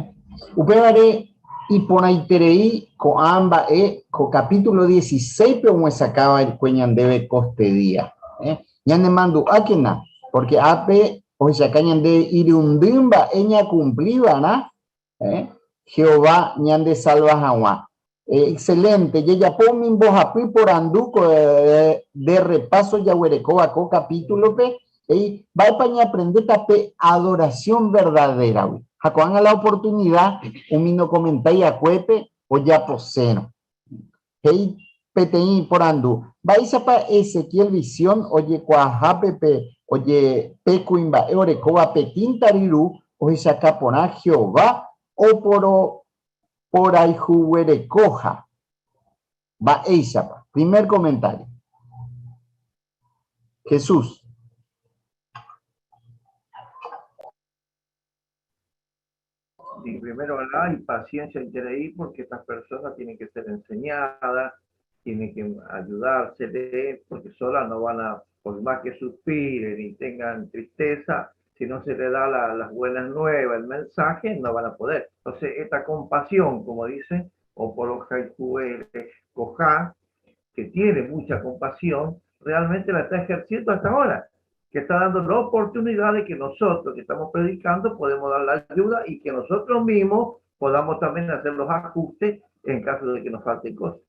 Upévare iporãiterei ko'ã mba'e ko capítulo 16-pe omyesakãva'ekue ñandéve kostedía. Eh? Ñanemandu'ákena, porque ápe ohechaka ñandéve irundy mba'e ñakumpliva'erã eh? Jehová ñandesalva hag̃ua. Eh, excelente, jajapo umi mbohapy porandu ko eh, de repaso jaguerekóva ko capítulo-pe, he'i mba'épa ñaaprendéta pe adoración verdadera-gui. Ha ko'ág̃a la oportunidad umi nokomentái akuépe ojaposérõ. He'i peteĩ porandu, mba'éichapa Ezequiel visión ojekuaahápe pe oje pe kuimba'e orekóva pe tínta ryru ohechaka porã Jehová oporo Porayhuguerekoha. Mba'éichapa? Primer comentario. Jesús. Y primero hay paciencia ahí porque estas personas tienen que ser enseñadas, tienen que ayudársele, porque solas no van a, por más que suspiren y tengan tristeza, si no se le da las buenas nuevas, el mensaje, no van a poder. Entonces, esta compasión, como dice, o por los Cojá, que tiene mucha compasión, realmente la está ejerciendo hasta ahora, que está dando la oportunidad de que nosotros que estamos predicando podemos dar la ayuda y que nosotros mismos podamos también hacer los ajustes en caso de que nos falten cosas.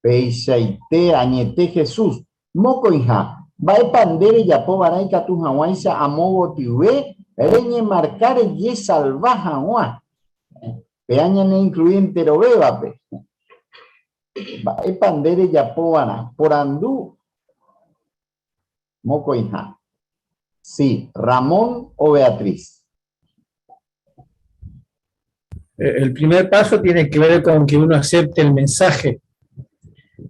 Peichaite añete Jesús. Mokõiha, mba'épa nde rejapo va'erã ikatu hag̃uáicha amo gotyve reñemarka rejesalva hag̃ua? Péa ñane inclui enterovévape. Mba'épa nde rejapo va'erã? Porandu mokõiha. Sí, Ramón o Beatriz. Eh, el primer paso tiene que ver con que uno acepte el mensaje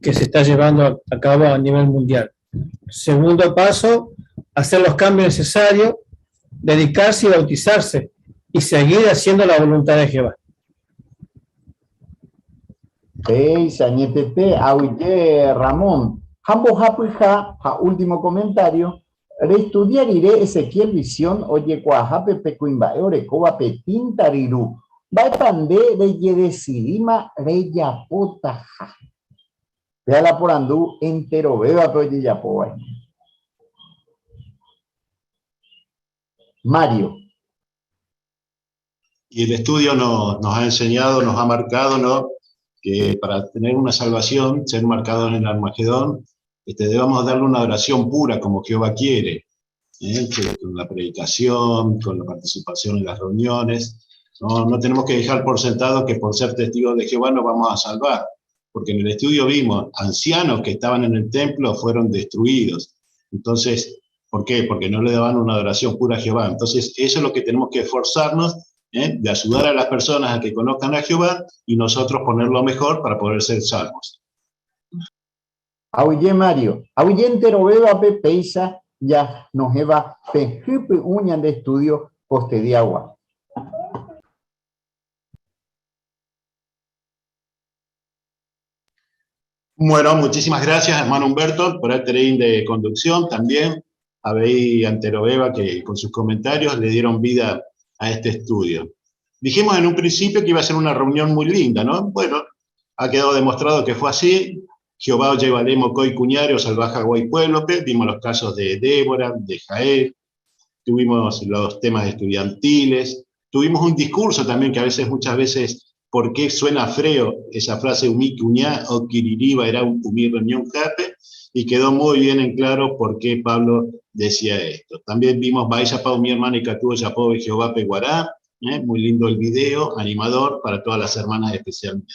que se está llevando a cabo a nivel mundial. Segundo paso, hacer los cambios necesarios, dedicarse y bautizarse y seguir haciendo la voluntad de Jehová. Péicha añetete, aguyje Ramón. Ha mbohapyha ha último comentario, Restudia rire Ezequiel visión ojekuaahápe pe kuimba'e orekóva pe tínta ryru, mba'épa nde rejedesidíma rejapotaha? Péa la porandu enterovévape ojejapóva hína. Mario. Y el estudio nos, nos ha enseñado, nos ha marcado, ¿no? Que para tener una salvación, ser marcados en el Armagedón, este, debamos darle una adoración pura como Jehová quiere, ¿eh? con la predicación, con la participación en las reuniones. No, no tenemos que dejar por sentado que por ser testigos de Jehová nos vamos a salvar, porque en el estudio vimos ancianos que estaban en el templo fueron destruidos. Entonces, ¿por qué? Porque no le daban una adoración pura a Jehová. Entonces, eso es lo que tenemos que esforzarnos, ¿eh? de ayudar a las personas a que conozcan a Jehová y nosotros ponerlo mejor para poder ser salvos. Aguyje Mario, aguyje enterovévape péicha janohẽva pe hypy'ũ ñande estudio kostediagua. Bueno, muchísimas gracias, hermano Humberto, por el tren de conducción también. Avei Anteroveva, que con sus comentarios le dieron vida a este estudio. Dijimos en un principio que iba a ser una reunión muy linda, ¿no? Bueno, ha quedado demostrado que fue así. Jehová llevaremos coi cuñario, salvaja guay pueblo, vimos los casos de Débora, de Jael, tuvimos los temas estudiantiles, tuvimos un discurso también que a veces, muchas veces, ¿por qué suena feo esa frase umi cuñá o kiririba era un umi reunión jape? Y quedó muy bien en claro por qué Pablo decía esto. También vimos Baisa Pau, mi hermana y Catúo Yapó Jehová Peguará, ¿eh? muy lindo el video, animador para todas las hermanas especialmente.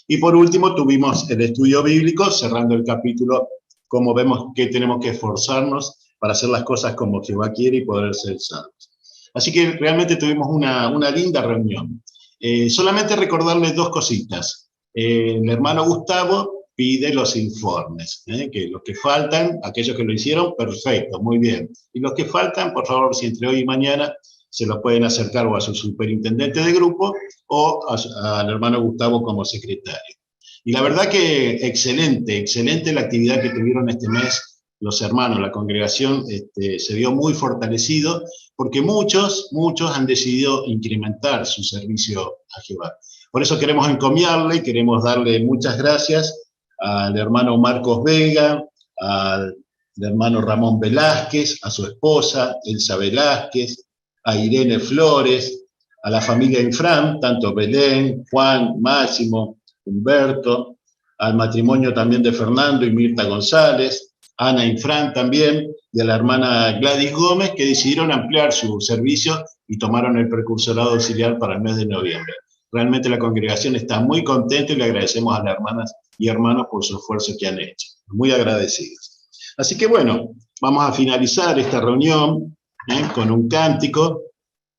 Y por último tuvimos el estudio bíblico, cerrando el capítulo, como vemos que tenemos que esforzarnos para hacer las cosas como Jehová quiere y poder ser salvos. Así que realmente tuvimos una, una linda reunión. Eh, solamente recordarles dos cositas. Eh, el hermano Gustavo pide los informes, ¿eh? que los que faltan, aquellos que lo hicieron, perfecto, muy bien. Y los que faltan, por favor, si entre hoy y mañana se los pueden acercar o a su superintendente de grupo o al hermano Gustavo como secretario. Y la verdad que excelente, excelente la actividad que tuvieron este mes los hermanos, la congregación este, se vio muy fortalecido porque muchos, muchos han decidido incrementar su servicio a Jehová. Por eso queremos encomiarle y queremos darle muchas gracias al hermano Marcos Vega, al hermano Ramón Velázquez, a su esposa Elsa Velázquez, a Irene Flores, a la familia Infran, tanto Belén, Juan, Máximo, Humberto, al matrimonio también de Fernando y Mirta González, Ana Infran también, y a la hermana Gladys Gómez, que decidieron ampliar su servicio y tomaron el precursorado auxiliar para el mes de noviembre. Realmente la congregación está muy contenta y le agradecemos a las hermanas y hermanos por su esfuerzo que han hecho. Muy agradecidos. Así que bueno, vamos a finalizar esta reunión ¿eh? con un cántico,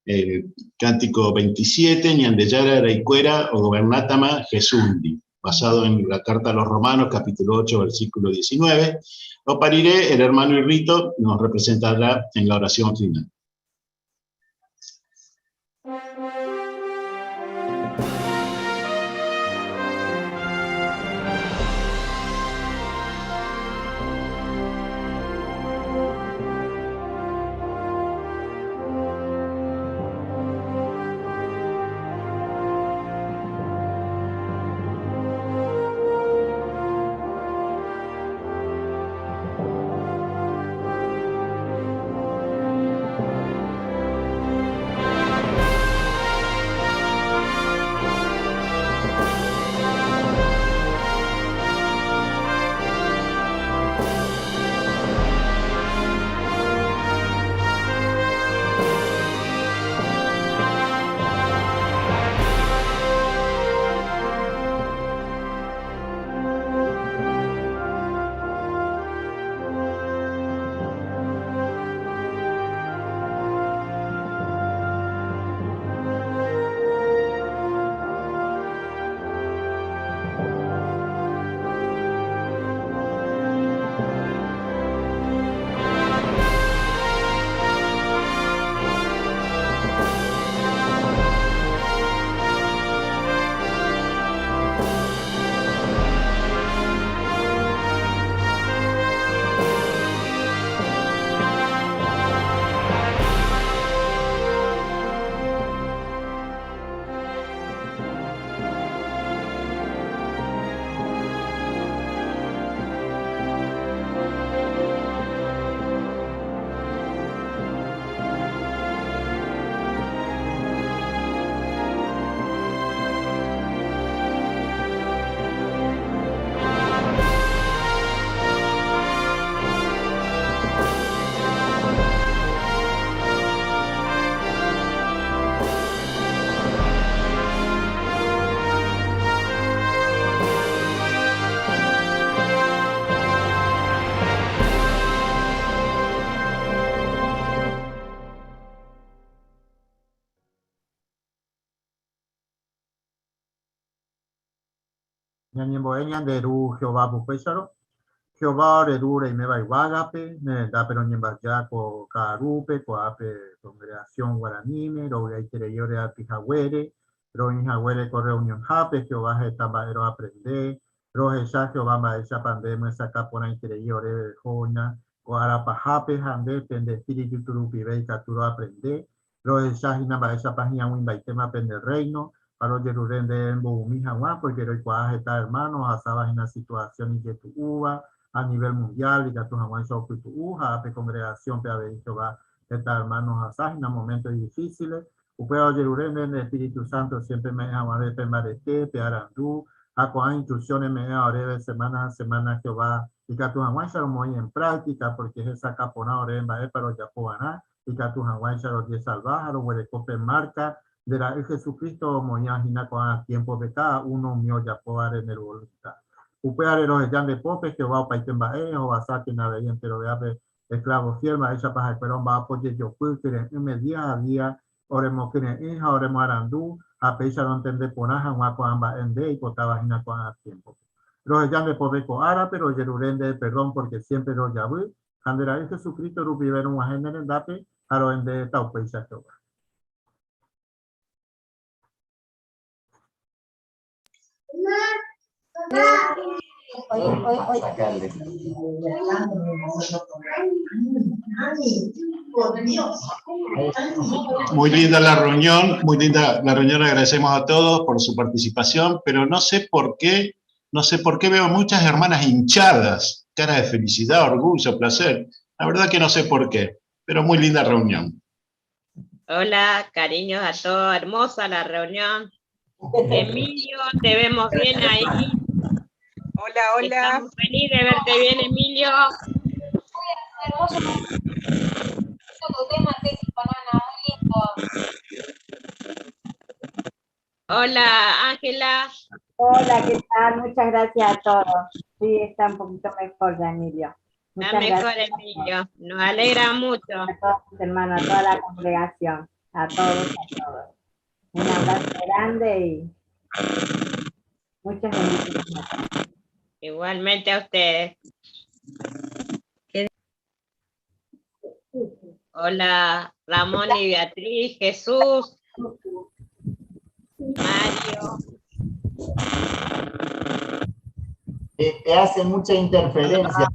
el cántico 27, Ñandeyara, Araicuera o Gobernátama Jesundi, basado en la carta a los Romanos, capítulo 8, versículo 19. Lo pariré, el hermano Irrito nos representará en la oración final. Ñañembo'e ñande Ru Jehová upéicharõ, Jehová ore Ru reiméva yvágape, ne rendápe roñembaja ko ka'arúpe, ko'ápe congregación guaraníme, rovy'aiterei ore aty haguére, roĩ haguére ko reunionhápe, Jehová heta mba'e roaprende, rohecha Jehová mba'éichapa nde emyesakã porãiterei oréve rehóna. Ko ára pahápe ha nde pende Espíritu rupive ikatu roaprende, rohecha hína mba'éichapa hi'ag̃uimbaitéma pende Rréino, ha rojerure nde mbovymi hag̃ua, pórke roikuaa heta ermáno ohasáva hína situasión ijetu'úva a nivél mundiál ikatu hag̃uáicha opytu'u, ha pe kongregasiónpe avei Jehová heta ermáno ohasa hína moménto idifísile. Upéva ojerure nde nde Espíritu Santo siémpre eme'ẽ hag̃ua ore pe mbarete, pe arandu, ha ko'ã instruksión eme'ẽva oréve semána ha semána Jehová ikatu hag̃uáicha romoĩ en práktika, pórke hesakã porã ore mba'épa rojapo va'erã ikatu hag̃uáicha rojesalva ha roguereko pe márka nde Ra'y Jesucristo omoĩva hína ko'ã tiémpope káda uno umi ojapóvare ne volunta. Upévare roheja nde pópe Jehová opaite mba'e, ehovasákena avei enterovévape Esclavo fiel mba'éichapa ha'ekuéra omba'apo jejopy kyre'ỹme día ha día oremokyre'ỹ ha oremoarandu ha péicha rontende porã hag̃ua ko'ã mba'e nde eipotáva hína ko'ã tiémpope. Roheja nde pópe ko árape, rojerure ndéve perdón pórke siémpre rojavy, ha nde Ra'y Jesucristo rupive rog̃uahẽ ne rendápe ha ro'e ndéve taupéicha Jehová. Muy linda la reunión, muy linda la reunión, agradecemos a todos por su participación, pero no sé por qué, no sé por qué veo muchas hermanas hinchadas, cara de felicidad, orgullo, placer. La verdad que no sé por qué, pero muy linda reunión. Hola, cariños a todos, hermosa la reunión. Emilio, te vemos bien ahí. Hola, hola. Estamos felices de verte bien, Emilio. Hermoso tu tema, Ceci Banana, muy lindo. Hola, Ángela. Hola, ¿qué tal? Muchas gracias a todos. Sí, está un poquito mejor ya, Emilio. Está Muchas mejor, gracias Emilio. Nos alegra mucho. a todos mis hermanos, a toda la congregación, a todos, a todos. Un abrazo grande y muchas bendiciones. Igualmente a ustedes. Hola, Ramón y Beatriz, Jesús, Mario. Te hace mucha interferencia.